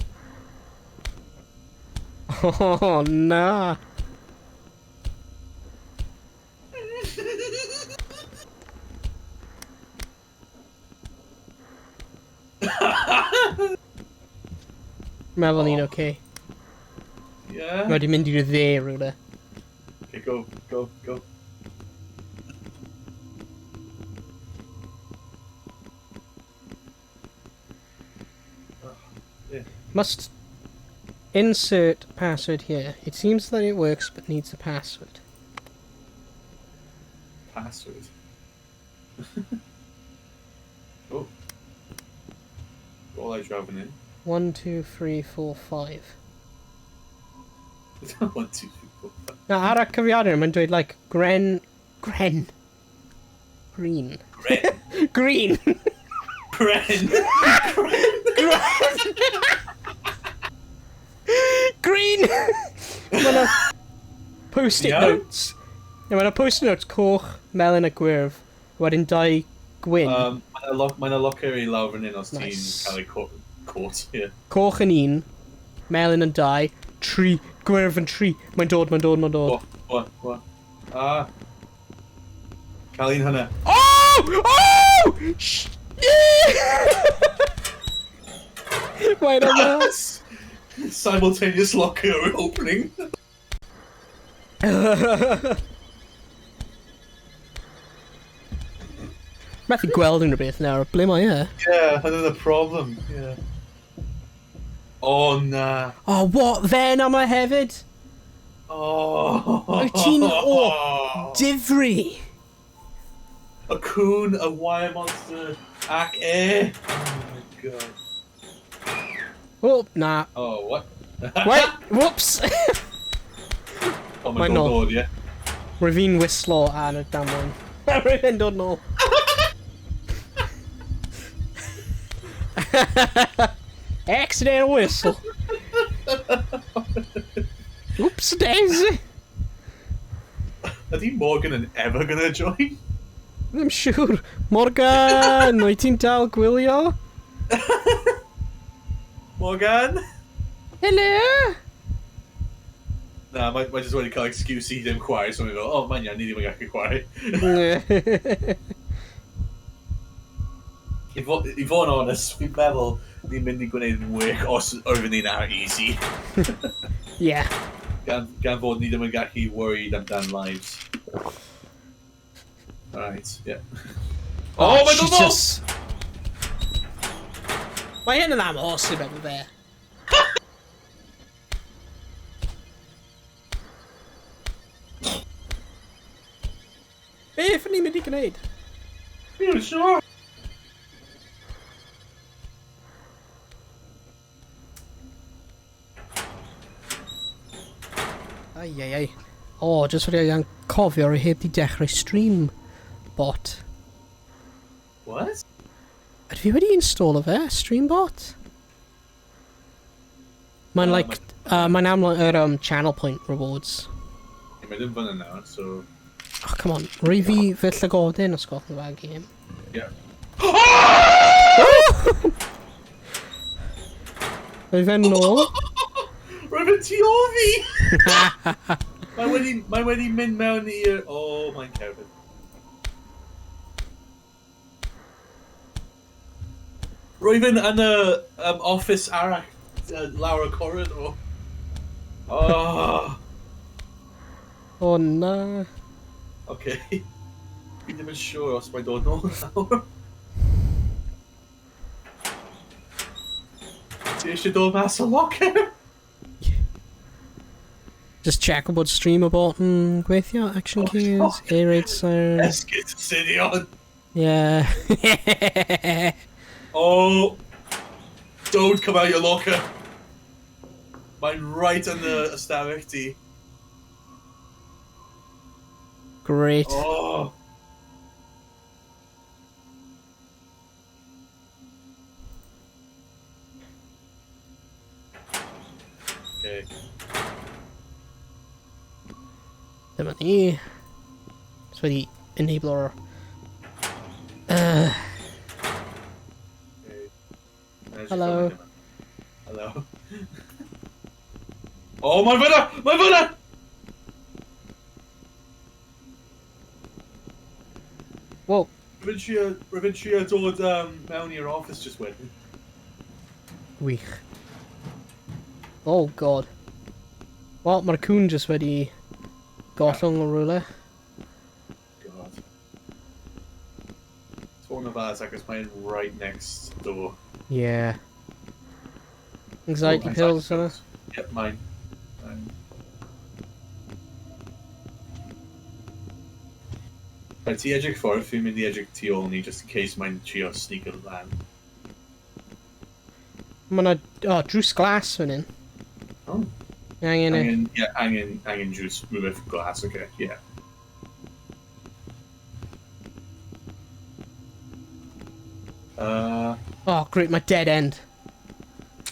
Oh, na. Meddwl ni'n okay. Yeah. Mae wedi mynd i'r dde rhywle. Okay, go, go, go. Must insert password here. It seems that it works, but needs a password. Password. Oh. All I driving in. 1, 2, 3, 4, 5. 1, 2, 3, 4, 5. Na, ar y cyfrifiadur, mae'n dweud, like, Gren... Gren. Green. Gren. Green! Gren. Green! Mae 'na post-it Iawn. notes. Mae 'na post-it notes coch, melyn a gwyrdd. Wedyn dau gwyn. Mae'n lock, mae locker i lawr fan hyn os ti'n Nice. cael ei caught. Yeah. Coch yn un, melyn yn dau, tri, gwyrdd yn tri. Mae'n dod, mae'n dod, mae'n dod. What? What? What? Ah. Cael un hynna. Oh! Oh! Wait a minute. Simultaneous locker opening. Methu gweld unrhyw beth nawr. Ble mae e? Yeah, another problem. Yeah. Oh na. Oh, what? Then am I hefyd? Oh. Wyt ti'n o difri? A coon, a wire monster, ac e. Oh my god. Oh, na. Oh, what? Wait, whoops! Oh my Mae'n god, nôl. dod, yeah. Rwy fi'n wislo ar y damwain. Rwy fi'n dod nôl. Accidental whistle. Oops, daisy. Ydy Morgan yn ever gonna join? Ddim siŵr. Morgan, wyt ti'n dal gwylio? Morgan? Hello? Na, mae jyst wedi cael excuse i ddim chwarae, so mae'n fel, oh, mae'n iawn, ni ddim yn gallu chwarae. I fod yn honest, fi'n meddwl ni'n mynd i gwneud yn well os oeddwn ni'n ar easy. Yeah. Gan fod ni ddim yn gallu worried amdan lives. Alright, yeah. Oh, mae'n dod nôl! Jesus. Mae hyn yn amhosib efo fe. Beth o'n i'n mynd i gwneud? Fi'n siŵr. Ai, ai, ai. O, jyst wedi angen cofio rwy heb di dechrau stream bot. What? Ydw fi wedi installo fe, stream bot? Mae'n Oh, like, mae'n amlwg yr channel point rewards. Mae ddim fyna nawr, so... Oh, come on. Rwy fi fy llygodyn os gwelwch yn dda game. Yeah. Rwy fe'n nôl. Rwy'n mynd tu ôl fi! Mae wedi mynd mewn i'r... Oh, mae'n cerdded. Rwy'n fynd yn y office arall lawr y corridor. Oh, O na. okay. Fi ddim yn siŵr os mae'n dod nôl nawr. Ti eisiau dod mas o locker? Just check bod streamer bot yn gweithio. Action Oh, keys, fuck. air raid siren. Esgyd synion. Yeah. Oh, don't come out your locker. Mae'n right yn y ystafell ti. Great. Oh. Okay. Dyma ni. Just wedi enablo'r... Okay. Hello. Hello. Oh, mae'n fyna! Mae'n fyna! Whoa. Rwy'n trio dod mewn i'r office just wedyn. Wych. Oh god. Wel, mae'r cwn just wedi gollwng o rhywle. God. It's one of us, achos mae'n right next door. Yeah. Anxiety Oh, pills, yna. Yep, mine. Mine. Right, ti edrych ffordd, fi'n mynd i edrych tu ôl ni, just in case mae'n trio sneak lan. Mae yna... Oh, drws glas fan hyn. Oh. Angen e. Angen, yeah, angen drws rhywbeth glas, okay, yeah. Oh, great, my dead end.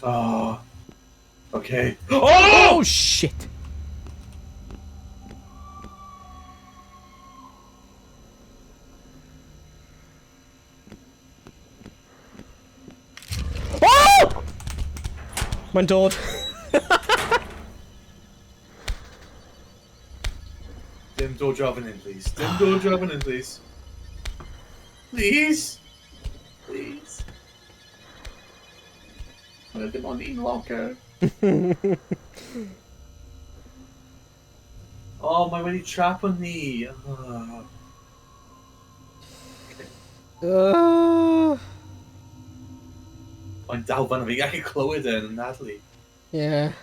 Oh, okay. Oh! Oh, shit! Oh! Mae'n dod. Dim dod draw fan hyn, please. Dim dod draw fan hyn, please. Please! Please. Mae dim ond un locker. Oh, mae wedi trap on ni. Oh. Mae'n dal fan fi gallu clywed e yn anadlu. Yeah.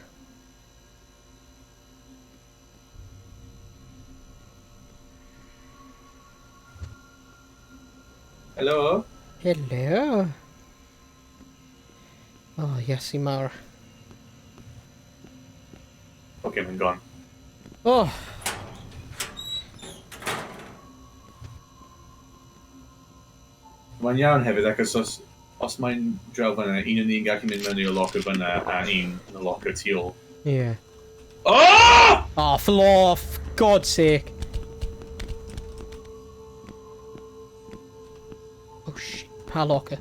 Hello? Hello. Oh, yes, mawr. Okay, mae'n gone. Oh. Mae'n iawn hefyd, achos os mae'n draw fan'na, un o'n ni'n gallu mynd mewn i'r locker fan'na, a un yn y locker tu ôl. Yeah. Oh! Oh, floor, for God's sake. Oh shit, pa locker?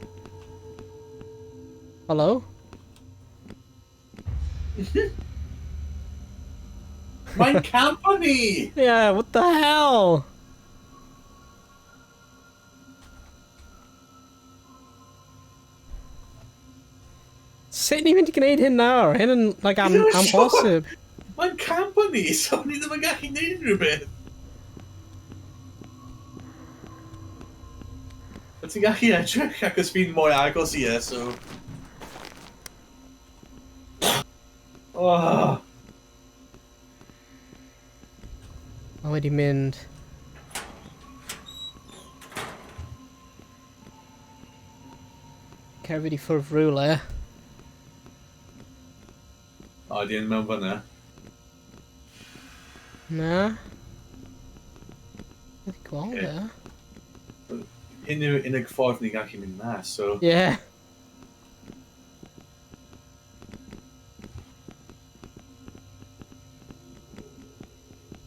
Hello? Mae'n campo ni! Yeah, what the hell? Sut ni'n mynd i gwneud hyn nawr? Hyn yn, like, Ddim yn siŵr. amhosib. Mae'n campo ni, so ni ddim yn gallu gwneud unrhyw beth. But ti'n gallu edrych achos fi'n mwy agos i e, so... Oh. Mae wedi mynd. Cerfyd i ffwrdd rhywle. O, di yn mewn fyna. Na. Wedi gweld e. Hyn yw'r unig ffordd ni'n gallu mynd mas, so... Yeah.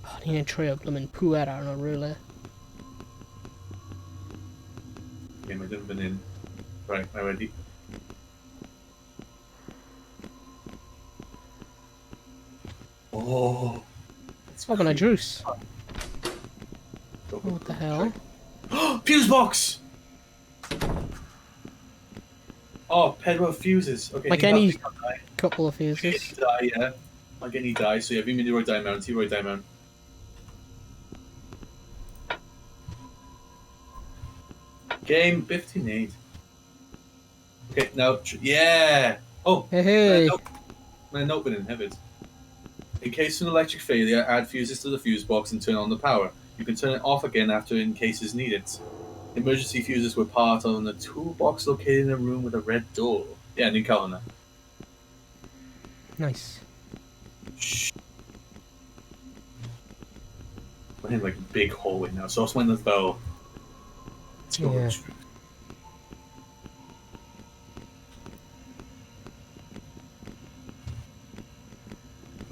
Oh, ni'n trio blymyn pŵer arno rhywle. Okay, mae ddim fan hyn. Right, mae wedi... Oh! Oh, mae 'na drws. What the hell? Fuse box! Oh, pedwar fuses. Okay, Mae gen i couple of Mae gen fuses. i dau, ie. Mae gen i dau, so ie, fi'n mynd i roi dau mewn, ti roi dau mewn. Game, beth ti'n neud? Okay, now, yeah! Oh, Hey, hey. Mae'n note fan hyn hefyd. In case of an electric failure, add fuses to the fuse box and turn on the power. You can turn it off again after in case is needed. Emergency fuses were part on a toolbox located in a room with a red door. Yeah, ni'n cael hwnna. Nice. Shh. We're in like a big hallway now, so os mae'n fel... Yeah.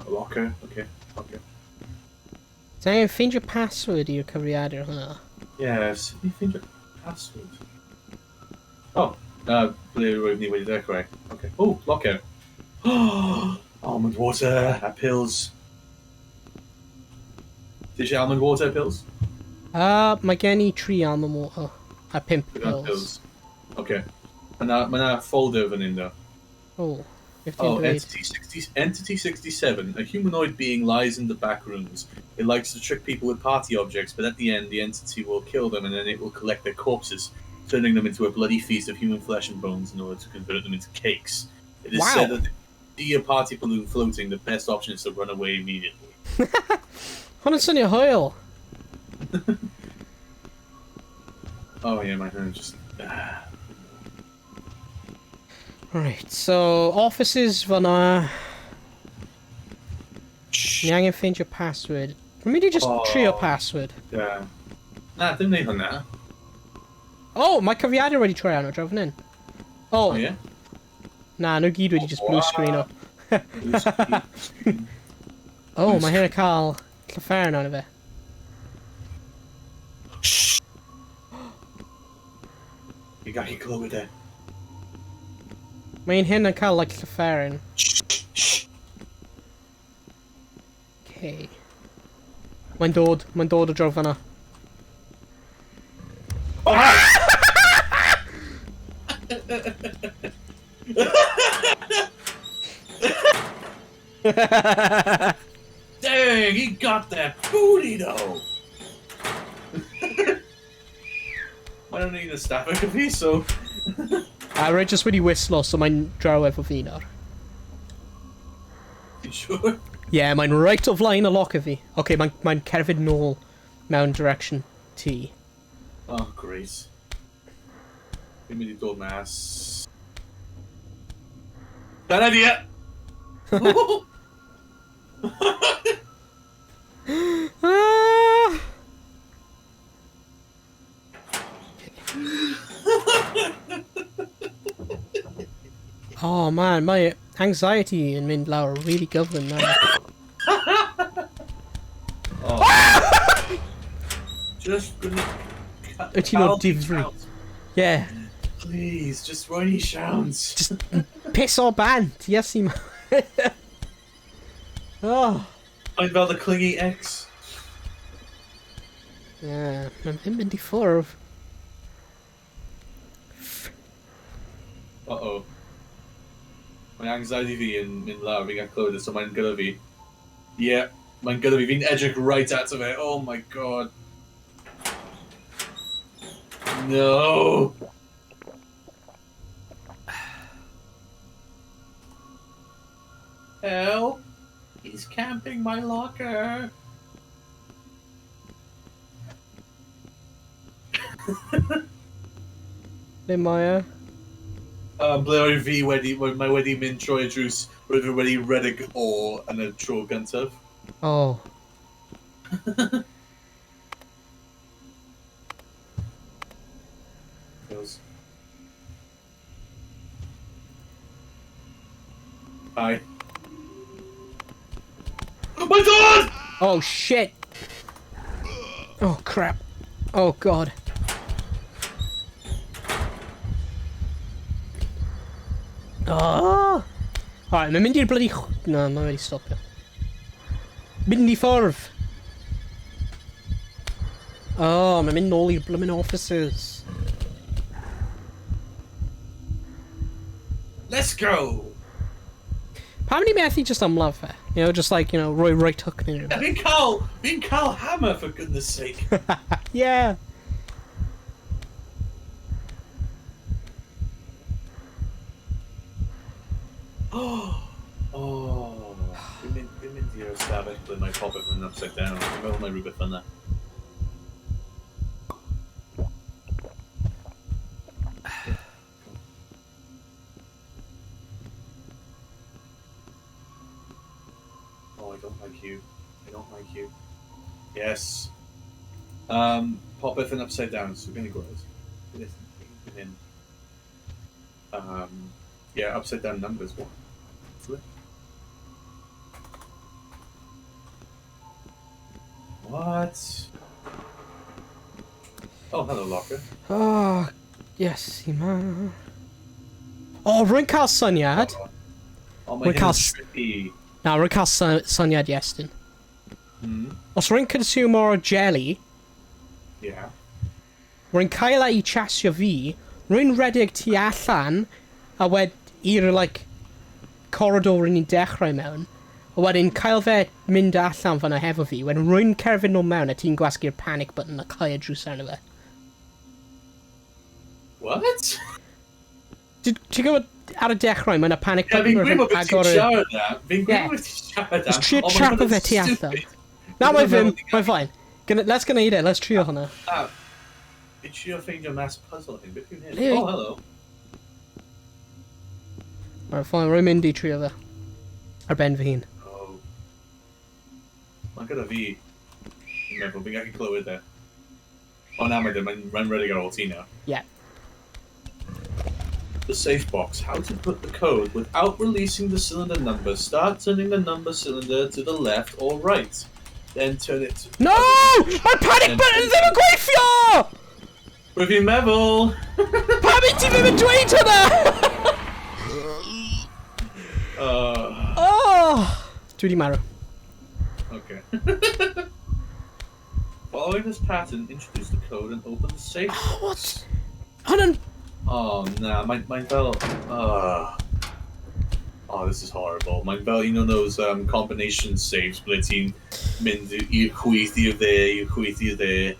A locker, okay, okay. Is angen ffeindio password i'r cyfrifiadur hwnna? Yeah, sut ni ffeindio password? Oh, ble roedd ni wedi dechrau. Okay. Oh, locker. Almond water, a pills. Ti eisiau almond water pills? Mae gen i tri almond water a pump Pills. pills. Okay. Mae na, ma na folder fan hyn, though. Oh, beth ti'n Oh, dweud? Entity 60, Entity 67, a humanoid being lies in the back rooms. It likes to trick people with party objects, but at the end, the entity will kill them and then it will collect their corpses, turning them into a bloody feast of human flesh and bones in order to convert them into cakes. It is Wow. said that if you see a party balloon floating, the best option is to run away immediately. Hwn yn swnio hwyl. Oh yeah, my hand just... Right, so offices fyna. Shh. Ni angen ffeindio password. Rwy'n mynd i just Oh. trio password. Yeah. Na, dim neud hwnna. Oh, mae cyfrifiadur wedi troi arno draw fan hyn. Oh, Oh yeah? na, nhw gyd wedi just blue screen o. Blue screen, screen. Oh, mae hyn yn cael llyffern arno fe. Shh. Fi'n gallu clywed e. Mae'n hyn yn cael, like, llyffern. Shh. Shh. Okay. Mae'n dod o draw fanna. Oh, hi! Dang, he got that booty though. I don't need a staff fi, so A rhaid just wedi wislo, so mae'n draw efo fi nawr. you sure? Yeah, mae'n right o flaen y locker fi. Okay, mae'n mae cerdded nôl mewn direction T. Oh, great. Fi'n mynd i dod mas. Bad idea! Ah! Oh man, my anxiety yn mynd lawr really gyflym nawr. Oh. Just gonna... Wyt ti'n o difri? Yeah, Please, just roi ni siawns. just piss o bant, yes i ma. Oh. I'm fel the clingy ex. Yeah, mae'n ddim mynd i ffwrdd. Uh-oh. Mae anxiety fi yn mynd lawr, fi'n gael clywed e, so mae'n gyda fi. Yeah, mae'n gyda fi. Fi'n edrych right ato fe. Oh my god. No! Help! He's camping my locker! Ble mae e? Ble oedd fi wedi, mae wedi mynd trwy y drws, roedd fi wedi redeg o yn y tro gyntaf. Oh. Feels. Hi. Oh my god! Oh shit! Oh crap. Oh god. Oh! Alright, mae'n mynd i'r bloody... Na, mae'n wedi stopio. Mynd i ffordd! Oh, mae'n mynd nôl i'r blooming offices. Let's go! Pam ni methu just ymladd fe? You know, just like, you know, rhoi right hook neu rhywbeth. Fi'n cael hammer, for goodness sake. Yeah! Oh, fi'n mynd i'r ystafell ble mae popeth yn upside down. Fi'n meddwl mae rhywbeth yna. Oh, I don't like you. I don't like you. Yes. Popeth yn upside down, so we're gonna go in. Yeah, upside down numbers. What? Flip. What? Oh, hello, Locker. Oh, yes, ma. Oh, rwy'n cael syniad. Oh, mae Rwy'n cael hyn yn trippy. Na, rwy'n cael syniad, Iestyn. Os rwy'n consume o'r jelly, rwy'n cael ei chasio fi, rwy'n redeg tu allan, a wed i'r, like, corridor rwy'n ni'n dechrau mewn, a wedyn cael fe mynd allan fan'na hefo fi, wedyn rwy'n cerdded nôl mewn a ti'n gwasgu'r panic button a cael y drws arno fe. What? Ti'n gwybod ar y dechrau mae yna panic Yeah, button fi'n gwybod wrth beth ti'n agor y... siarad am. Fi'n Yeah. gwybod beth ti'n siarad am. Just trio Ond mae trap hwnna'n fe tu allan. stupid. Na, mae Fi'n ddim, meddwl mae'n fine. Let's gwneud e, let's trio hwnna. Ah, fi'n trio ffeindio mass puzzle thing. Beth yw'n hyn? Ble- Oh, hello. Mae'n fine, rwy'n mynd i trio fe. Ar ben fy hun. Oh. Mae gyda fi. Fi'n meddwl, fi'n gallu clywed e. O na, mae ddim, mae'n ready ar ôl ti now. Yeah. The safe box. How to put the code without releasing the cylinder number. Start turning the number cylinder to the left or right. Then turn it to... No! Mae'r panic button ddim yn gweithio! Rwyf fi'n meddwl! Pam i ti ddim yn dweud hwnna? Oh! Dwi di marw. Okay. Following this pattern, introduce the code and open the safe Oh, box. what? Hwnna'n... Oh, na, mae'n fel... Oh, this is horrible. Mae'n fel un o those combination saves ble ti'n mynd i'r chwith i'r dde, i'r chwith i'r dde.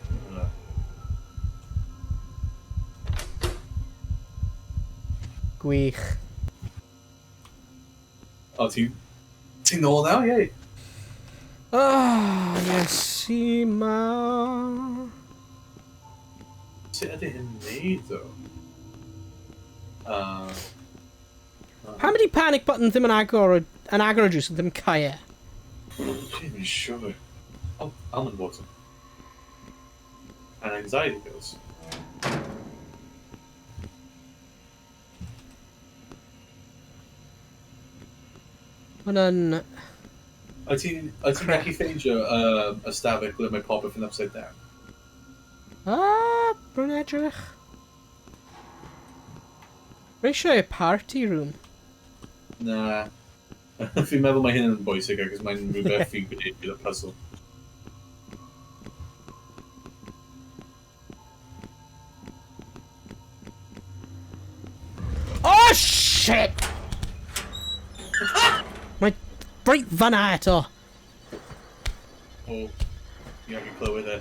Gwych. Oh, ti'n nôl now? Yay. Oh, yes, ma. Sut ydy hyn wneud, though? Pam ydi panic button ddim yn agor, yn agor y drws yn ddim cau e? Ddim yn siŵr. Oh, almond water. And anxiety pills. Hwnna'n... Wyt ti'n gallu ffeindio ystafell ble mae popeth yn upside down? Ah, rwy'n edrych. Rwy eisiau party room. Na. Fi'n meddwl mae hyn yn bwysig achos mae'n rhywbeth fi'n gwneud gyda puzzle. Oh, shit! Mae reit fan'na eto. O, fi angen clywed e.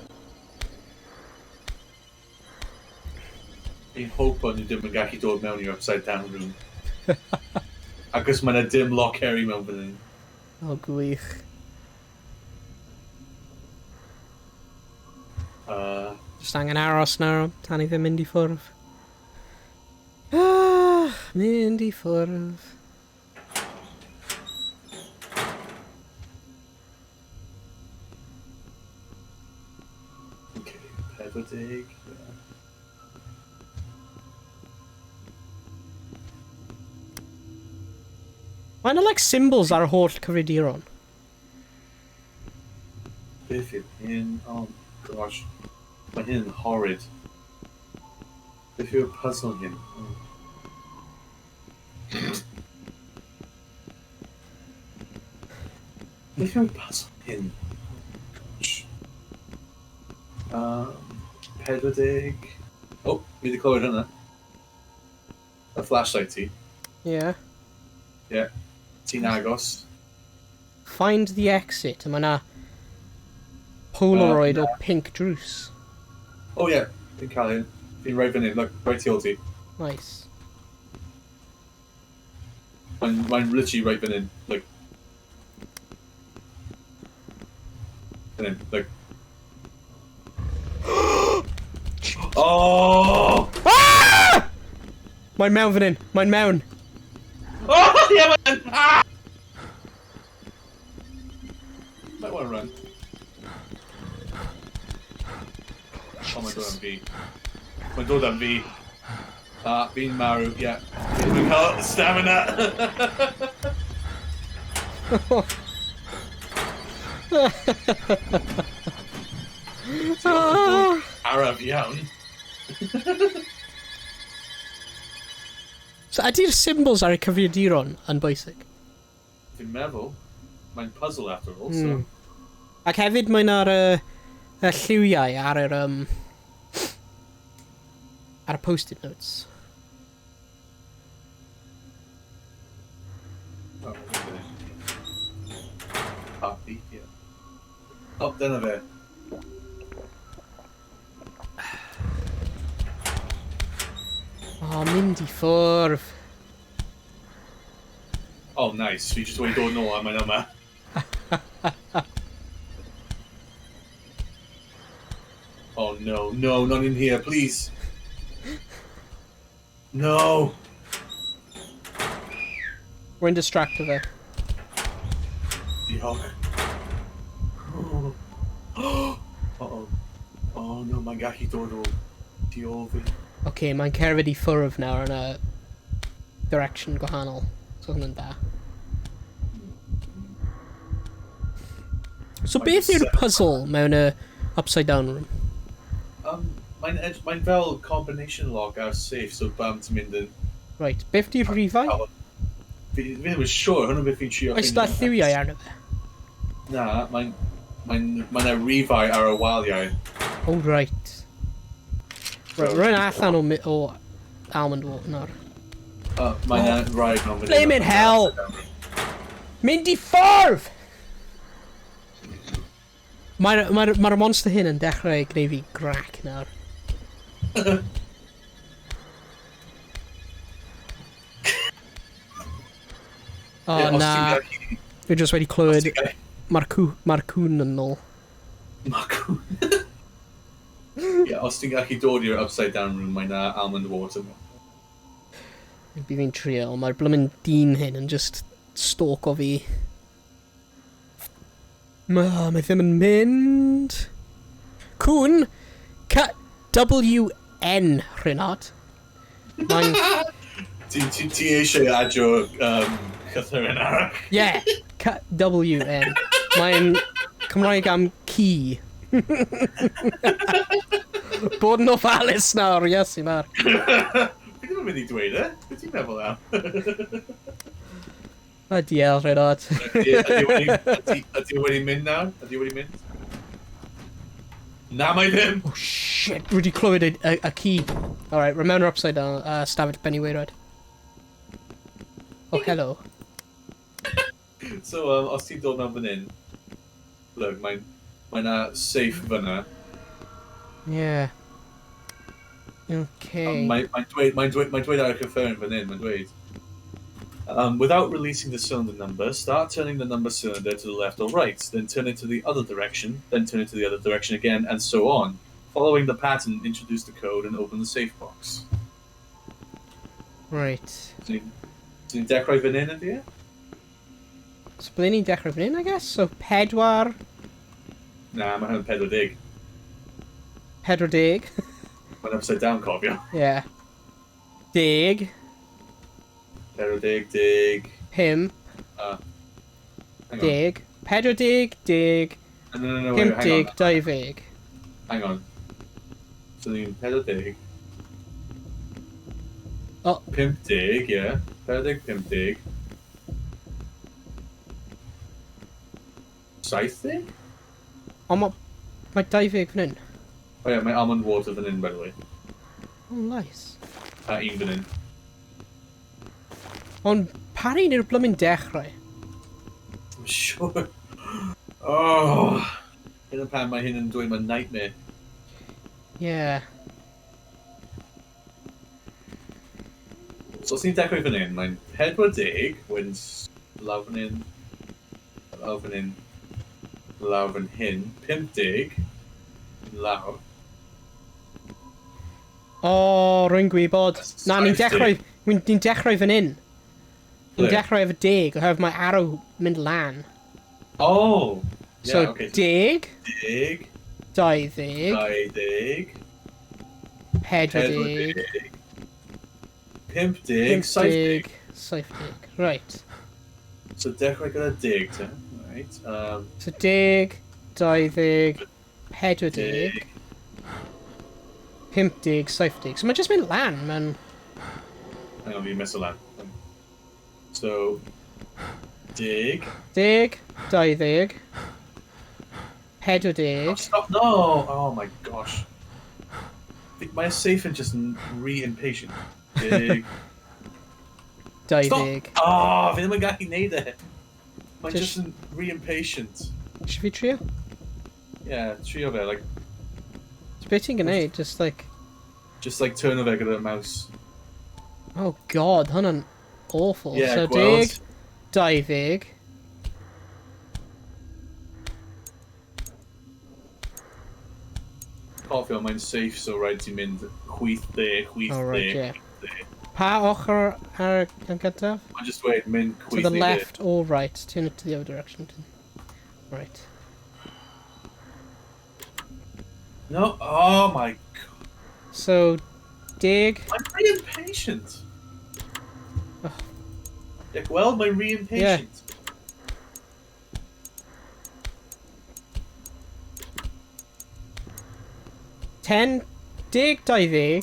Fi'n hope nhw ddim yn gallu dod mewn i'r upside down room. Acos mae yna dim lockeri mewn fan hyn. O, gwych. Just angen aros nawr tan i fe mynd i ffwrdd. Ah, mynd i ffwrdd. Okay, 40. Yeah. Mae yna like symbols ar y holl cyfrifiaduron. Beth yw hyn? Oh gosh. Mae hyn yn horrid. Beth yw'r puzzle hyn? Oh. Beth yw'r puzzle hyn? Oh gosh. 40. Oh, fi wedi clywed hynna. Y flashlight ti. Yeah. Yeah. Ti'n agos. Find the exit. A mae yna Polaroid o pink drws. Oh yeah, fi'n cael hyn. Fi'n right fan hyn, look, right tu ôl ti. Nice. Mae'n literally right fan hyn, like. Fan hyn, like. Oh! Ah! Mae'n mewn fan hyn. Mae'n mewn. Oh, yeah, man! Ah! Might want to run. Oh my god, am fi. Mae'n dod am fi. Ah, fi'n marw, yeah. Fi'n cael stamina! Ah! Araf iawn. So ydy'r symbols ar y cyfrifiaduron yn bwysig? Fi'n meddwl, mae'n puzzle after all, so... Ac hefyd mae'n ar y lliwiau ar yr ar y post-it notes. Oh, okay. Heartbeat, yeah. Oh, dyna fe. Oh, mynd i ffwrdd. Oh, nice. Fi jyst wedi dod nôl a mae'n yma. Oh no, no, not in here, please. No. Rwy'n distracto fe. Diolch. Oh. Uh-oh. Oh no, mae'n gallu dod o tu ôl fi. Oce, okay, mae'n cerdded i ffwrdd nawr yn y direction gwahanol. So hwnna'n da. So Mae'n beth yw'r set- puzzle mewn y upside down room? Mae'n fel combination lock ar safe, so bam ti'n mynd yn... Right, beth di'r rhifau? Fi ddim yn siŵr, hwnnw beth fi'n trio Oes na ffeindio. lliwiau arno fe? Na, mae'n rhifau ar y waliau. Oh, right. Right, rwy'n allan o almond water nawr. Mae'n oh. rhaid mewn fan hyn. Flaming hell! Mynd i ffwrdd! Mae'r mae monster hyn yn dechrau gwneud fi grac nawr. Oh Ie, os na, ti'n gallu- dwi jyst wedi os clywed ti'n gallu- mae'r cwn yn ôl. Mae'r cwn. Ie, os ti'n gallu dod i'r upside down room, mae na almond water. Bydd fi'n trio, ond mae'r blymyn dyn hyn yn just stalk o fi. Mae ddim yn mynd. Cwn, C W N, Rhynard. Mae'n... Ti eisiau adio llythyren arall? Yeah, C W N. Mae'n Cymraeg am ci. Bod yn ofalus nawr, Iesu mawr. Fi ddim yn mynd i dweud e. Beth ti'n meddwl am? A diel, Rhynard. Ydy wedi mynd nawr? Ydy wedi mynd? Na, mae ddim! Oh shit, rwy wedi clywed y ci. Alright, remember upside down, stafell Benny Wayrod. Oh, hello. So, os ti'n dod mewn fan hyn, look, mae'n mae na safe fyna. Yeah. Okay. Mae'n dweud, mae'n dweud, mae'n dweud ar y cyffyrn fan hyn, mae'n dweud. Without releasing the cylinder number, start turning the number cylinder to the left or right, then turn it to the other direction, then turn it to the other direction again, and so on. Following the pattern, introduce the code and open the safe box. Right. So ni'n dechrau fan hyn ydy e? So ble ni'n dechrau fan hyn, I guess? So 4... Na, mae hwnna'n 40. 40. Mae'n upside down, cofio. Yeah. 10. 40, 10. 5. Hang on. 10. 40, 10. No, wait, 50, hang on. 20. Hang on. So ni'n 40. Oh. 50, yeah. 40, 50. 70? Ond mae 20 fan hyn. Oh yeah, mae almond water fan hyn, by the way. Oh, nice. A un fan hyn. Ond pa un yw'r blymyn dechrau? I'm sure. Oh. Hyn yn pan mae hyn yn dweud mae'n nightmare. Yeah. So os ni'n dechrau fan hyn, mae'n 40, wedyn lawr fan hyn, lawr fan hyn, lawr fan hyn, 50, lawr. O, oh, rwy'n gwybod. Na, ni'n dechrau... Ni'n dechrau fan hyn. Ni'n dechrau efo 10, oherwydd mae arrow mynd lan. Oh! Yeah, So, okay. 10, 10, 20, 20, 40, 40, 50, 70. 70. Right. So dechrau gyda 10 te. Right. So 10, 20, 40, 50, 70. So mae'n just mynd lan, man. Hang on, fi'n mess lan. So, 10. 10, 20, 40. Oh, stop, no! Oh my gosh. Mae'r safe yn just yn re impatient. 10. 20. Stop! Oh, fi ddim yn gallu neud e. Mae'n just yn re impatient. Eisiau fi trio? Yeah, trio fe, like... So beth ti'n gwneud? Just like... Just like turn o fe gyda'r mouse. Oh god, hwnna'n awful. Yeah, so gweld. 10, 20. Cofio, mae'n safe, so rhaid ti'n mynd chwith dde, chwith Oh, right, dde, yeah. chwith dde. Pa ochr ar y gyntaf? Mae'n just dweud mynd To chwith the neu dde. left or right. Turn it to the other direction. Right. No, oh my god. So, 10. I'm really impatient. Oh. Yeah, gweld, mae'n re impatient. 10, 10, 20.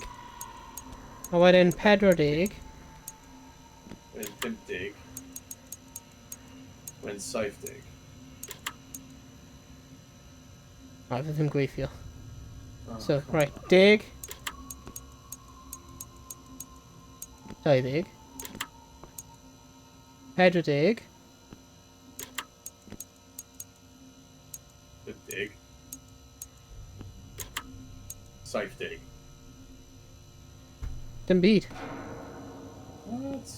A wedyn 40. Wedyn 50. Wedyn 70. A fydd ddim gweithio. Oh, So, come right, 10. 20. 40. 50. 70. Dim byd. What?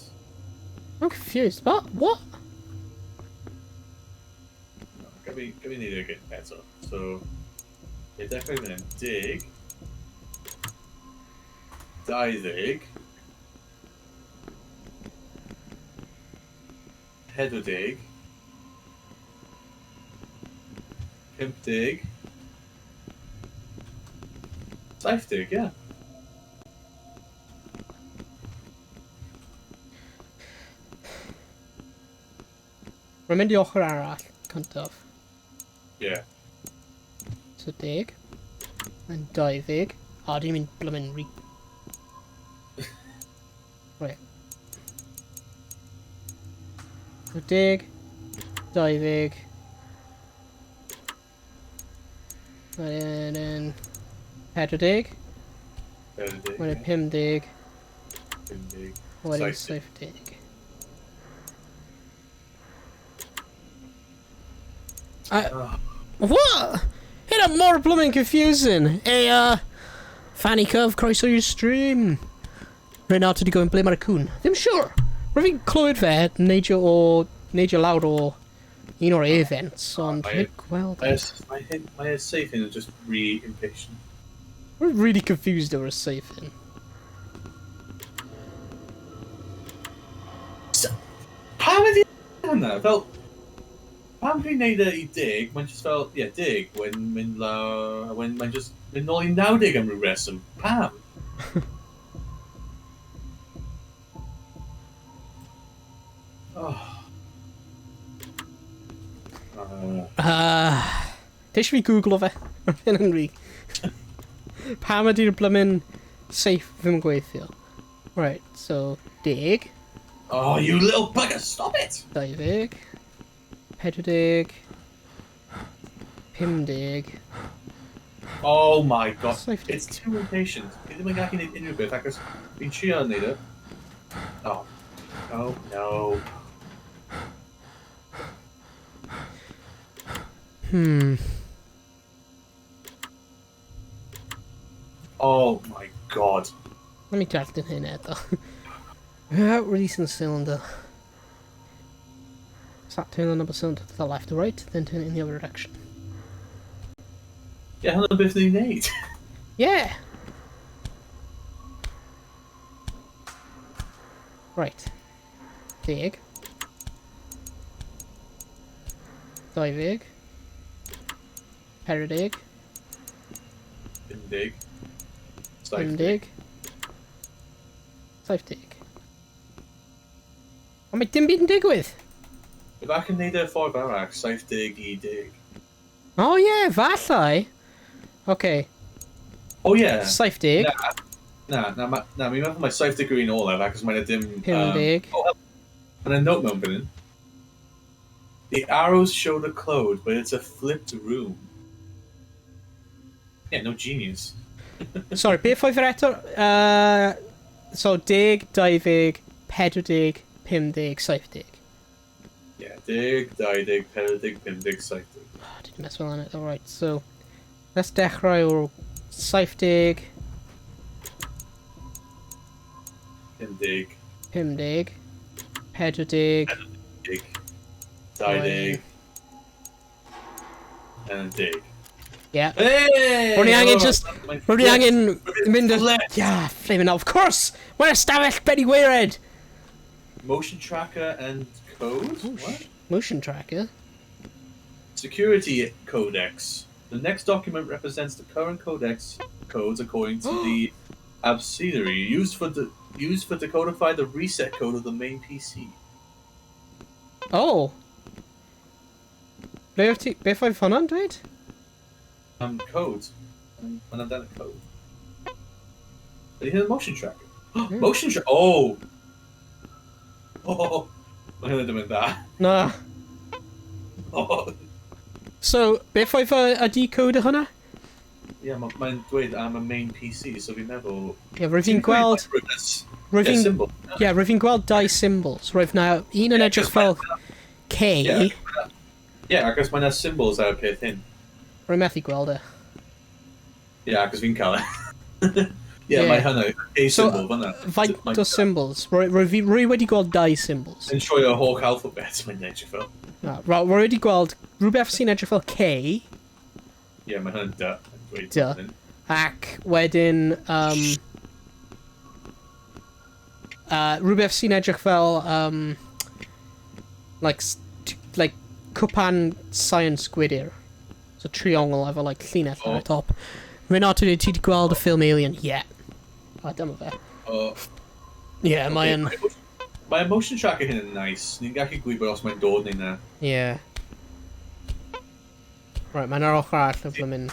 I'm confused. What? What? No, gaf i neud e eto. So, ie, dechrau fan hyn. 10. 20. 40. 50. 70, yeah. Rwy'n mynd i ochr arall, cyntaf. Yeah. So 10. And 20. O, dwi'n mynd blymyn re... Right. So 10. 20. Wedyn 40. 40. Wedyn 50. 50. Wedyn 70. 70. What? Hynna mor blooming confusing. Ei, Fanny Cove, croeso i'r stream. Renato di gofyn ble mae'r cwn. Ddim siwr. Rwy'n fi'n clywed fe neidio o... neidio lawr o un o'r events, ond Mae- heb gweld e. Mae hyn, mae safe hyn yn just re impatient. We're really confused over a safe hyn. Pam ydi hwnna? Fel, pam dwi'n neud e i 10, mae'n just fel, ie, yeah, 10, when mynd lawr, when mae'n just mynd nôl i 90 am ryw reswm. Pam? Oh. Ti eisiau fi googlo fe? Mae hyn yn rhy... Pam ydy'r blymyn safe ddim yn gweithio? Right, so 10, Oh, you little bugger, stop it! 20, 40, 50. Oh my god, Safe it's too impatient. Fi ddim yn gallu gwneud unrhyw beth achos fi'n trio wneud e. Oh. Oh, no. Oh my god. Let me darllen hyn eto. Without releasing the cylinder. Start turning the number cylinder to the left or right, then turn it in the other direction. Ie, yeah, hwnna beth ni'n neud. Yeah! Right. 10. 20. 40. 50. 50. 70. Ond mae dim byd yn digwydd. If I can neud e ffordd arall, 70 i 10. Oh yeah, fallai. Okay, Oh yeah. 70, Na, na, ma, na, mi'n meddwl mae 70 yw'n olaf achos mae'n dim... 50. Oh, and a note mewn fan hyn. The arrows show the code, but it's a flipped room. Yeah, no genius. Sorry, beth oedd yr eto? So, 10, 20, 40, 50, 70. Yeah, 10, 20, 40, 50, 70. Oh, did you mess well on it? Alright, so... Let's dechrau o'r 70, 50, 50, 40, 10, 20, and 10. Yeah. Hey! Ro'n i angen just- Mae'n Ro'n i angen mynd... flipped. Yeah, flaming of course! Mae'n ystafell Benny Wared! Motion tracker and code? Oh, What? Motion tracker? Security Codex. The next document represents the current codex codes according to the abecedary used for the used for to codify the reset code of the main PC. Oh! Ble oedd ti... Beth oedd hwnna'n dweud? Codes. Mae'n amdano code. Ydy hyn yn motion tracker? Motion tracker! Oh! Oh! Mae hynny ddim yn dda. Na. Oh! So, beth oedd y decoder hwnna? Ie, yeah, mae'n dweud am y main PC, so fi'n meddwl... Ie, rwyf fi'n gweld... Rwyf Yeah, fi'n... symbol. Ie, rwyf fi'n gweld dau symbols. Roedd na un yn Ie, edrych cos fel K. Ie, yeah, achos mae 'na symbols ar y peth hyn. Rwy'n methu gweld e. Ie, yeah, achos fi'n cael e. Ie, Ie. mae hynna, A So, symbol fan'na. Faint o symbols? Rwy wedi gweld dau symbols. Yn sioe holl alphabet, mae'n edrych fel. Na, rwy wedi gweld rhywbeth sy'n edrych fel K, Ie, mae hynna'n D. Dweud D. hyn. ac wedyn rhywbeth sy'n edrych fel like, like cwpan science gwydyr. So triongl efo like llinell ar y Oh. top. Renato, ti wedi gweld y ffilm Alien? Yeah. A dyma fe. O, Yeah, mae'n... Mae motion tracker hyn yn nice. Ni'n gallu gwybod os mae'n dod neu na. Yeah. Right, mae'n ar ochr arall y blymyn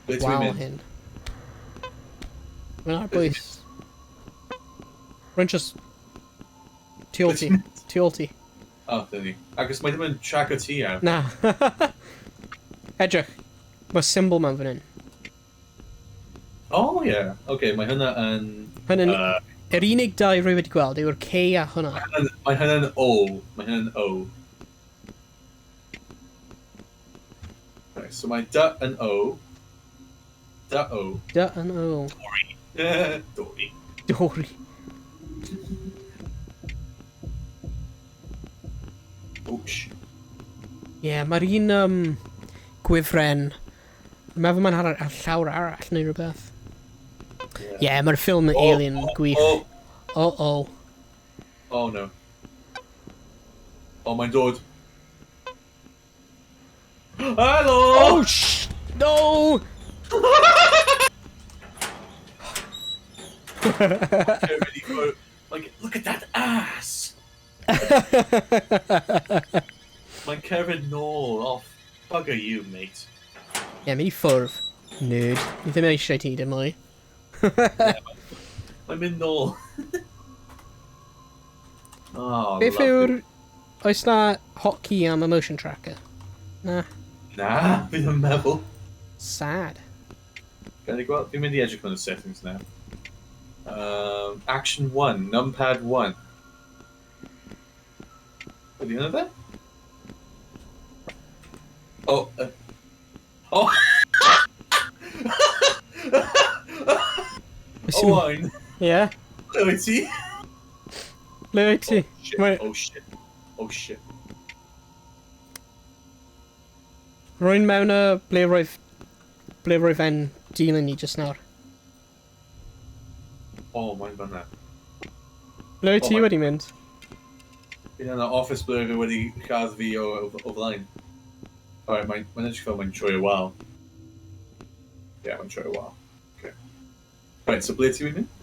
Ble ti'n wal mynd? hyn. Mae'n ar bwys. Rwy'n just... Tu ôl ti. Tu ôl ti. O, dyna ni. Ac os mae ddim yn tracker ti ar. Na. Edrych. Mae symbol mewn fan hyn. Oh, yeah. Okay, mae hynna yn... Hwn yn... Yr unig dau rwy wedi gweld yw'r K a hwnna. Mae hynna'n O. Mae hynna'n O. Right, so mae D yn O. D O. D yn O. Dory. Dory. Ouch. Ie, yeah, mae'r un gwifren... Dwi'n meddwl mae'n ar llawr arall neu rhywbeth. Ie, yeah, mae'r ffilm Alien gwych. Oh, Oh, oh. oh no. Oh, mae'n dod. Hello! Oh, sh... No! Really go, like, look at that ass! Mae'n cerdded nôl off. Bugger you, mate. Ie, yeah, mynd i ffwrdd. Nerd. Ni ddim eisiau ti dim mwy. Mae'n mynd nôl. Oh, Beth lovely. yw'r... Oes na hotkey am y motion tracker? Na. Na, fi ddim yn meddwl. Sad. Gan i gweld, fi'n mynd i edrych mewn y settings now. Action 1, numpad 1. Ydy hwnna fe? Oh, oh! Owain! Ie? Ble wyt ti? Ble wyt ti? Oh shit, oh shit, oh shit. Rwy'n mewn y ble roedd fe'n dilyn ni just nawr. Oh, mae'n fan'na. Ble wyt ti Oh, wedi mynd? Fi'n yna office ble fe wedi lladd fi o flaen. Alright, mae'n edrych fel mae'n troi y wal. Yeah, mae'n troi y wal. Okay. Right, so ble ti wedi mynd?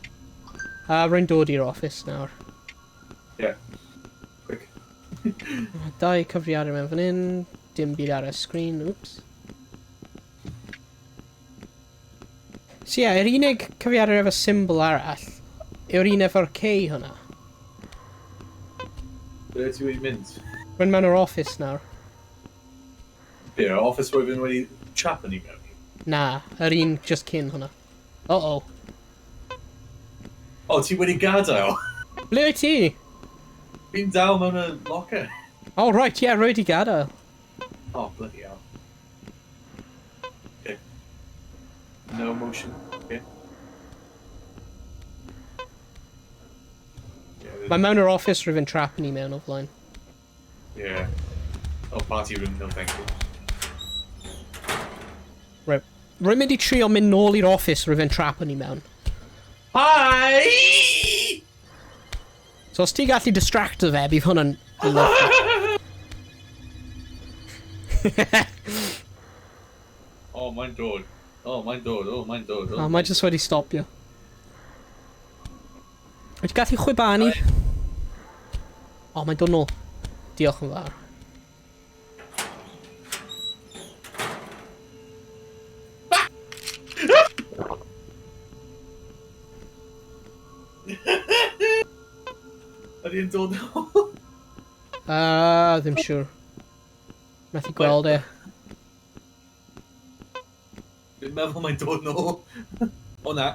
Rwy'n dod i'r office nawr. Yeah. Quick. Dau cyfrifiadur mewn fan hyn. Dim byd ar y sgrin, oops. So ie, yeah, yr unig cyfrifiadur efo symbol arall yw'r un efo'r K hwnna. Ble ti wedi mynd? Rwy'n mewn yr office nawr. Be, yr office roedd yn wedi trap yn i mewn i? Na, yr un just cyn hwnna. Uh-oh. Oh, ti wedi gadael? Ble wyt ti? Fi'n dal mewn y locker. Oh, right, yeah, rwy wedi gadael. Oh, bloody hell. Okay. No motion. Okay. Yeah, Mae mewn yr office rwy'n trap ni mewn o flaen. Yeah. Oh, party room, no thank you. Right. Rwy'n mynd i trio mynd nôl i'r office rwy'n trap ni mewn. Hi! So os ti gallu distracto fe, bydd hwnna'n lovely. Oh, mae'n dod. Oh, mae'n dod. Oh, mae'n dod. Oh, mae jyst wedi stopio. Wyt ti gallu chwibanu? O, oh, mae'n dod nôl. Diolch yn fawr. Ydy yn dod nôl? Ddim siŵr. Methu gweld e. Dwi'n meddwl mae'n dod nôl. O na.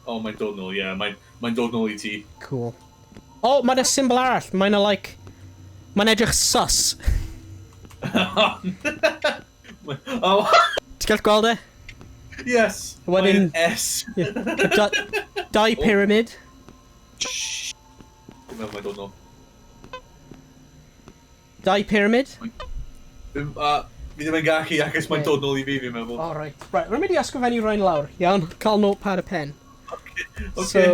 Oh, mae'n dod nôl, ie. Yeah. Mae'n dod nôl i ti. Cool. Oh, mae'n y symbol arall. Mae'n y, like... Mae'n edrych sus. Oh, Ti'n gallu gweld e? yes. Wedyn- Mae'n S. Yeah. Dau pyramid. Shh. Dwi'n meddwl mae'n dod nôl. Dau pyramid. Fi ddim yn gallu achos mae'n Okay. dod nôl i fi, fi'n meddwl. Oh, right. Right, rwy'n mynd i ysgrifennu rhain lawr. Iawn, cael notepad a pen. Okay. So,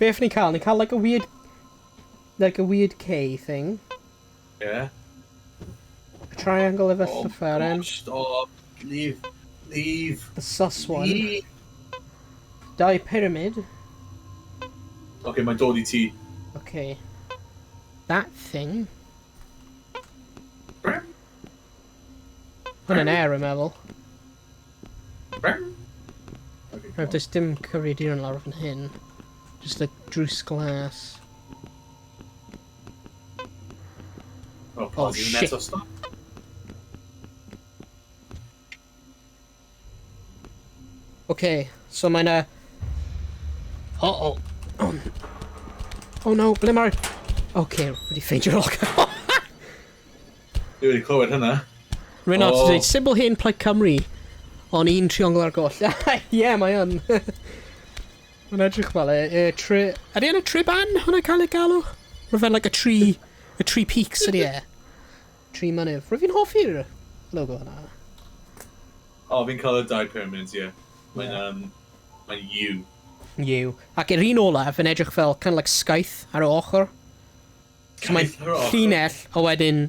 beth ni'n cael? Ni'n cael like a weird... Like a weird K thing. Yeah. A triangle efo Oh, llythyren. gosh, stop. Leave. Leave. The sus one. Leave. Dau pyramid. Okay, mae'n dod i ti. Okay. That thing. Hwnna'n air, rwy'n meddwl. Okay, Right, does dim cyfrifiadur yn lawr fan hyn. Just like drws glas. Oh, party room shit. eto, stop. Okay, so mae'n a... Uh-oh. Oh, oh no, ble mae'r... Okay, wedi ffeindio'r locker. Dwi wedi clywed hynna. Rwy'n oh. Oh. Dweud, symbol hen Plaid Cymru, ond un triongl ar goll. Ie, yeah, mae yn. Mae'n edrych fel e. e tri... Ydy e'n y triban hwnna cael ei galw? Rwy'n fel like, y tri peaks ydy e. Tri mynydd. Rwy'n fi'n hoffi'r logo hwnna. O, fi'n cael y dau pyramids, ie. Mae'n, Ie. mae'n U. U. Ac yr un olaf yn edrych fel kind of like sgaith ar y ochr. So mae'n Sgaith ar y ochr? llinell a wedyn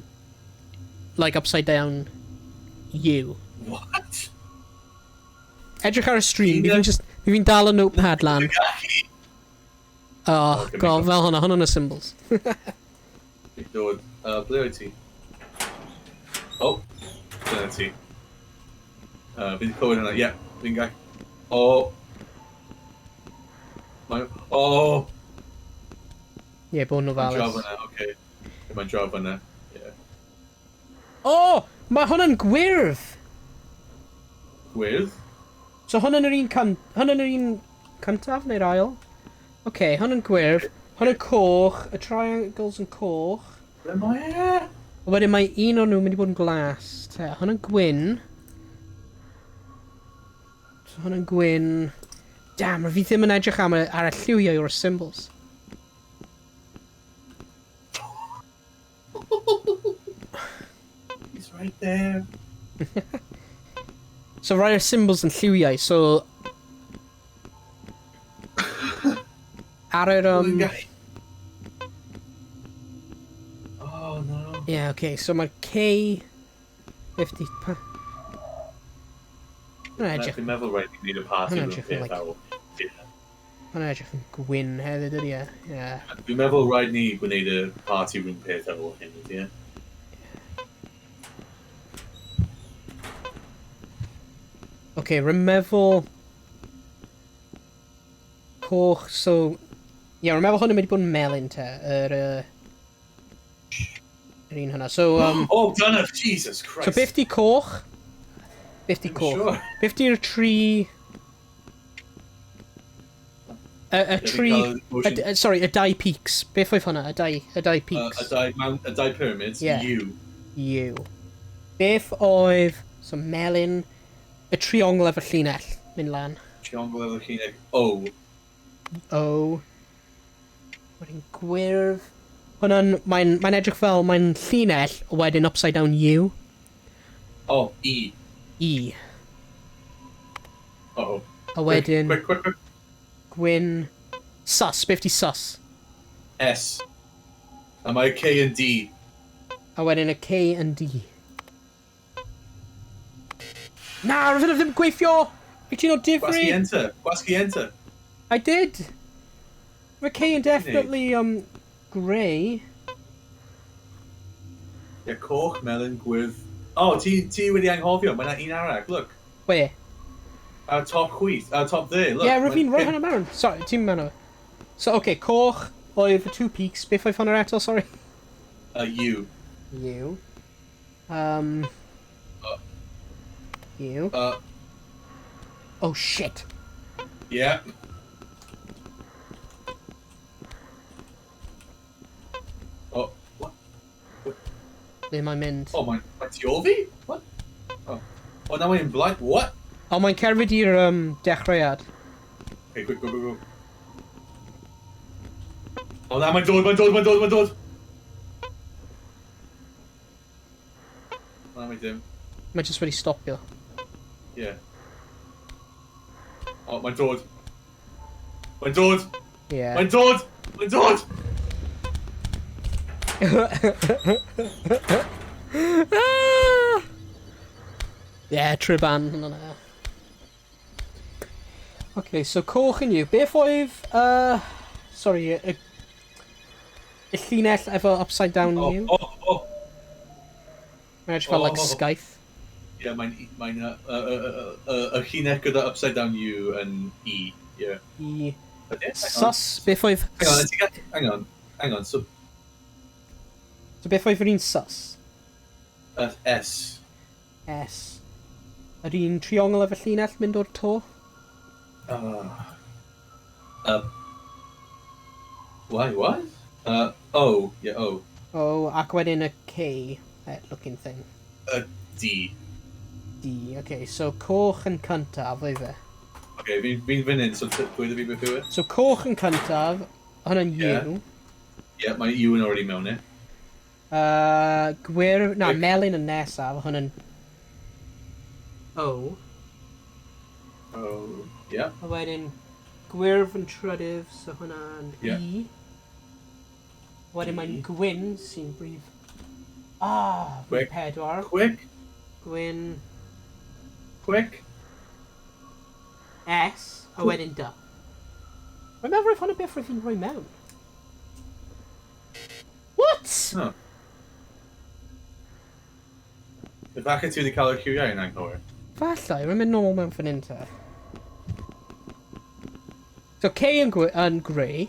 like upside down U. What? Edrych ar y stream, fi Llinell- fi'n just, fi fi'n dal y notepad lan. Oh, Oh, god, fel hwnna, hwnna'n y symbols. Fi'n dod. Ble wyt ti? Oh, dyna ti. Fi'n clywed hwnna, ie. Fi'n gael. Oh. Mae... Oh! Ie, bod yn Mae'n draw ofalus. fyna, oce. Mae'n draw fyna. Ie. Oh, mae hwnna'n gwyrdd! Gwyrdd? So hwnna'n yr un can... Hwnna'n yr un cyntaf neu'r ail? Oce, okay, hwnna'n gwyrdd. Hwnna'n coch, y triangles yn coch. Ble mae e? A wedyn mae un o'n nhw'n mynd i bod yn glas. Te, hwnna'n gwyn. So hwnna'n gwyn. Damn, fi ddim yn edrych am y, ar y lliwiau o'r symbols. He's right there. So rai o'r symbols yn lliwiau, so... Ar yr... Oh no. Yeah, okay, so mae'r K... 50... Pa... Hwnna'n edrych, Fi'n meddwl rhaid i wneud y party Hwnna'n room edrych yn peth like- awr. Ie. hwnna'n edrych yn gwyn hefyd, ydy e? Yeah. Fi'n meddwl rhaid ni gwneud y party room peth ar ôl hyn, ydy e? Okay, rwy'n meddwl... Coch, so... Ie, yeah, rwy'n meddwl hwn yn mynd i bod yn melyn te, yr... Yr un hwnna. So, Oh, dyna! Jesus Christ! so beth di coch? Beth di I'm coch? sure. Beth di'r tri... Y, y Ie, fi'n tri... cael y motion- Y, sorry, y dau peaks. Beth oedd hwnna? Y dau, y dau peaks. Y dau, mount, y dau pyramids, Yeah. U. U. Beth oedd... So melyn... Y triongl efo llinell. Mynd lan. Triongl efo llinell, O. O. Wedyn gwyrdd. Hwnna'n... Mae'n mae edrych fel mae'n llinell, wedyn upside down U. Oh, E. E. Uh oh. A wedyn Quick, quick, quick. gwyn... Sus, beth di sus? S. A mae K and D. A wedyn y K and D. Na, roedd hynna ddim gweithio! Wyt ti'n o Gwasgu difri? enter. Gwasgu enter. I did! Mae K yn definitely, grey. Yeah, coch, melyn, gwyrdd. Oh, ti wedi anghofio. Mae yna un arall. Look. Where? Ar top chwith. Ar top there. Look. Ie, yeah, rwy'n fi'n rhoi Mae'n- hwnna mewn. Sorry, ti'n mewn. So, okay, coch oedd the two peaks. Beth oedd hwnna eto, sorry? U. U. U. Oh, shit. Yeah. Oh, what? Ble mae'n mynd? Oh, mae'n mae tu ôl fi? What? Oh. Oh, now mae'n blind. What? Oh, mae'n cerfyd i'r dechreuad. Okay, quick, go, go, go. Oh, na, mae'n dod, mae'n dod, mae'n dod, mae'n dod! Na, mae dim. Mae jyst wedi stopio. Yeah. Oh, mae'n dod. Mae'n dod! Yeah. Mae'n dod! Mae'n dod! Ah! Yeah, Triban. Hwnna. Okay, so coch yn yw. Beth oedd... Sorry, y llinell efo upside down Oh, U? oh, oh! Mae'n edrych fel, like, oh. sgaith. Yeah, mae'n mae'n y llinell gyda upside down U yn E. Yeah. E. Ydy? Hang on. Sus, beth oedd... Hang on, ti'n gallu- hang on, hang on, so So beth oedd yr un sus? S. S. Yr un triongl efo llinell mynd o'r to? Why, what? O, yeah, O. O, ac wedyn y K looking thing. D. D, okay, so coch yn cyntaf, oedd e? Okay, fi'n fi fan hyn, so dweud fi beth yw e? So coch yn cyntaf, hwnna'n U. Yeah. Yeah, mae U yn already mewn e. Gwyr, na, Quick. melyn yn nesaf, hwnna'n O. Oh, yeah. A wedyn gwyrdd yn trydydd, so hwnna'n Yeah. E. Wedyn mae'n E. gwyn sy'n brif... Ah, brif Quick. pedwar. Quick, Gwyn quick. S, a wedyn D. Rwy'n meddwl roedd hwnna beth roedd hi'n rhoi mewn. What? Oh. Efallai ti wedi cael y lliwiau yn anghywir. Falle, rwy'n mynd nôl mewn fan hyn te. So K yn, yn grey.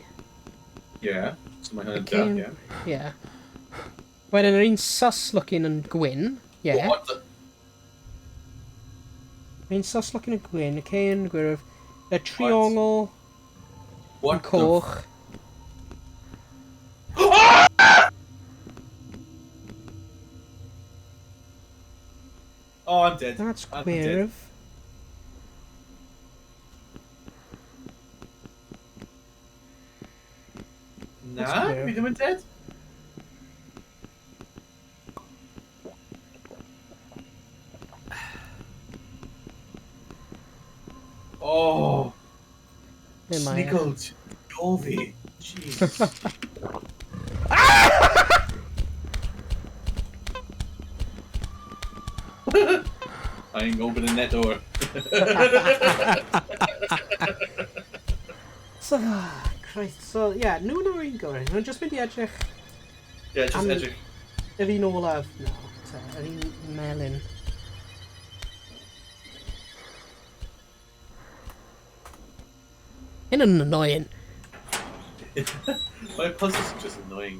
Yeah. So mae hwnna'n K da, yn... yeah. Yeah. Wedyn yr un sus looking yn gwyn. Yeah. What the? Yr un sus looking yn gwyn, y K yn gwyrdd. Y triongl yn What the coch. Oh, I'm dead. That's I'm dead. gwyrdd. Na, That's fi weird. ddim yn dead. Oh, Ble mae e? sniggled. Nôl fi. Jesus. I ain't opening that door. So, Christ, so, yeah, nhw nhw'r un gorau. Nhw'n just mynd i edrych Yeah, just edrych. yr un olaf. No, te, yr un melyn. Hyn yn annoying. My puzzles are just annoying.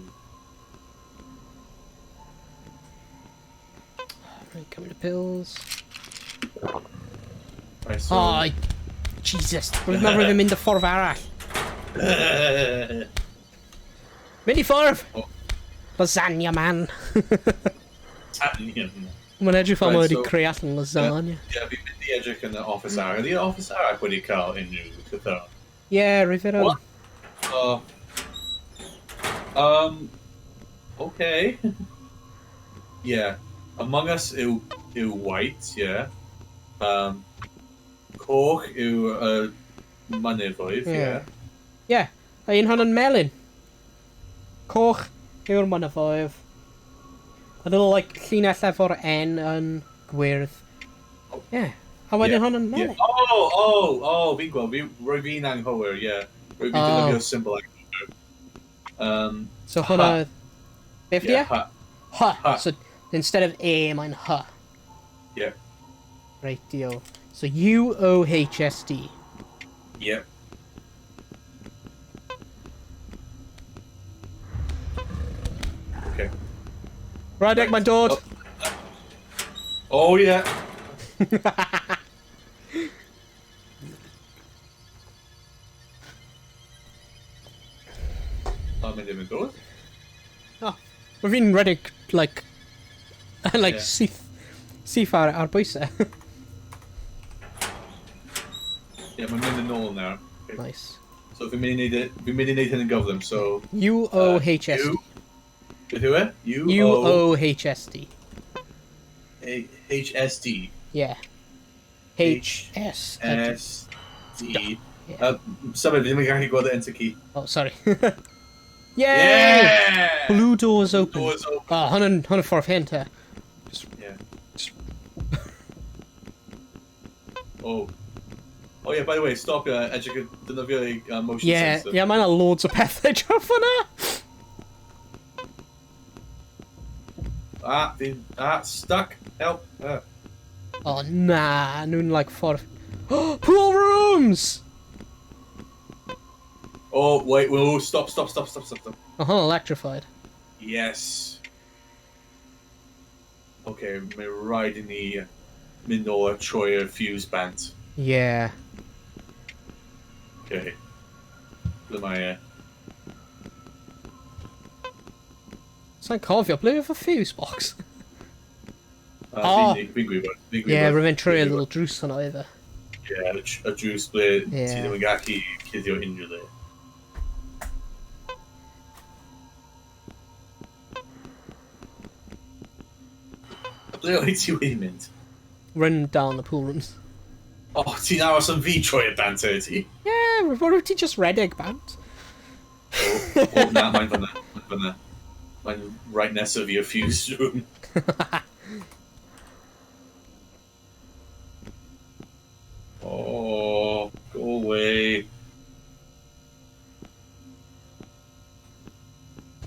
Right, coming to pills. Right, so... Oh, Jesus. Rwy'n meddwl rwy'n mynd y ffordd arall. Mynd i ffordd! Oh. Lasagna man. Italian. Mae'n edrych fel Right, mae wedi so- creu allan lasagna. Yeah, fi'n mynd i edrych yn y office arall. Ydy office arall wedi cael unrhyw cythro? Yeah, rwy'n fe What? Oh. Okay. Yeah. Among Us yw, yw white, yeah. Coch yw mynyddoedd, Yeah. yeah. Yeah, a un hwn yn melyn. Coch yw'r mynyddoedd. A little, like, llinell efo'r N yn gwyrdd. Yeah. A wedyn Yeah, hwn yn melyn. Yeah. Oh, oh, oh, fi'n gweld, fi, rwy fi'n anghywir, yeah. Rwy fi'n Oh. defnyddio symbol anghywir. So hwnna... Beth Yeah, yeah, ha, H. H. So instead of A, mae'n H. yeah, Right, deal. So U O H S D. yep. Okay. Radek, mae'n dod! Oh, yeah. Oh, mae ddim yn dod. Oh, mae fi'n redeg, like, like Yeah. syth, syth ar bwysau. Yeah, mae'n mynd yn ôl nawr. Okay. Nice. So fi'n mynd i neud, fi'n mynd i neud hyn yn gyflym, so... U O H S D. U... Beth yw e? U U O O H S D. A H S D. Yeah. H S D. S D. Yeah. Symud, fi ddim yn gallu gweld y enter key. Oh, sorry. Yay! Yeah! Blue doors open. Doors open. Oh, hwnna'n hwnna'n ffordd hyn te. Yeah. Oh. Oh yeah, by the way, stop edrych yn defnyddio ei motion Yeah, sensor. yeah, mae yna loads o pethau draw fyna. Ah, fi'n... Ah, stuck. Help. Ah. Oh, na, nhw'n like ffordd... Pool rooms! Oh, wait, whoa, stop, stop, stop, stop, stop, stop. Oh, hwnna'n electrified. Yes. Okay, mae rhaid i ni mynd nôl a troi'r fuse bant. Yeah. Okay. Ble mae e? Sa'n cofio, ble oedd y fuse box? Oh. Fi'n gwybod. Fi'n gwybod. Ie, rwy'n trwy a little drws hwnna iddo. Ie, y drws ble ti ddim yn gallu cuddio unrhyw le. Ble oedd ti wedi mynd? Run down the pool rooms. O, ti'n aros am fi troi y bant e, ti? Ie, yeah, rwy'n ti just redeg bant. O, na, mae'n fyna. Mae'n fyna. Mae'n right nesaf i'r fuse room. Oh, go away.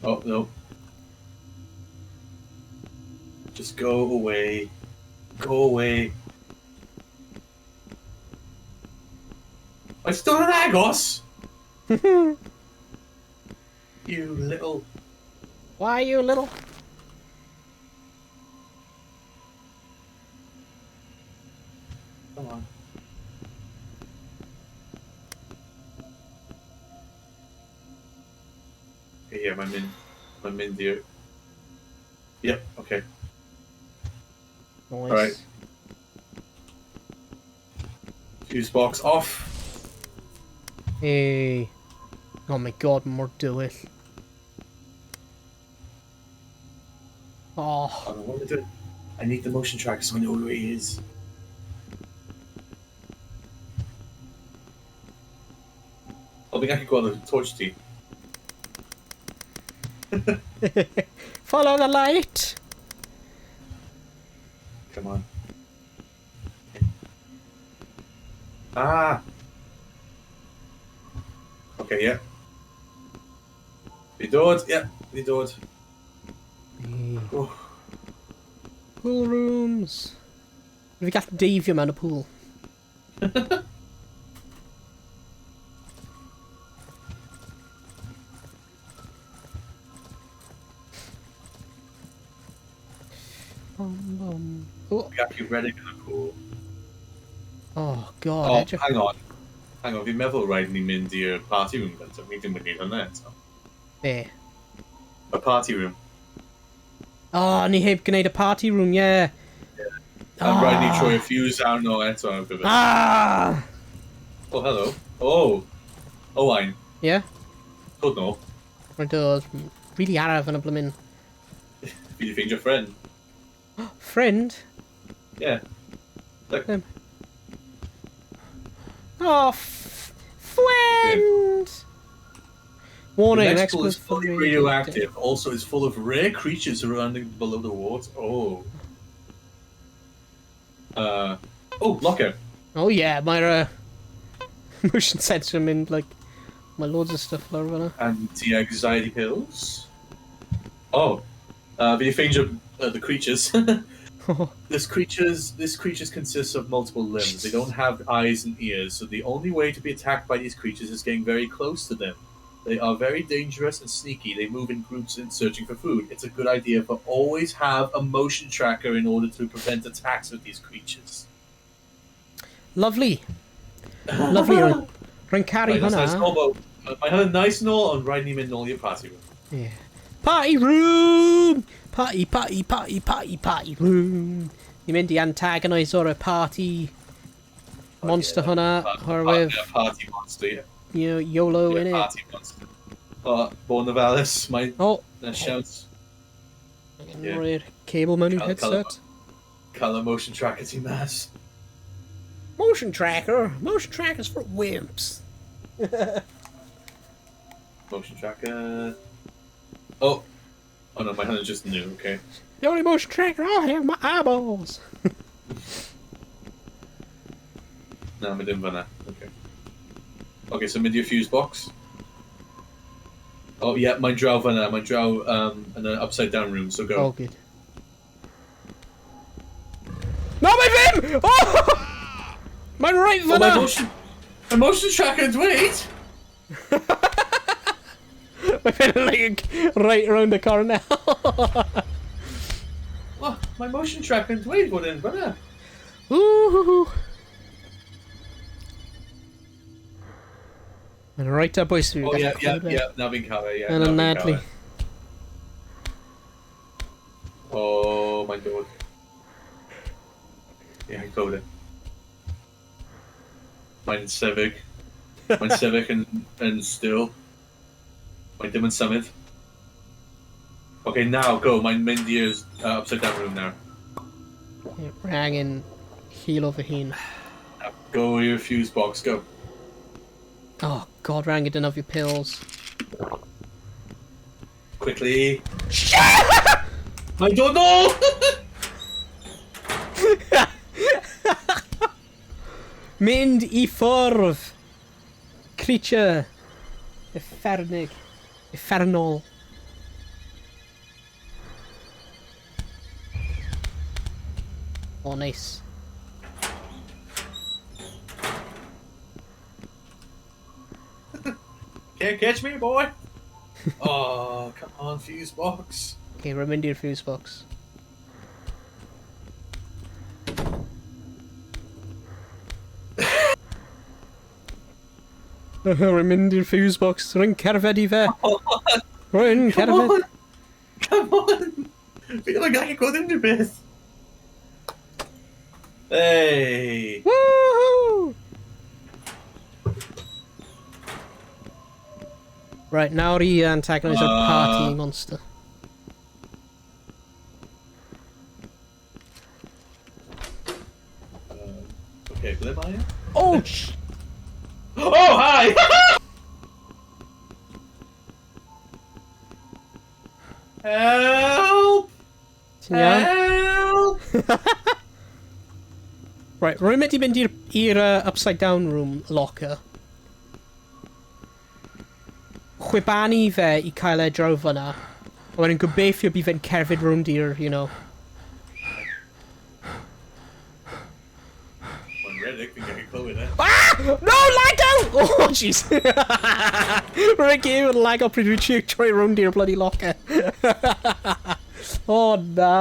Oh, no. Just go away. Go away. Mae'n still yn agos! You little... Why, you little... Come on. Okay, yeah, mae'n mynd i'r... Yep, okay. Nice. Alright. Fuse box off. Hey. Oh my god, mor dywyll. Oh. Oh, what am I doing? I need the motion tracker so I know where he is. O, fi'n gallu gweld y torch ti. Follow the light! Come on. Ah! Okay, yeah. Fi dod, yeah, fi dod. Hey. Oh. Pool rooms. Fi gallu deifio mewn y pool. Bum, bum. Oh, Fi gallu redeg yn y pool. oh god, Oh, edrych. hang on. Hang on, fi'n meddwl rhaid ni mynd i'r party room gyntaf. Ni ddim wedi gwneud hwnna eto. Be? Y party room. Oh, ni heb gwneud y party room, yeah. A rhaid ni troi y fuse arno eto ar gyfer. Ah! Oh, hello. Oh! Owain. Yeah? Dod nôl. Rwy'n dod really araf yn y blymyn. Fi wedi ffeindio friend. Friend? Yeah. Look. Oh, friend! Warning, The next pool is explosive fully radioactive. Also, it's full of rare creatures surrounding below the water. Oh. Oh, locker. Oh yeah, mae'r motion sensor yn mynd, like, mae loads of stuff lawr fyna. Anti-anxiety pills. Oh. Fi wedi ffeindio the creatures. This creatures consists of multiple limbs. They don't have eyes and ears, so the only way to be attacked by these creatures is getting very close to them. They are very dangerous and sneaky. They move in groups in searching for food. It's a good idea to always have a motion tracker in order to prevent attacks with these creatures. Lovely. Lovely. Rwy'n caru Right, that's nice hwnna. combo. Mae hwnna'n nice nôl, ond rhaid ni mynd nôl i'r party room. Yeah. Party room! Party, party, party, party, party room. Ni'n mynd i antagonise o'r party monster hwnna, oherwydd, Yeah, party monster, yeah. you know, YOLO Yeah, in it. party monster. Oh, Born of Alice, mae Oh, na shout. Yeah. roi'r cable mewn i'w headset. Cael y motion tracker ti mas. Motion tracker? Motion tracker's for wimps. Motion tracker. Oh. Oh no, mae hwnna'n just new, okay. The only motion tracker I have my eyeballs. Na, mae dim fyna. Okay. Okay, so mynd i'r fuse box. Oh yeah, mae'n draw fyna. Mae'n draw in an upside down room, so go. Oh, good. No, mae ddim! Oh! Mae'n right Oh, my fyna! motion tracker yn dweud! Mae'n mynd like right round the corner. Oh, my motion tracker yn dweud bod e'n fyna. Ooh. Mae'n right ar bwys fi. Oh yeah, yeah, yeah, na fi'n cael e, yeah. Yn na fi'n anadlu. cael e. Oh, mae'n dod. Ie, yeah, clywed e. Mae'n sefyll. Mae'n sefyll yn still. Mae'n dim yn symud. Okay, now go. Mae'n mynd i'r upside down room now. Rwy angen heal fy hun. Now, go i'r fuse box, go. Oh god, rwy angen defnyddio pills. Quickly. I don't know! Mynd i ffwrdd! Creature! Uffernig. Uffernol. Oh, nice. Can't catch me, boy! Oh, come on, fuse box. Okay, rwy'n mynd i'r fuse box. Rwy'n mynd i'r fuse box. Rwy'n cerdded i fe. Rwy'n Come cerdded. on! Come on! Fi ddim yn gallu gweld unrhyw beth. Hey! Woohoo! Right, nawr i antagonise o'r party monster. Okay, ble mae e? Oh, Oh, hi! Help! Ti'n iawn? Help! Right, rwy'n mynd i mynd i'r upside down room locker. Chwibanu fe i cael e draw fyna. A wedyn gobeithio bydd fe'n cerdded rownd i'r. Mae'n redeg, fi'n gallu clywed e. Ah! No, lag out! Oh, jeez. Rwy'n game yn lag o pryd dwi'n trio troi rownd i'r bloody locker. Oh, na.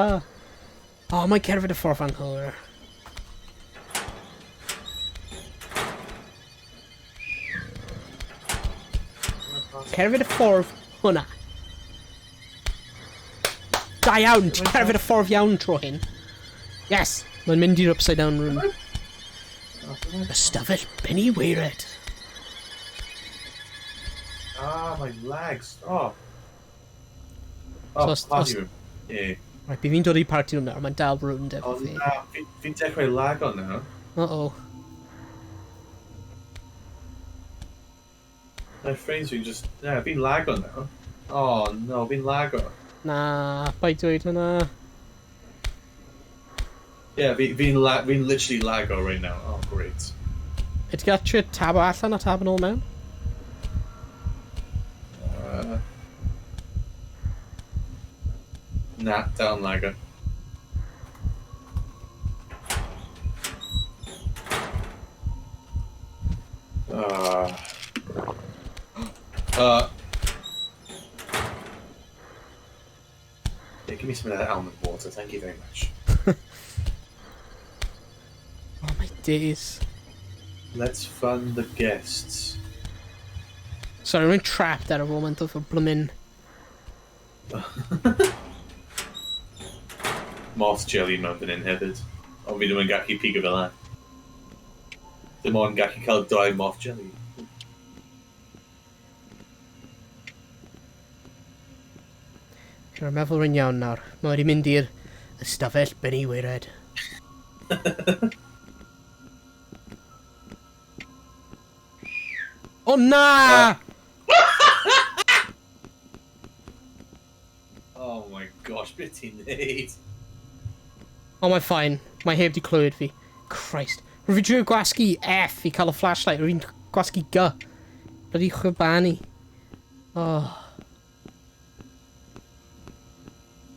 Oh, mae'n cerdded y ffordd anghywir. Cerdded y ffordd hwnna. Da iawn, ti'n cerdded y ffordd iawn tro hyn. Yes! Mae'n mynd i'r upside down room. Ystafell Benny Waered. Ah, my lag, stop. Oh, So party room. Yeah. Right, bydd fi'n dod i party room nawr, mae'n dal rownd efo Oh, fi. na, fi'n dechrau lag on now. Uh-oh. My frames fi'n just... Yeah, fi'n lag on now. Oh, no, fi'n lag on. Na, paid dweud hwnna. Yeah, fi'n literally lag on right now. Oh, great. Ydy gael trio tabo allan a tab yn ôl mewn? Na, dal yn lago. Yeah, give me some of that almond water, thank you very much. Oh my days. Let's fund the guests. Sorry, rwy'n trapped ar y moment of y bloomin'. Moth jelly mewn fan hyn hefyd. Ond fi ddim yn gallu pigo fel lan. Dim ond gallu cael dau moth jelly. Dwi'n meddwl rwy'n iawn nawr. Mae wedi mynd i'r ystafell Benny Waered. O na! Oh my gosh, beth ti'n neud? Oh, mae'n fine. Mae heb di clywed fi. Christ. Rwy'n fi drio gwasgu F i cael y flashlight. Rwy'n gwasgu G. Bloody chwibanu. Oh.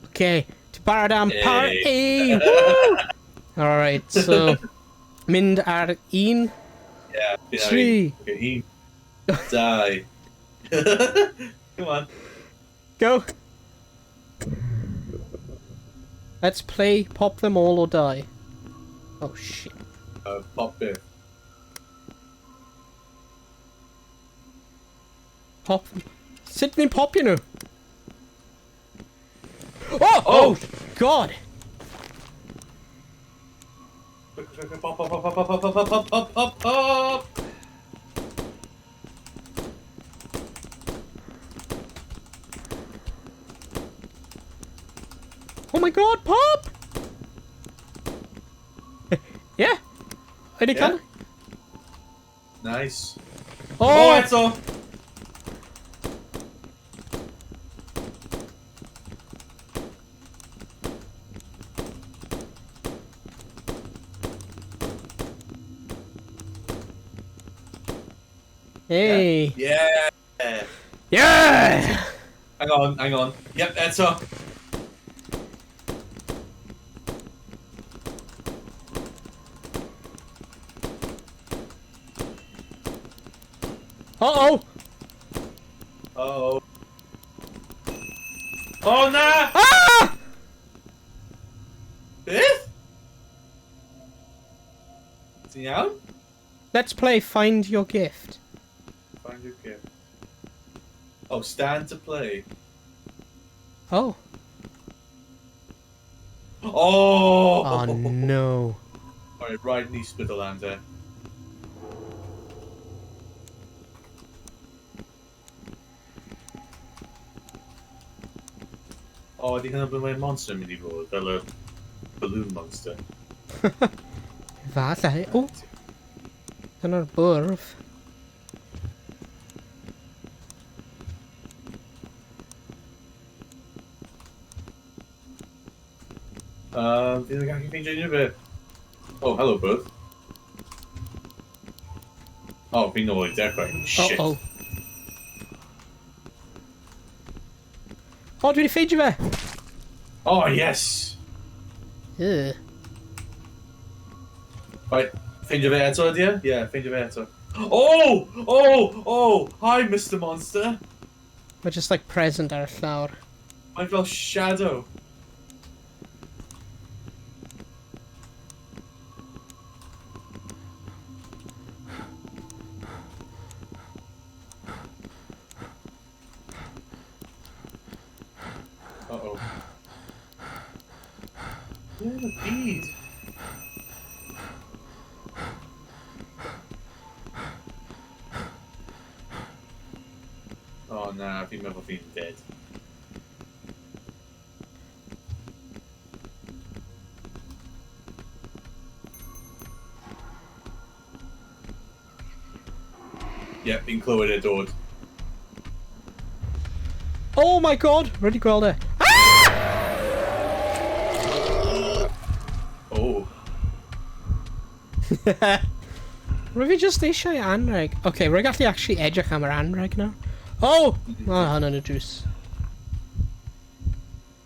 Okay. Ti'n barod am party! Woo! Alright, so... Mynd ar un, Yeah, fi ar tri. un. Okay, un, dau. Come on. Go! Let's play Pop Them All or Die. Oh shit. Pop it. Pop them. Sut ni'n popio nhw? Oh! Oh! Oh! God! quick, quick, pop, pop, pop, pop, pop, pop, pop, pop, pop, pop, pop! Oh my god, pop! Yeah. Ydy Yeah. cael? Nice. Oh! Oh, eto! Hey. Yeah! Yeah! Hang on, hang on. Yep, eto. Uh-oh! Uh-oh. Oh, na! Ah! Beth? Ti'n iawn? Let's play Find Your Gift. Find your gift. Oh, stand to play. Oh. Oh! Oh no. Alright, ride ni Spiderland there. Oh, ydy hwnna bod mae'n monster yn mynd i fod, fel y balloon monster. Falle. O! Dyna'r bwrdd. Fi ddim yn gallu ffeindio unrhyw beth. Oh, hello, bwrdd. Oh, fi'n nôl i dechrau. Shit. Uh-oh. O, dwi wedi ffeindio fe! Oh, yes! Ugh. Right, ffeindio fe eto ydi e? Yeah, ffeindio fe eto. Oh! Oh! Oh! Hi, Mr Monster! Mae just like present ar y llawr. Mae'n fel shadow. Uh-oh. Where are the bees? Oh na, fi'n meddwl fi'n dead. Yep, fi'n clywed e dod. Oh my god! Rwy wedi gweld e. Oh. Rwy fi just eisiau anreg. Okay, rwy gallu actually edrych am yr anreg nawr. Oh! Oh, hwnna'n y drws.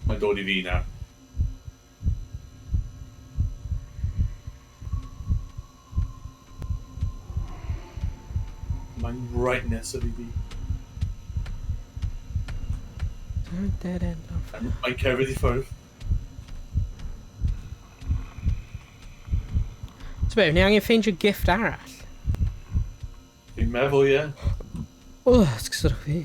Mae'n dod i fi nawr. Mae'n right nesaf i fi. Dead end. Mae'n cerdded i ffwrdd. So be, ni angen ffeindio gift arall. Fi'n meddwl, ie. Oh, esgusodwch fi.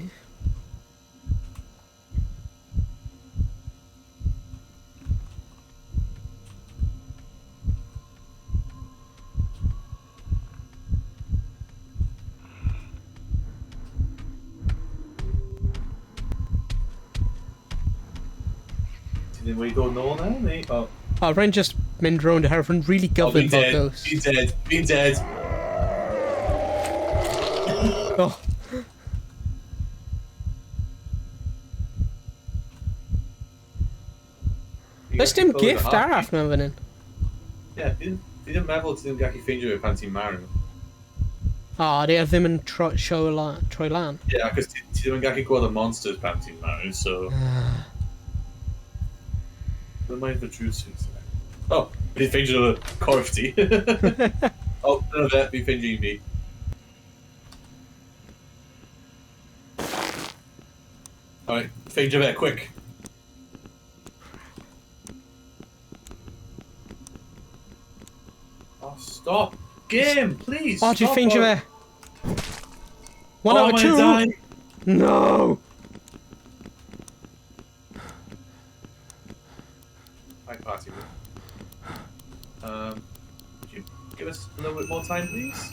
Ti ddim wedi dod nôl na, neu? Oh, Oh, rwy'n just mynd rownd her, rwy'n really oh gyflym fi'n fel dead. ghost. Fi'n dead. Fi'n dead. Oh. Fi'n Does gallu dim clywed y gift heartbeat. arall mewn fan hyn. Ie, fi ddim meddwl ti ddim gallu ffeindio fe pan ti'n marw. O, di e ddim yn show troi lan. Ie, yeah, achos ti ddim yn gallu gweld y monsters pan ti'n marw, so... Ddim mind the drws. Oh, fi'n ffeindio y corff ti. Oh, dyna fe, fi'n ffeindio un fi. Alright, ffeindio fe, quick. Oh, stop. Game, please. O, dwi'n stop ffeindio on- fe. One oh, out of two. mae'n die. No! Hi, party room. Give us a little bit more time, please.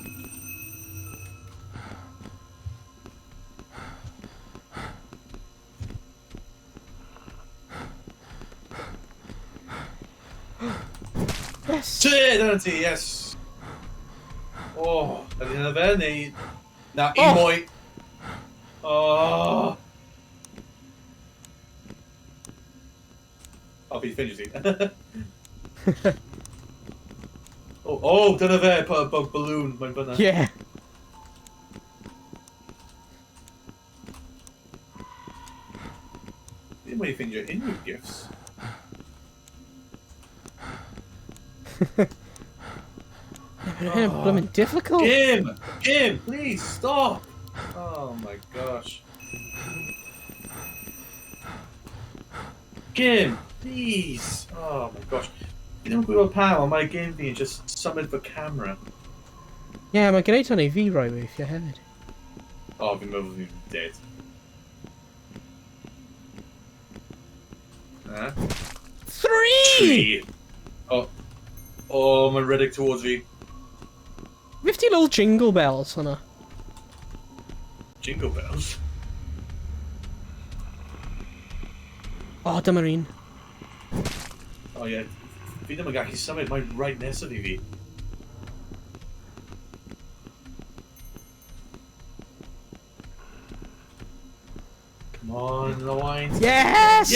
Yes! Ti, dyna ti, yes! Oh, ydy hynna fe, neu... Na, un Oh. mwy. Oh! Oh, fi ffeindio ti. Oh, oh, dyna fe, balloon, mae'n fyna. Yeah. Ddim wedi ffeindio unrhyw gifts. Mae'n hyn yn bloomin' difficult. Game! Game! Please, stop! Oh my gosh. Game! Please! Oh my gosh. Fi ddim yn gwybod pam, ond mae game fi yn just symud fy camera. Yeah, mae'n gwneud hwnna i fi roi weithiau hefyd. Oh, fi'n meddwl fi'n dead. Na. Three! Tri! Oh. Oh, mae'n redeg towards fi. 50 little jingle bells hwnna. Jingle bells. Oh, dyma'r un. Oh yeah. Fi ddim yn gallu symud, mae'n right nesaf i fi. Come on, Owain. Yes!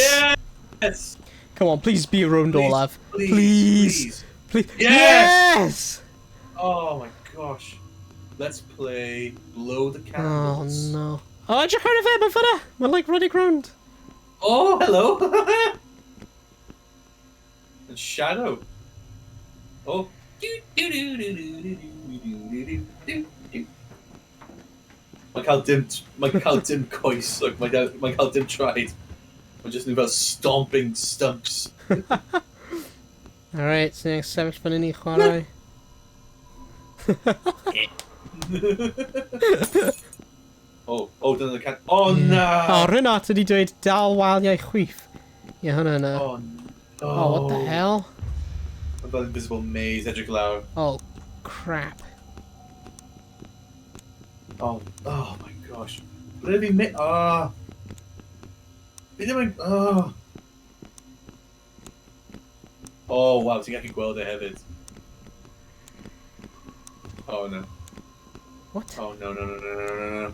Yes! Come on, please be a round Please, Olaf. please, Please. please. Please. Yes! Yes! Oh my gosh. Let's play Blow the Oh Candles. no. Oh, edrych ar y fe, mae'n fyna! Mae'n like running round. Oh, hello! And Shadow. Oh. Do, do, do, do, do, do, do, do, do, do. Mae'n cael dim, mae'n cael dim coes, like, mae'n cael dim traed. Mae'n just nhw fel stomping stumps. Alright, so ni'n sefyll fan hyn i chwarae. Oh, oh, dyna can... Oh, na! Oh, Renat wedi dweud dal waliau chwith. Ie, hwnna yna. Oh, no. Oh, what the hell? Mae'n fel invisible maze, edrych lawr. Oh, crap. Oh, oh my gosh. Ble fi'n mynd? Ah. Fi ddim yn... Oh. Oh, wow, ti'n gallu gweld e hefyd. Oh, no. What? Oh, no, no, no, no, no, no, no.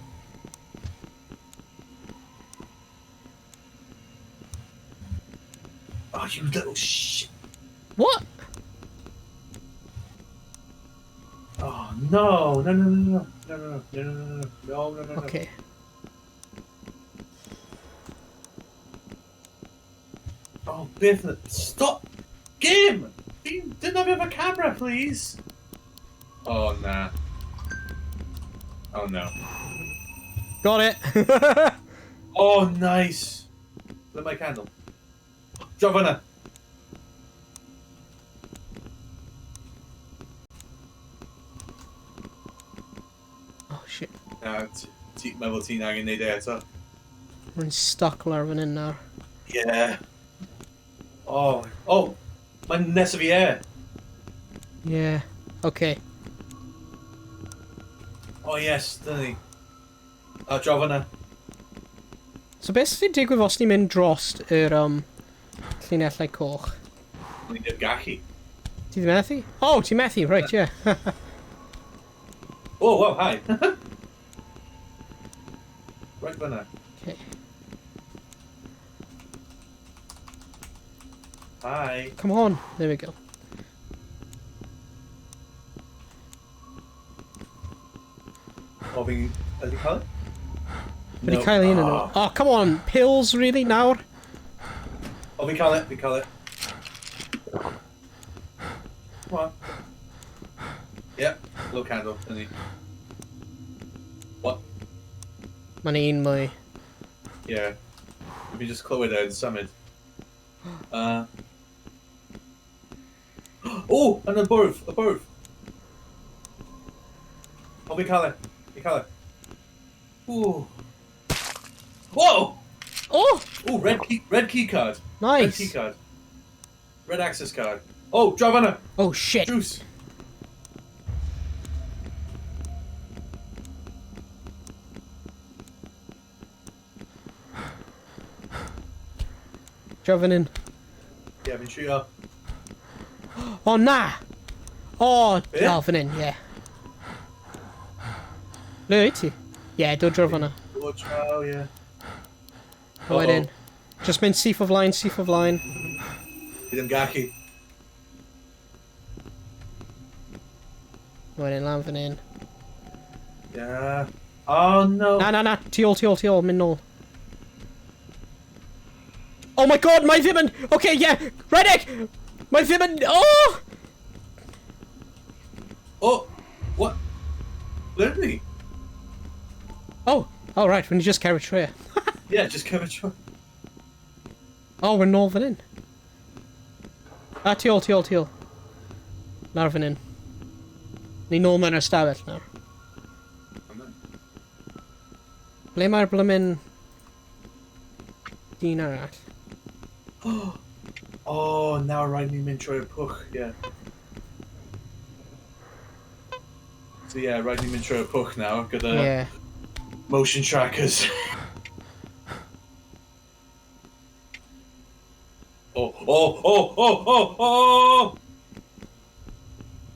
Oh, you little shit. What? Oh, no, no, no, no, no, no, no, no, no, no, no, no, no, no. Okay. Oh, Biff, stop! Game! Didn't have a camera, please! Oh, nah. Oh, no. Got it! Oh, nice! Lit my candle. Drop on her. Oh, shit. Na, ti'n meddwl ti'n angen neud e eto. Rwy'n stuck lawr fan hyn nawr. Yeah. Oh, oh! Mae'n nesaf i e. Yeah. Okay. Oh yes, dyna ni. A drop yna. So beth sy'n digwydd os ni'n mynd drost yr llinellau coch? Ni'n ddim gallu. Ti ddim methu? Oh, ti'n methu, right, yeah. Oh, wow, hi. Right fyna. Okay. Hi. Come on. There we go. O, fi'n... Ydy cael e? Wedi cael un yn Oh. nhw. Oh, come on. Pills, really, nawr? O, fi'n cael e, fi'n cael e. Come on. Yep, low candle, dyna ni. What? Mae'n un mwy. Yeah. Fi just clywed e yn symud. Oh, yn y bwrdd, y bwrdd. O, fi'n cael e, fi'n cael e. Ooh. Whoa! Oh! Ooh, red key card. Nice. Red key card. Red access card. Oh, drive on. Oh, shit. Juice. Draw fan hyn. Ie, fi'n trio. O, na! O, Be? oh, fan hyn, ie. Le wyt ti? Ie, dod draw fan'na. Dod draw, ie. A wedyn, just mynd syth o flaen, syth o flaen. Fi ddim gallu. A wedyn lan fan hyn. Yeah. Oh, no. Na, na, na, tu ôl, tu ôl, tu ôl, mynd nôl. Oh my god, mae ddim yn... Okay, yeah, Reddick! Mae ddim yn... Oh! Oh! What? Literally. Oh, oh right, when you just carry trwy. Yeah, just cerdded trwy. Oh, we're nôl fan hyn. Ah, tu ôl, tu ôl, tu ôl. Lawr fan hyn. Ni nôl mewn yr ystafell nawr. Ble mae'r blymyn dyn arall? Oh, nawr rhaid ni mynd trwy'r pwch, yeah. So yeah, rhaid ni mynd trwy'r pwch nawr gyda Yeah. motion trackers. Oh, oh, oh, oh, oh, oh!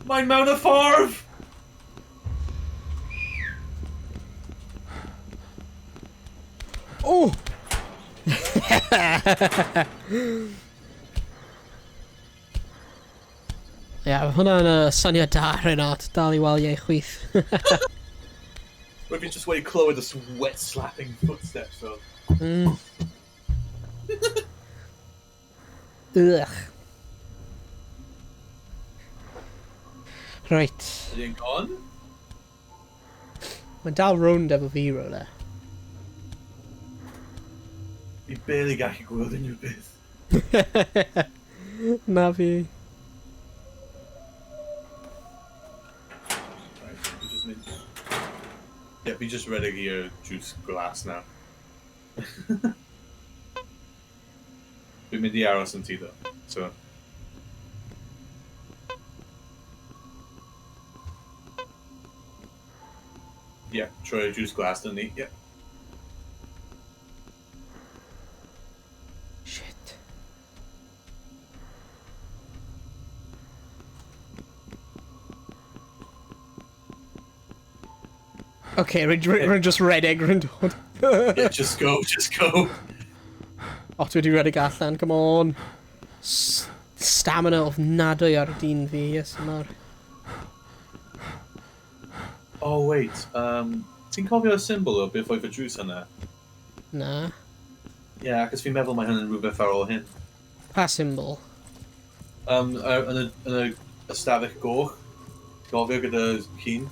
Mae'n mewn y ffordd! Oh! Ie, yeah, hwnna'n syniad da, Renat. Dal i waliau chwith. Rwyf fi just wedi clywed y wet slapping footsteps, so... Ugh. Right. Ydy e'n gone? Mae'n dal rownd efo fi rowle. Fi barely gallu gweld unrhyw beth. Na fi. Right, fi just mynd... Yeah, fi just redeg i'r juice glass now. Fi'n mynd i aros yn ti ddo, so... Yeah, trwy'r juice glass dyn ni, yeah. Shit. Okay, rwy'n just redeg, rwy'n dod. Yeah, just go, just go. O, dwi wedi redeg allan, come on. Stamina ofnadwy ar dyn fi, yes, mawr. Oh, wait, ti'n cofio'r symbol o beth oedd y drws yna? Na. Yeah, achos fi'n meddwl mae hynny'n rhywbeth ar ôl hyn. Pa symbol? Yn y ystafell goch, gofio gyda llun.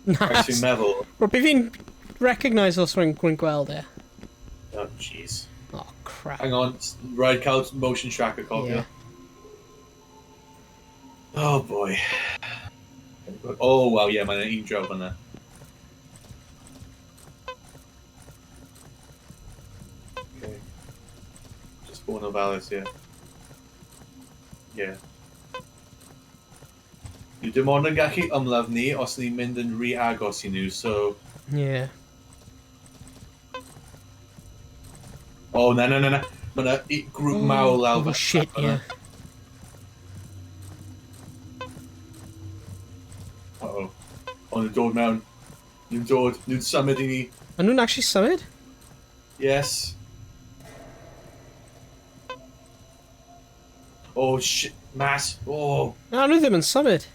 Na. Achos fi'n meddwl... Wel, be fi'n recognise os rwy'n gweld e. Oh, jeez. Oh, crap. Hang on, rhaid cael motion tracker cofio. Yeah. Oh boy. Oh, wow, yeah, mae'n un draw fyna. Okay. Just bod yn ofalus, yeah. Yeah. Yw dim ond yn gallu ymladd ni os ni'n mynd yn rhy agos i nhw, so... Yeah. Oh, na, na, na, na. Mae yna grŵp mawr lawr Oh, shit, yeah. Uh-oh. O, nhw'n dod mewn. Nhw'n dod. Nhw'n symud i ni. Maen nhw'n actually symud? Yes. Oh, shit. Mas. Oh. Na, nhw ddim yn symud.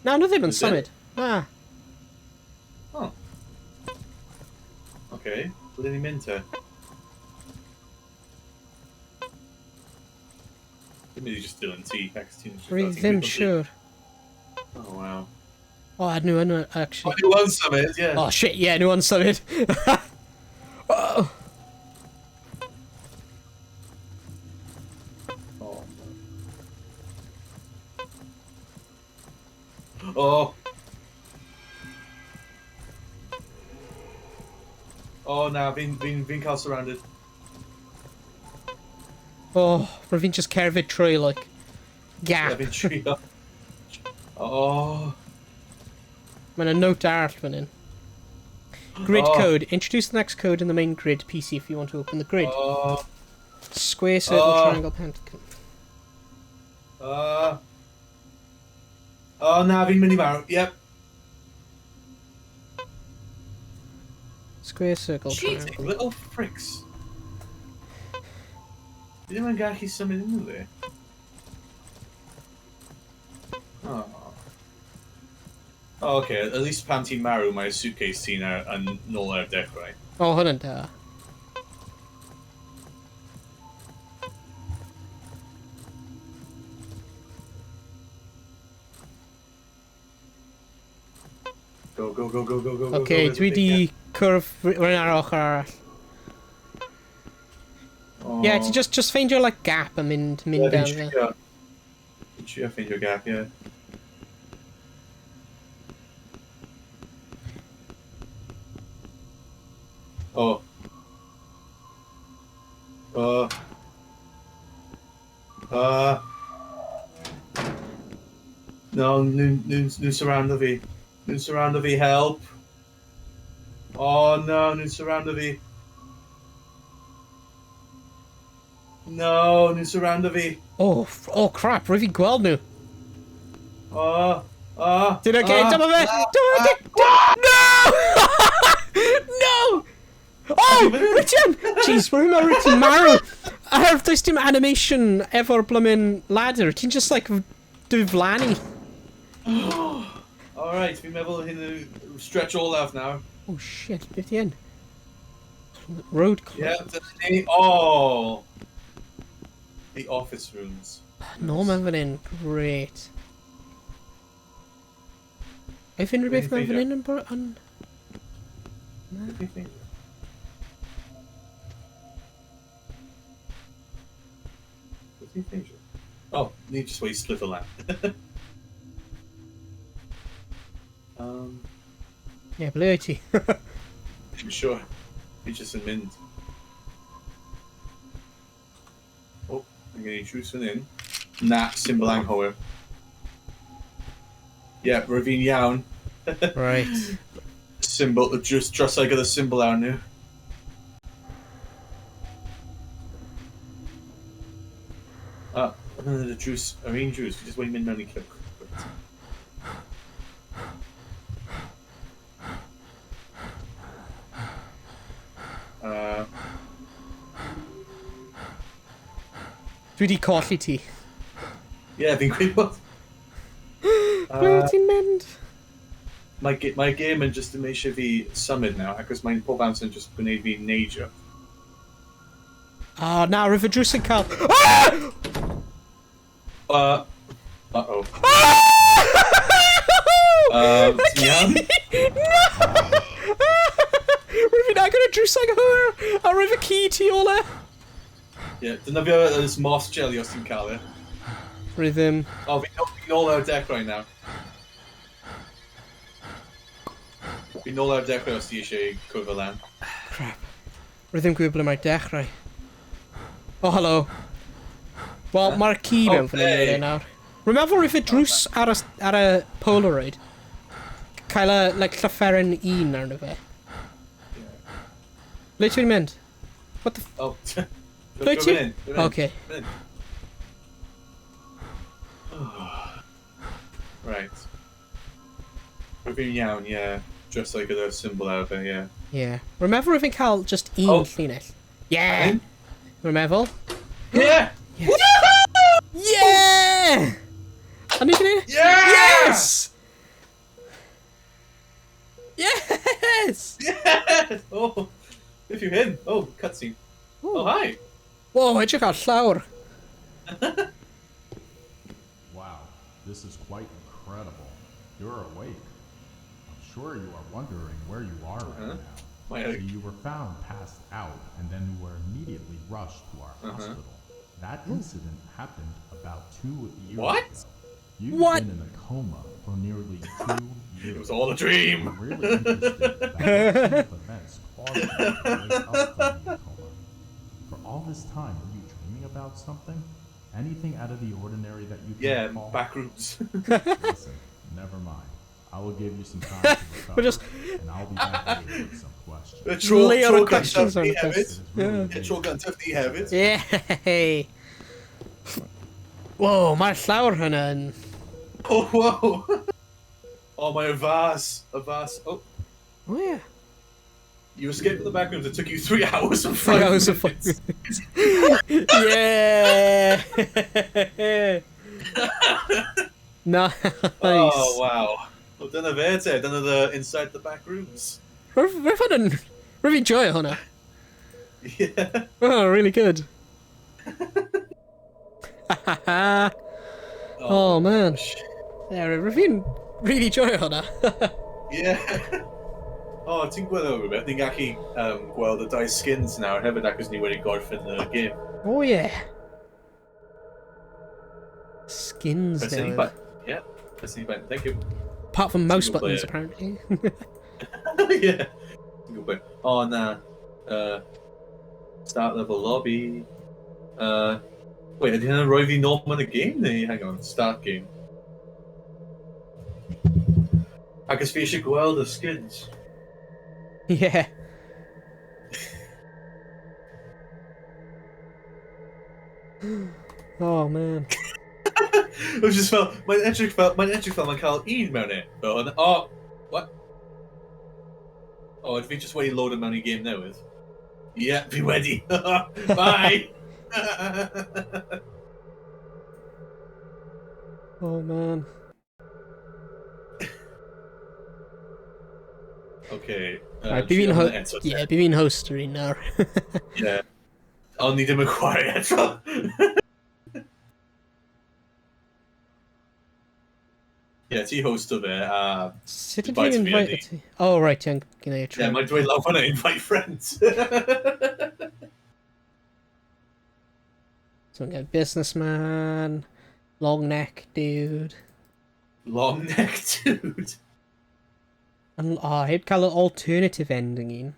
Na, nhw ddim yn Is it? symud. Na. Oh. Okay. Ble ni'n mynd te? Dwi'n mynd i just dilyn ti, ac ti'n... Rwy ddim siŵr. Oh, wow. Oh, a nhw yn actually. Oh, nhw yn symud, yeah. Oh, shit, yeah, nhw yn symud. Oh. Oh. Oh. Oh, na, fi'n cael surrounded. Oh, rwy fi'n just cerdded trwy, like, gap. Yeah, fi'n trio. Oh. Mae yna note arall fan hyn. Grid Oh. code. Introduce the next code in the main grid PC if you want to open the grid. Oh. Square, circle, Oh. triangle, pentagon. Oh, na, fi'n mynd i marw. Yep. Square, circle, Cheating triangle. little pricks. Fi ddim yn gallu symud unrhyw le. Oh. Oh, okay. At least pan ti'n marw, mae'r suitcase ti nawr yn nôl ar dechrau. Oh, hwnna'n da. Go, go, go, go, go, go, go. Okay, go, dwi di cwrdd rhywun ar ochr arall. Oh. Yeah, ti just ffeindio like gap a mynd Yeah, down fi'n there. trio. Fi'n trio ffeindio gap, yeah. Oh. No, nhw'n surround fi. Nhw'n surround fi, help. Oh no, nhw'n surround fi. No, nhw'n surround fi. Oh, oh crap, rwy fi gweld nhw. Oh, oh. Dyn okay, ah, dyma fe! ah, Dyma fe! No! No! Oh, Richard! Jeez, rwy'n meddwl rwy'n ti'n marw. A does dim animation efo'r blymyn ladder. Ti'n just like diflannu. Alright, fi'n meddwl hyn yw stretch all out now. Oh shit, beth i yn? Road closed. Yeah, dyna ni. Oh! The office rooms. No, mae'n fan hyn. Great. Ai fynd rhywbeth mewn fan hyn yn... yn... Beth i ffeindio? Beth i ffeindio? Oh, ni just wedi slither lan. Ie, ble wyt ti? I'm sure. Fi just yn mynd. Oh, I'm going to drws fan hyn. Na, symbol anghywir. Yeah, rwy fi'n iawn. Right. Symbol, just drysau gyda symbol ar nhw. Ah, y drws, yr un drws, fi just wedi mynd mewn i cylch. Dwi di colli ti. Yeah, fi'n gwybod. Ble wyt ti'n mynd? Mae game yn just yn eisiau fi symud nawr, achos mae'n pob amser yn just gwneud fi neidio. Oh, na, rwyf y drws yn cael... Ah! Uh-oh. Ti'n iawn? No! Rwyf fi'n agor y drws anghywir, a rwyf y ci tu ôl e. Yeah, defnyddio this moss jelly os ti'n cael e. Rwy ddim. Oh, fi'n nôl ar dechrau nawr. Fi'n nôl ar dechrau os ti eisiau cwrdd lan. Crap. Rwy ddim gwybod ble mae'r dechrau. Oh, hello. Wel, mae'r ci mewn fan hyn Okay. nawr. Rwy'n meddwl rwyf y drws ar y Polaroid. Cael y, like, llythyren un arno fe. Ble ti'n mynd? What the f... Oh, Ble Go ti? in, go in, Okay. go in. Right. Rwyf fi'n iawn, yeah. Just like gyda'r symbol ar fe, yeah. Yeah. Rwy'n meddwl rwyf fi'n cael just un Oh. llinell. Yeah! Un? Rwy'n meddwl. Yeah! Yeah! A ni gwneud? Yeah! Yes! Yes! Yes! Oh, if you hyn. Oh, cutscene. Oh, hi! Whoa, edrych ar llawr. Wow, this is quite incredible. You're awake. I'm sure you are wondering where you are right Uh-huh. now. My, So you were found passed out and then you were immediately rushed to our Uh-huh. hospital. That incident happened about 2 years What? ago. You've What? been in a coma for nearly 2 years. It was all a dream! I'm really interested about what chain of events caused you to wake up from the coma. For all this time, were you dreaming about something? Anything out of the ordinary that you can Yeah, recall? back rooms. Listen, Never mind. I will give you some time to recover, We're just- and I'll be back later with some questions. Y tro, Layer tro of questions gyntaf on ni the hefyd. It is really Y tro amazing. gyntaf ni hefyd. Yay! Whoa, mae'r llawr hwnna yn... Oh, wow. Oh, mae y fas. Y fas. Oh, Oh yeah. you escaped from the back rooms. It took you 3 hours and 5 Three hours and five minutes. minutes. Yeah! Nice. Oh, wow. Well, dyna fe te. Dyna the inside the back rooms. Rwyf hwn yn... Rwyf fi'n joio hwnna. Yeah. Oh, really good. Oh, man. Yeah, rwyf fi'n really joio hwnna. Yeah. Oh, ti'n gweld o rhywbeth? Ni'n gallu gweld y dau skins nawr hefyd achos ni wedi gorffen y game. Oh, yeah. Skins Press any newydd. button. Yeah, press any button. Thank you. Apart from mouse Single buttons, player. apparently. Yeah. Single player. Oh, na. Start level lobby. Wait, ydy hynny'n rhoi fi nôl mewn y game neu? Hang on, start game. Ac os fi eisiau gweld y skins. Yeah. Oh, man. Which is fel, mae'n edrych fel, mae'n edrych fel mae'n cael un mewn e. Fel, yn, oh, what? Oh, fi just wedi load mewn i game newydd. Yeah, fi wedi. Bye! Oh, man. Okay. Right, fi fi'n fi ho eto. yeah, fi fi'n host yr un nawr. Yeah. Ond ni ddim yn chwarae eto. Yeah, ti host o fe, a... Sut ydw Invite i'n fi, invite ydi. ti? Oh, right, ti'n gwneud tro. Yeah, mae'n dweud lawr fan'na, invite friends. So, yeah, businessman, long neck dude. Long neck dude. And, oh, heb cael y alternative ending un.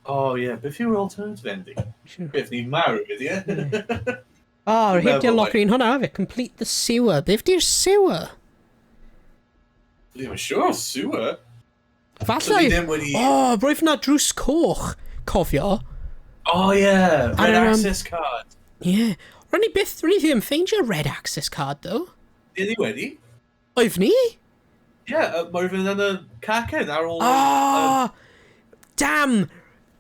Oh, yeah, beth yw'r alternative ending? Sure. Beth ni'n marw, ydy e? Oh, heb di Meddwl, unlock un hwnna hefyd. Complete the sewer. Beth di'r sewer? Ddim yn siŵr, sewer. Falle... So ni ddim wedi... Oh, roedd na drws coch, cofio. Oh, yeah, red Ar, access card. Yeah. Ro'n ni byth, ro'n ni ddim ffeindio red access card, though. Ydy ni wedi? Oedd ni? Yeah, mae rhywun yn y cacen ar ôl... Oh, damn!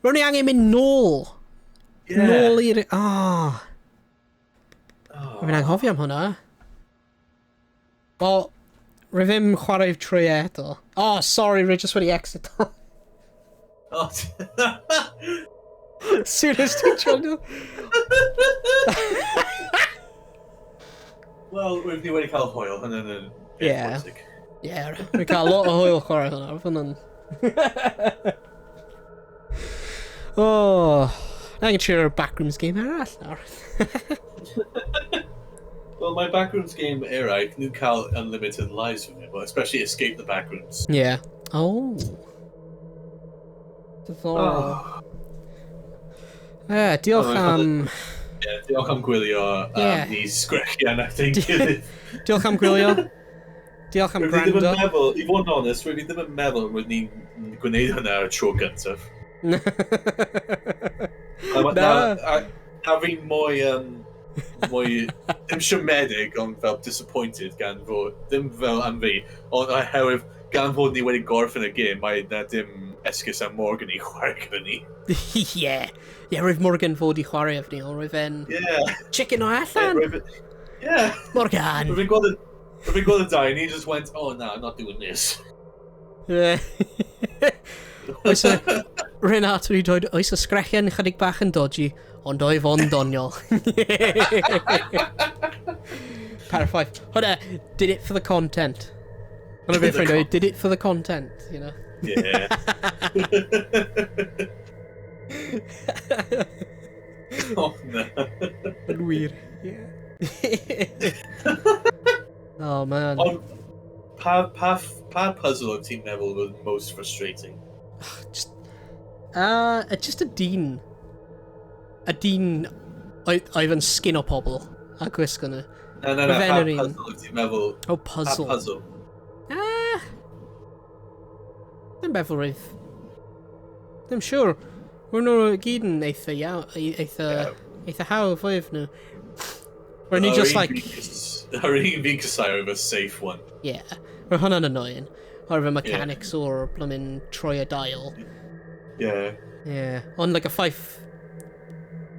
Ro'n ni angen mynd nôl. yeah. Nôl i'r... Ah. Oh. Rwy'n anghofio am hwnna. Wel, rwy ddim chwarae trwy e eto. Oh, sorry, rwy just wedi exit. Oh. Soon as ti'n trio Wel, rwyf ni wedi cael hwyl, hynny'n yn peth Yeah. pwysig. Yeah, rwy'n cael lot o hwyl chwarae hwnna. Roedd hwnna'n... Oh, na i'n trio'r backrooms game arall nawr. Well, my backrooms game eraill, nhw'n cael unlimited lives from it, well, especially Escape the Backrooms. Yeah. Oh. Diddorol. Oh. Yeah, diolch Oh, am... Yeah, diolch am gwylio Yeah. ni sgrechian at ein gilydd. Diolch am gwylio. Diolch am Rwyf ni ddim yn gwrando. meddwl, i fod yn onest, rwyf ni ddim yn meddwl rwyf ni'n gwneud hynna ar y tro gyntaf. Na. A fi'n mwy, mwy, ddim siomedig, ond fel disappointed gan fod, ddim fel am fi, ond oherwydd gan fod ni wedi gorffen y gêm, mae na dim esgus am Morgan i chwarae gyda ni. Yeah. Yeah, roedd Morgan fod i chwarae efo ni, ond roedd e'n Yeah. chicken o allan. Yeah. Morgan! Rwyf fi'n gweld y dau, and he just went, oh no, I'm not doing this. Yeah. Oes y... Renat wedi dweud, oes y sgrechian chydig bach yn dodgy, ond oedd o'n doniol. Perffaith. Hwna, did it for the content. Hwna beth rwy'n dweud, did it for the content, you know. Yeah. Oh no. Yn wir. Yeah. Oh man. Ond pa puzzle oedd ti'n meddwl was most frustrating? Just, just y dyn. Y dyn oedd yn skin o pobl a gwisgo nhw. Na, na, na, Roedd pa e'n yr un. puzzle oedd ti'n meddwl? Oh, Pa puzzle. puzzle? Dwi'n meddwl roedd... Ddim siŵr. Roedd nhw gyd yn eitha iawn, eitha, eitha hawdd oedd nhw. Roedd nhw just like... Yr un fi'n casau oedd y safe one. Yeah. Roedd hwnna'n annoying. Oherwydd y mechanics o'r blymyn troi y dial. Yeah. Yeah. Ond like y ffaith...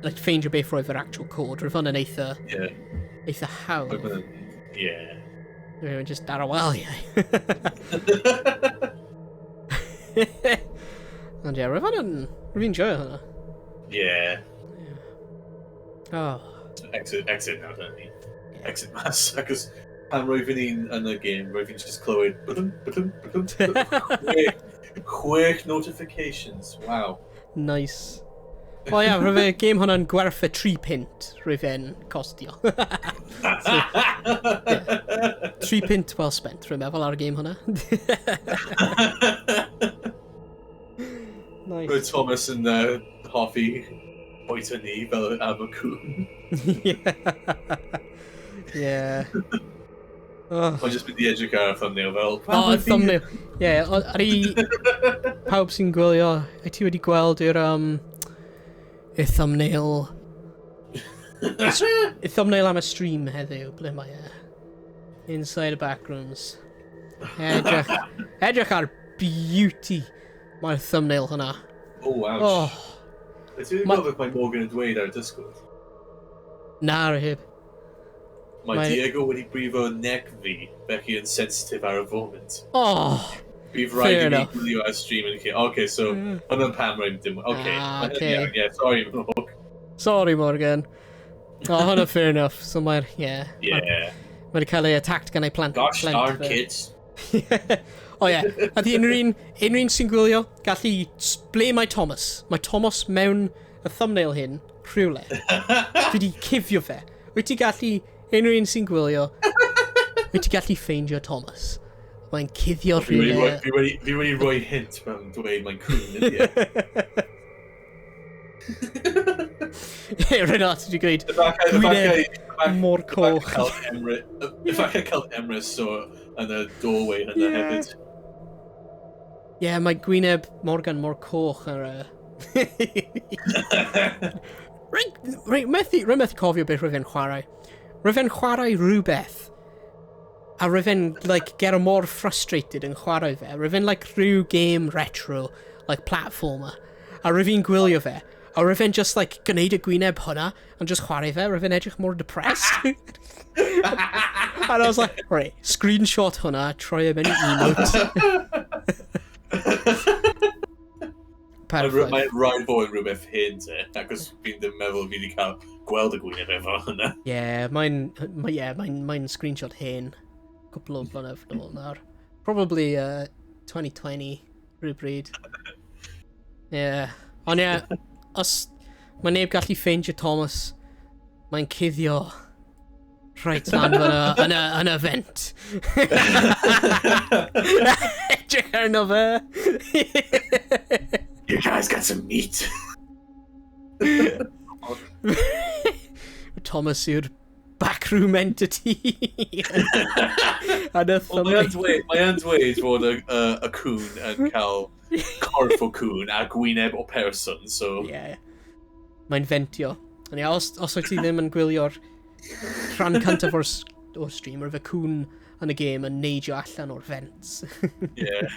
Like ffeindio beth roedd yr actual code. Roedd hwnna'n eitha... Yeah. Eitha hawdd. Yeah. Roedd just ar y waliau. Ond ie, roedd hwnna'n... Roedd fi'n joio hwnna. Yeah. Oh. Exit, exit now, don't ni? Exit mas, acos pan roedd ni'n yn y game, roedd fi'n just clywed bydum, bydum, bydum, bydum, chwech notifications, wow. Nice. O ia, roedd y game hwnna'n gwerth y 3 pint roedd e'n costio. So, yeah. 3 pint well spent, rwy'n meddwl ar y game hwnna. Nice. Roedd Thomas yn hoffi bwyta ni fel am y cwn. Yeah. Oh. Mae'n just mynd i edrych ar y thumbnail fel... Oh, y thumbnail. Ie, yeah, ar i... Pawb sy'n gwylio, wyt ti wedi gweld i'r y thumbnail... Y thumbnail am y stream heddiw, ble mae e? Inside the Backrooms. Edrych, edrych ar beauty mae'r thumbnail hwnna. Oh, ouch. Oh. Wyt ti wedi gweld beth mae Morgan yn dweud ar Discord? Na, ar y heb. Mae Diego wedi brifo neck fi, felly yn sensitif ar y foment. Oh, Bydd rhaid i mi gwylio ar stream yn lle. Okay, so, hwnna'n pam rhaid dim... Okay, ah, okay. Yeah, sorry, Morgan. Sorry, Morgan. Oh, hwnna fair enough. So mae'r, yeah. Yeah. Mae wedi cael ei attacked gan ei plant. Gosh darn kids. O ie, a di unrhyw un sy'n gwylio, gallu... Ble mae Thomas? Mae Thomas mewn y thumbnail hyn, rhywle. Dwi wedi cuddio fe. Wyt ti gallu... Unrhyw un sy'n gwylio, wyt ti gallu ffeindio Thomas. Mae'n cuddio rhywle. Fi wedi rhoi hint mewn dweud mae'n cwn, ydy e? Rhaid ti wedi gweud, gwyneb mor coch. Efallai cael Emrys so yn y doorway yna hefyd. Ie, mae gwyneb Morgan mor coch ar y... Rhaid methu cofio beth roedd e'n chwarae. Roedd e'n chwarae rhywbeth. A roedd e'n, like, get mor frustrated yn chwarae fe. Roedd e'n, like, rhyw game retro, like, platformer. A roedd fi'n gwylio fe. A roedd e'n just, like, gwneud y gwyneb hwnna and just chwarae fe. Roedd e'n edrych mor depressed. And I was like, right, screenshot hwnna, troi e mewn i emote. Perfect. Mae'n rhaid fod yn rhywbeth hyn te, acos fi'n ddim meddwl fi wedi cael gweld y gwyneb efo hwnna. Ie, mae'n screenshot hen. Cwpl o blynedd nôl nawr. Probably 2020, rhywbryd. Ie. Ond ie, os mae neb gallu ffeindio Thomas, mae'n cuddio reit lan fyna yn y vent. Edrych arno fe. You guys got some meat. Thomas yw'r backroom entity. And y thumbnail. Mae yn dweud fod y cwn yn cael corff o cwn a gwyneb o person, so... Yeah. Mae'n fentio. Ond ie, os wyt ti ddim yn gwylio'r rhan cyntaf o'r stream, roedd y cwn yn y game yn neidio allan o'r vents. Yeah.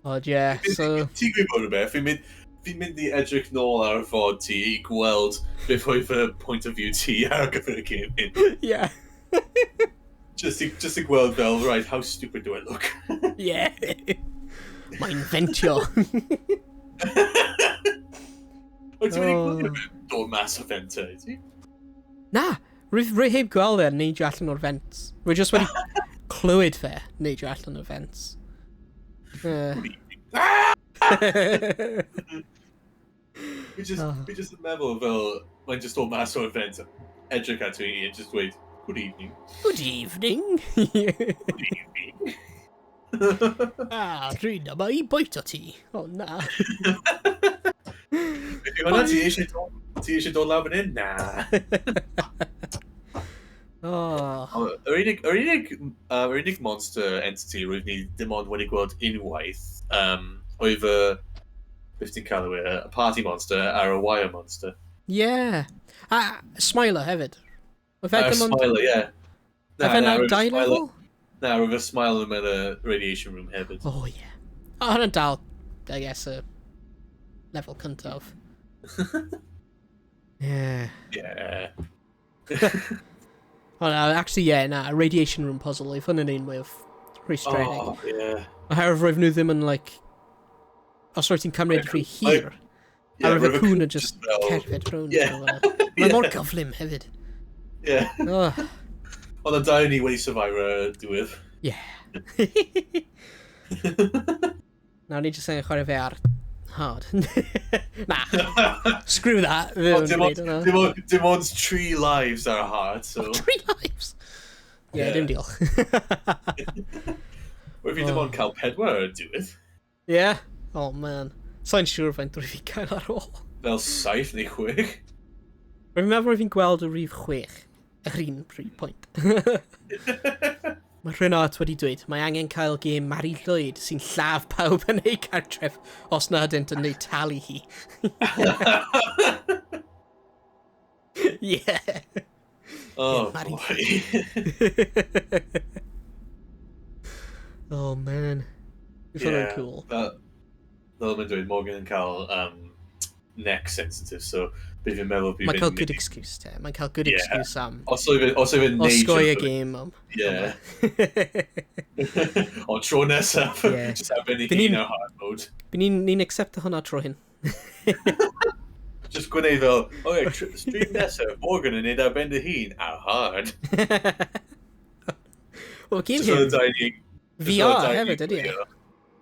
Ond ie, so... Ti'n gwybod rhywbeth? Fi'n mynd i edrych nôl ar y fod ti i gweld beth oedd y point of view ti ar gyfer y game hyn. Yeah. Just i gweld fel, right, how stupid do I look? Yeah. Mae'n fentio. Wyt ti'n mynd i gwylio fe dod mas o vent, wyt ti? Na, rwy heb gweld e neidio allan o'r vents. Rwy just wedi clywed fe neidio allan o'r vents. Fi just yn meddwl fel, mae'n just dod mas o'r vent, edrych ato i and just dweud, good evening. Good evening. Good evening. Ah, dwi'n yma i bwyta ti. O, na. Ydy hwnna, ti eisiau dod lawr fan hyn? Na. Oh. Yr unig, yr unig, yr unig monster entity rwyf ni dim ond wedi gweld unwaith oedd y, beth ti'n cael e, y party monster a'r y wire monster. Yeah. A Smiler hefyd. Oedd fe dim ond... Smiler, yeah. Na, na, dau level? Na, roedd y Smiler mewn y radiation room hefyd. Oh, yeah. O, hwnna'n dal, I guess, y level cyntaf. Yeah. Yeah. Oh, no, actually, yeah, na, radiation room puzzle, oedd hwnna'n un mwyaf rhwystredig. Oh, yeah. Oherwydd roedd nhw ddim yn, like, os roedd ti'n cymryd rhy hir, a roedd y cwn yn just cerdded rownd. Yeah. Mae mor gyflym hefyd. Yeah. Oh. Ond y dau ni wedi survivor y diwedd. Yeah. Nawr ni jyst angen chwarae fe ar hard. Na. Screw that. Oh, dim ond 3 lives ar hard, so... Oh, 3 lives? Yeah, dim diolch. Wel, fi dim ond cael 4 ar y diwedd. Yeah. Oh, man. Sa'n siŵr faint rwyf fi cael ar ôl. Fel 7 neu 6. Rwy'n meddwl rwyf fi'n gweld y rhif 6. Yr un pryd pwynt. Mae Rhynart wedi dweud, mae angen cael gêm Mari Llwyd sy'n lladd pawb yn ei cartref os na ydynt yn ei talu hi. Yeah. Oh, yeah, boy. Oh, man. Yeah, cool. Fel mae'n dweud, Morgan yn cael neck sensitive, so bydd fi'n meddwl... Mae'n cael good excuse, te. Mae'n cael good excuse am... Os oedd e'n neud... Osgoi y game am... Yeah. O, tro nesaf. Just ar ben ei hun ar hard mode. Bydd ni'n accept hwnna tro hyn. Just gwneud fel, okay, stream nesaf, Morgan yn neud ar ben ei hun ar hard. Wel, game hyn... VR hefyd, ydy e?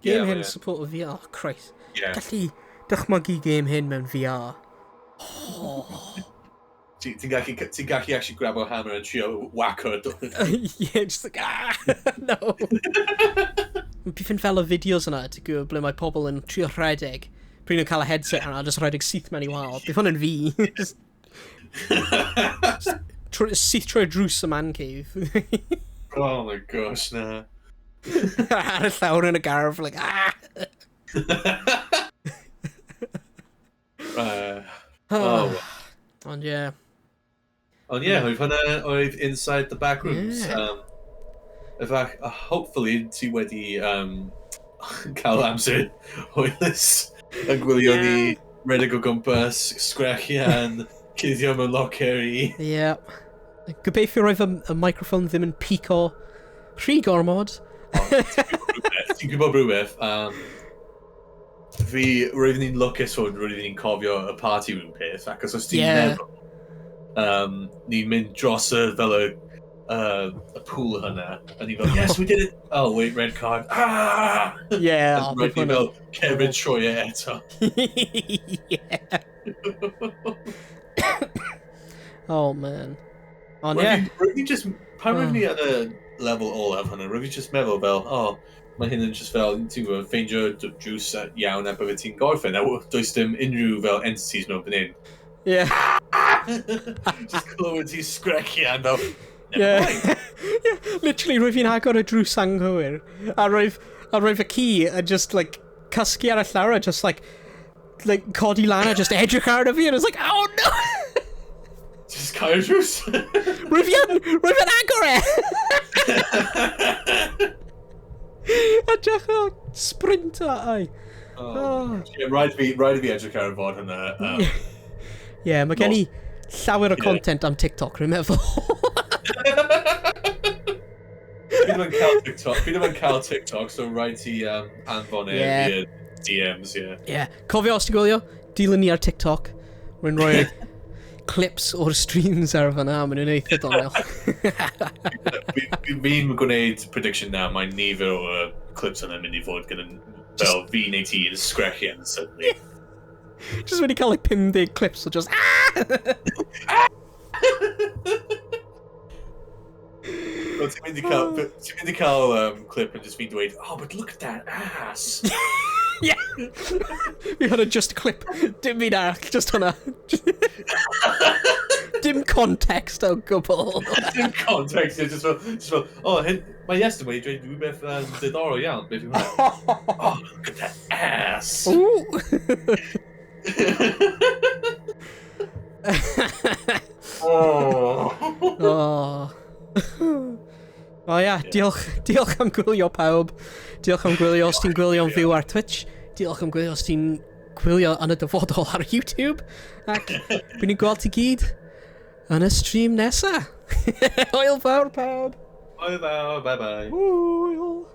Game hyn support o VR, Christ. Gallu dychmygu game hyn mewn VR. Oh. Ti'n gallu actually grab o hammer and trio whack o. Yeah, just like, ah, no. Bydd yn fel y fideos yna, ti'n gwybod, ble mae pobl yn trio rhedeg. Pryd nhw'n cael y headset yna, just rhedeg syth mewn i wal. Bydd hwn yn fi. Just syth trwy'r drws y man cave. Oh my gosh, na. Ar y llawr yn y gardd, like, ah! Oh. Ond ie. Ond ie, oedd hwnna oedd Inside the Backrooms. Yeah. In fact, hopefully ti wedi cael amser hwylus yn gwylio ni redeg o gwmpas, sgrechian, cuddio mewn loceri. Ie. Gobeithio roedd y microphone ddim yn pico rhy gormod. Ti'n gwybod rhywbeth? Fi, roeddwn ni'n lwcus hwn, roeddwn ni'n cofio y party room peth, ac os ti'n meddwl, ni'n mynd dros y, fel y pool hynna, a ni'n fel, yes, we did it! Oh, wait, red card. Ah! Yeah. A roeddwn ni'n fel, cerdded trwy e eto. Yeah. Oh, man. Ond, yeah. Roeddwn ni just, pan roeddwn ni ar y lefel olaf hynna, roeddwn ni just meddwl fel, oh, mae hyn yn just fel, ti'n gwybod, ffeindio drws iawn a bydde ti'n gorffen, a does dim unrhyw fel entities mewn fan hyn. Yeah. Just clywed ti sgrechian fel, never mind. Yeah, literally, roedd fi'n agor y drws anghywir, a roedd y ci a just, like, cysgu ar y llawr a just, like, codi lan a just edrych arno fi, and I was like, oh no! Just cael y drws. Roedd fi'n agor e! Edrych o sprinter, ai. Oh. Yeah, rhaid fi edrych ar y fod hynna. Yeah, mae gen i llawer o content am TikTok, rwy'n meddwl. Fi ddim yn cael TikTok, so rhaid ti anfon e via DMs, yeah. Yeah, cofio os ti'n gwylio, dilyn ni ar TikTok. Rwy'n rhoi clips o'r streams ar fan'na, maen nhw'n eitha doniol. Fi'n gwneud prediction na, mae nifer o clips yna mynd i fod gyda fel fi neu ti yn sgrechian suddenly. Just wedi cael like 50 clips o just ah! Well, ti'n mynd i cael clip yn just fi'n dweud, oh, but look at that ass! Yeah! Fi hwnna just clip. Dim byd arall, just hwnna. Dim context o gwbl. Dim context, ie, just fel, oh, hyn, mae Iestyn wedi dweud rhywbeth diddorol iawn, beth yw hwnna? Oh, look at that ass! Ooh. Oh. Oh. O ia, diolch, diolch am gwylio, pawb. Diolch am gwylio os ti'n gwylio'n fyw ar Twitch. Diolch am gwylio os ti'n gwylio yn y dyfodol ar YouTube. Ac bydd ni'n gweld ti gyd yn y stream nesa. Hwyl fawr, pawb. Hwyl fawr, bye bye. Hwyl.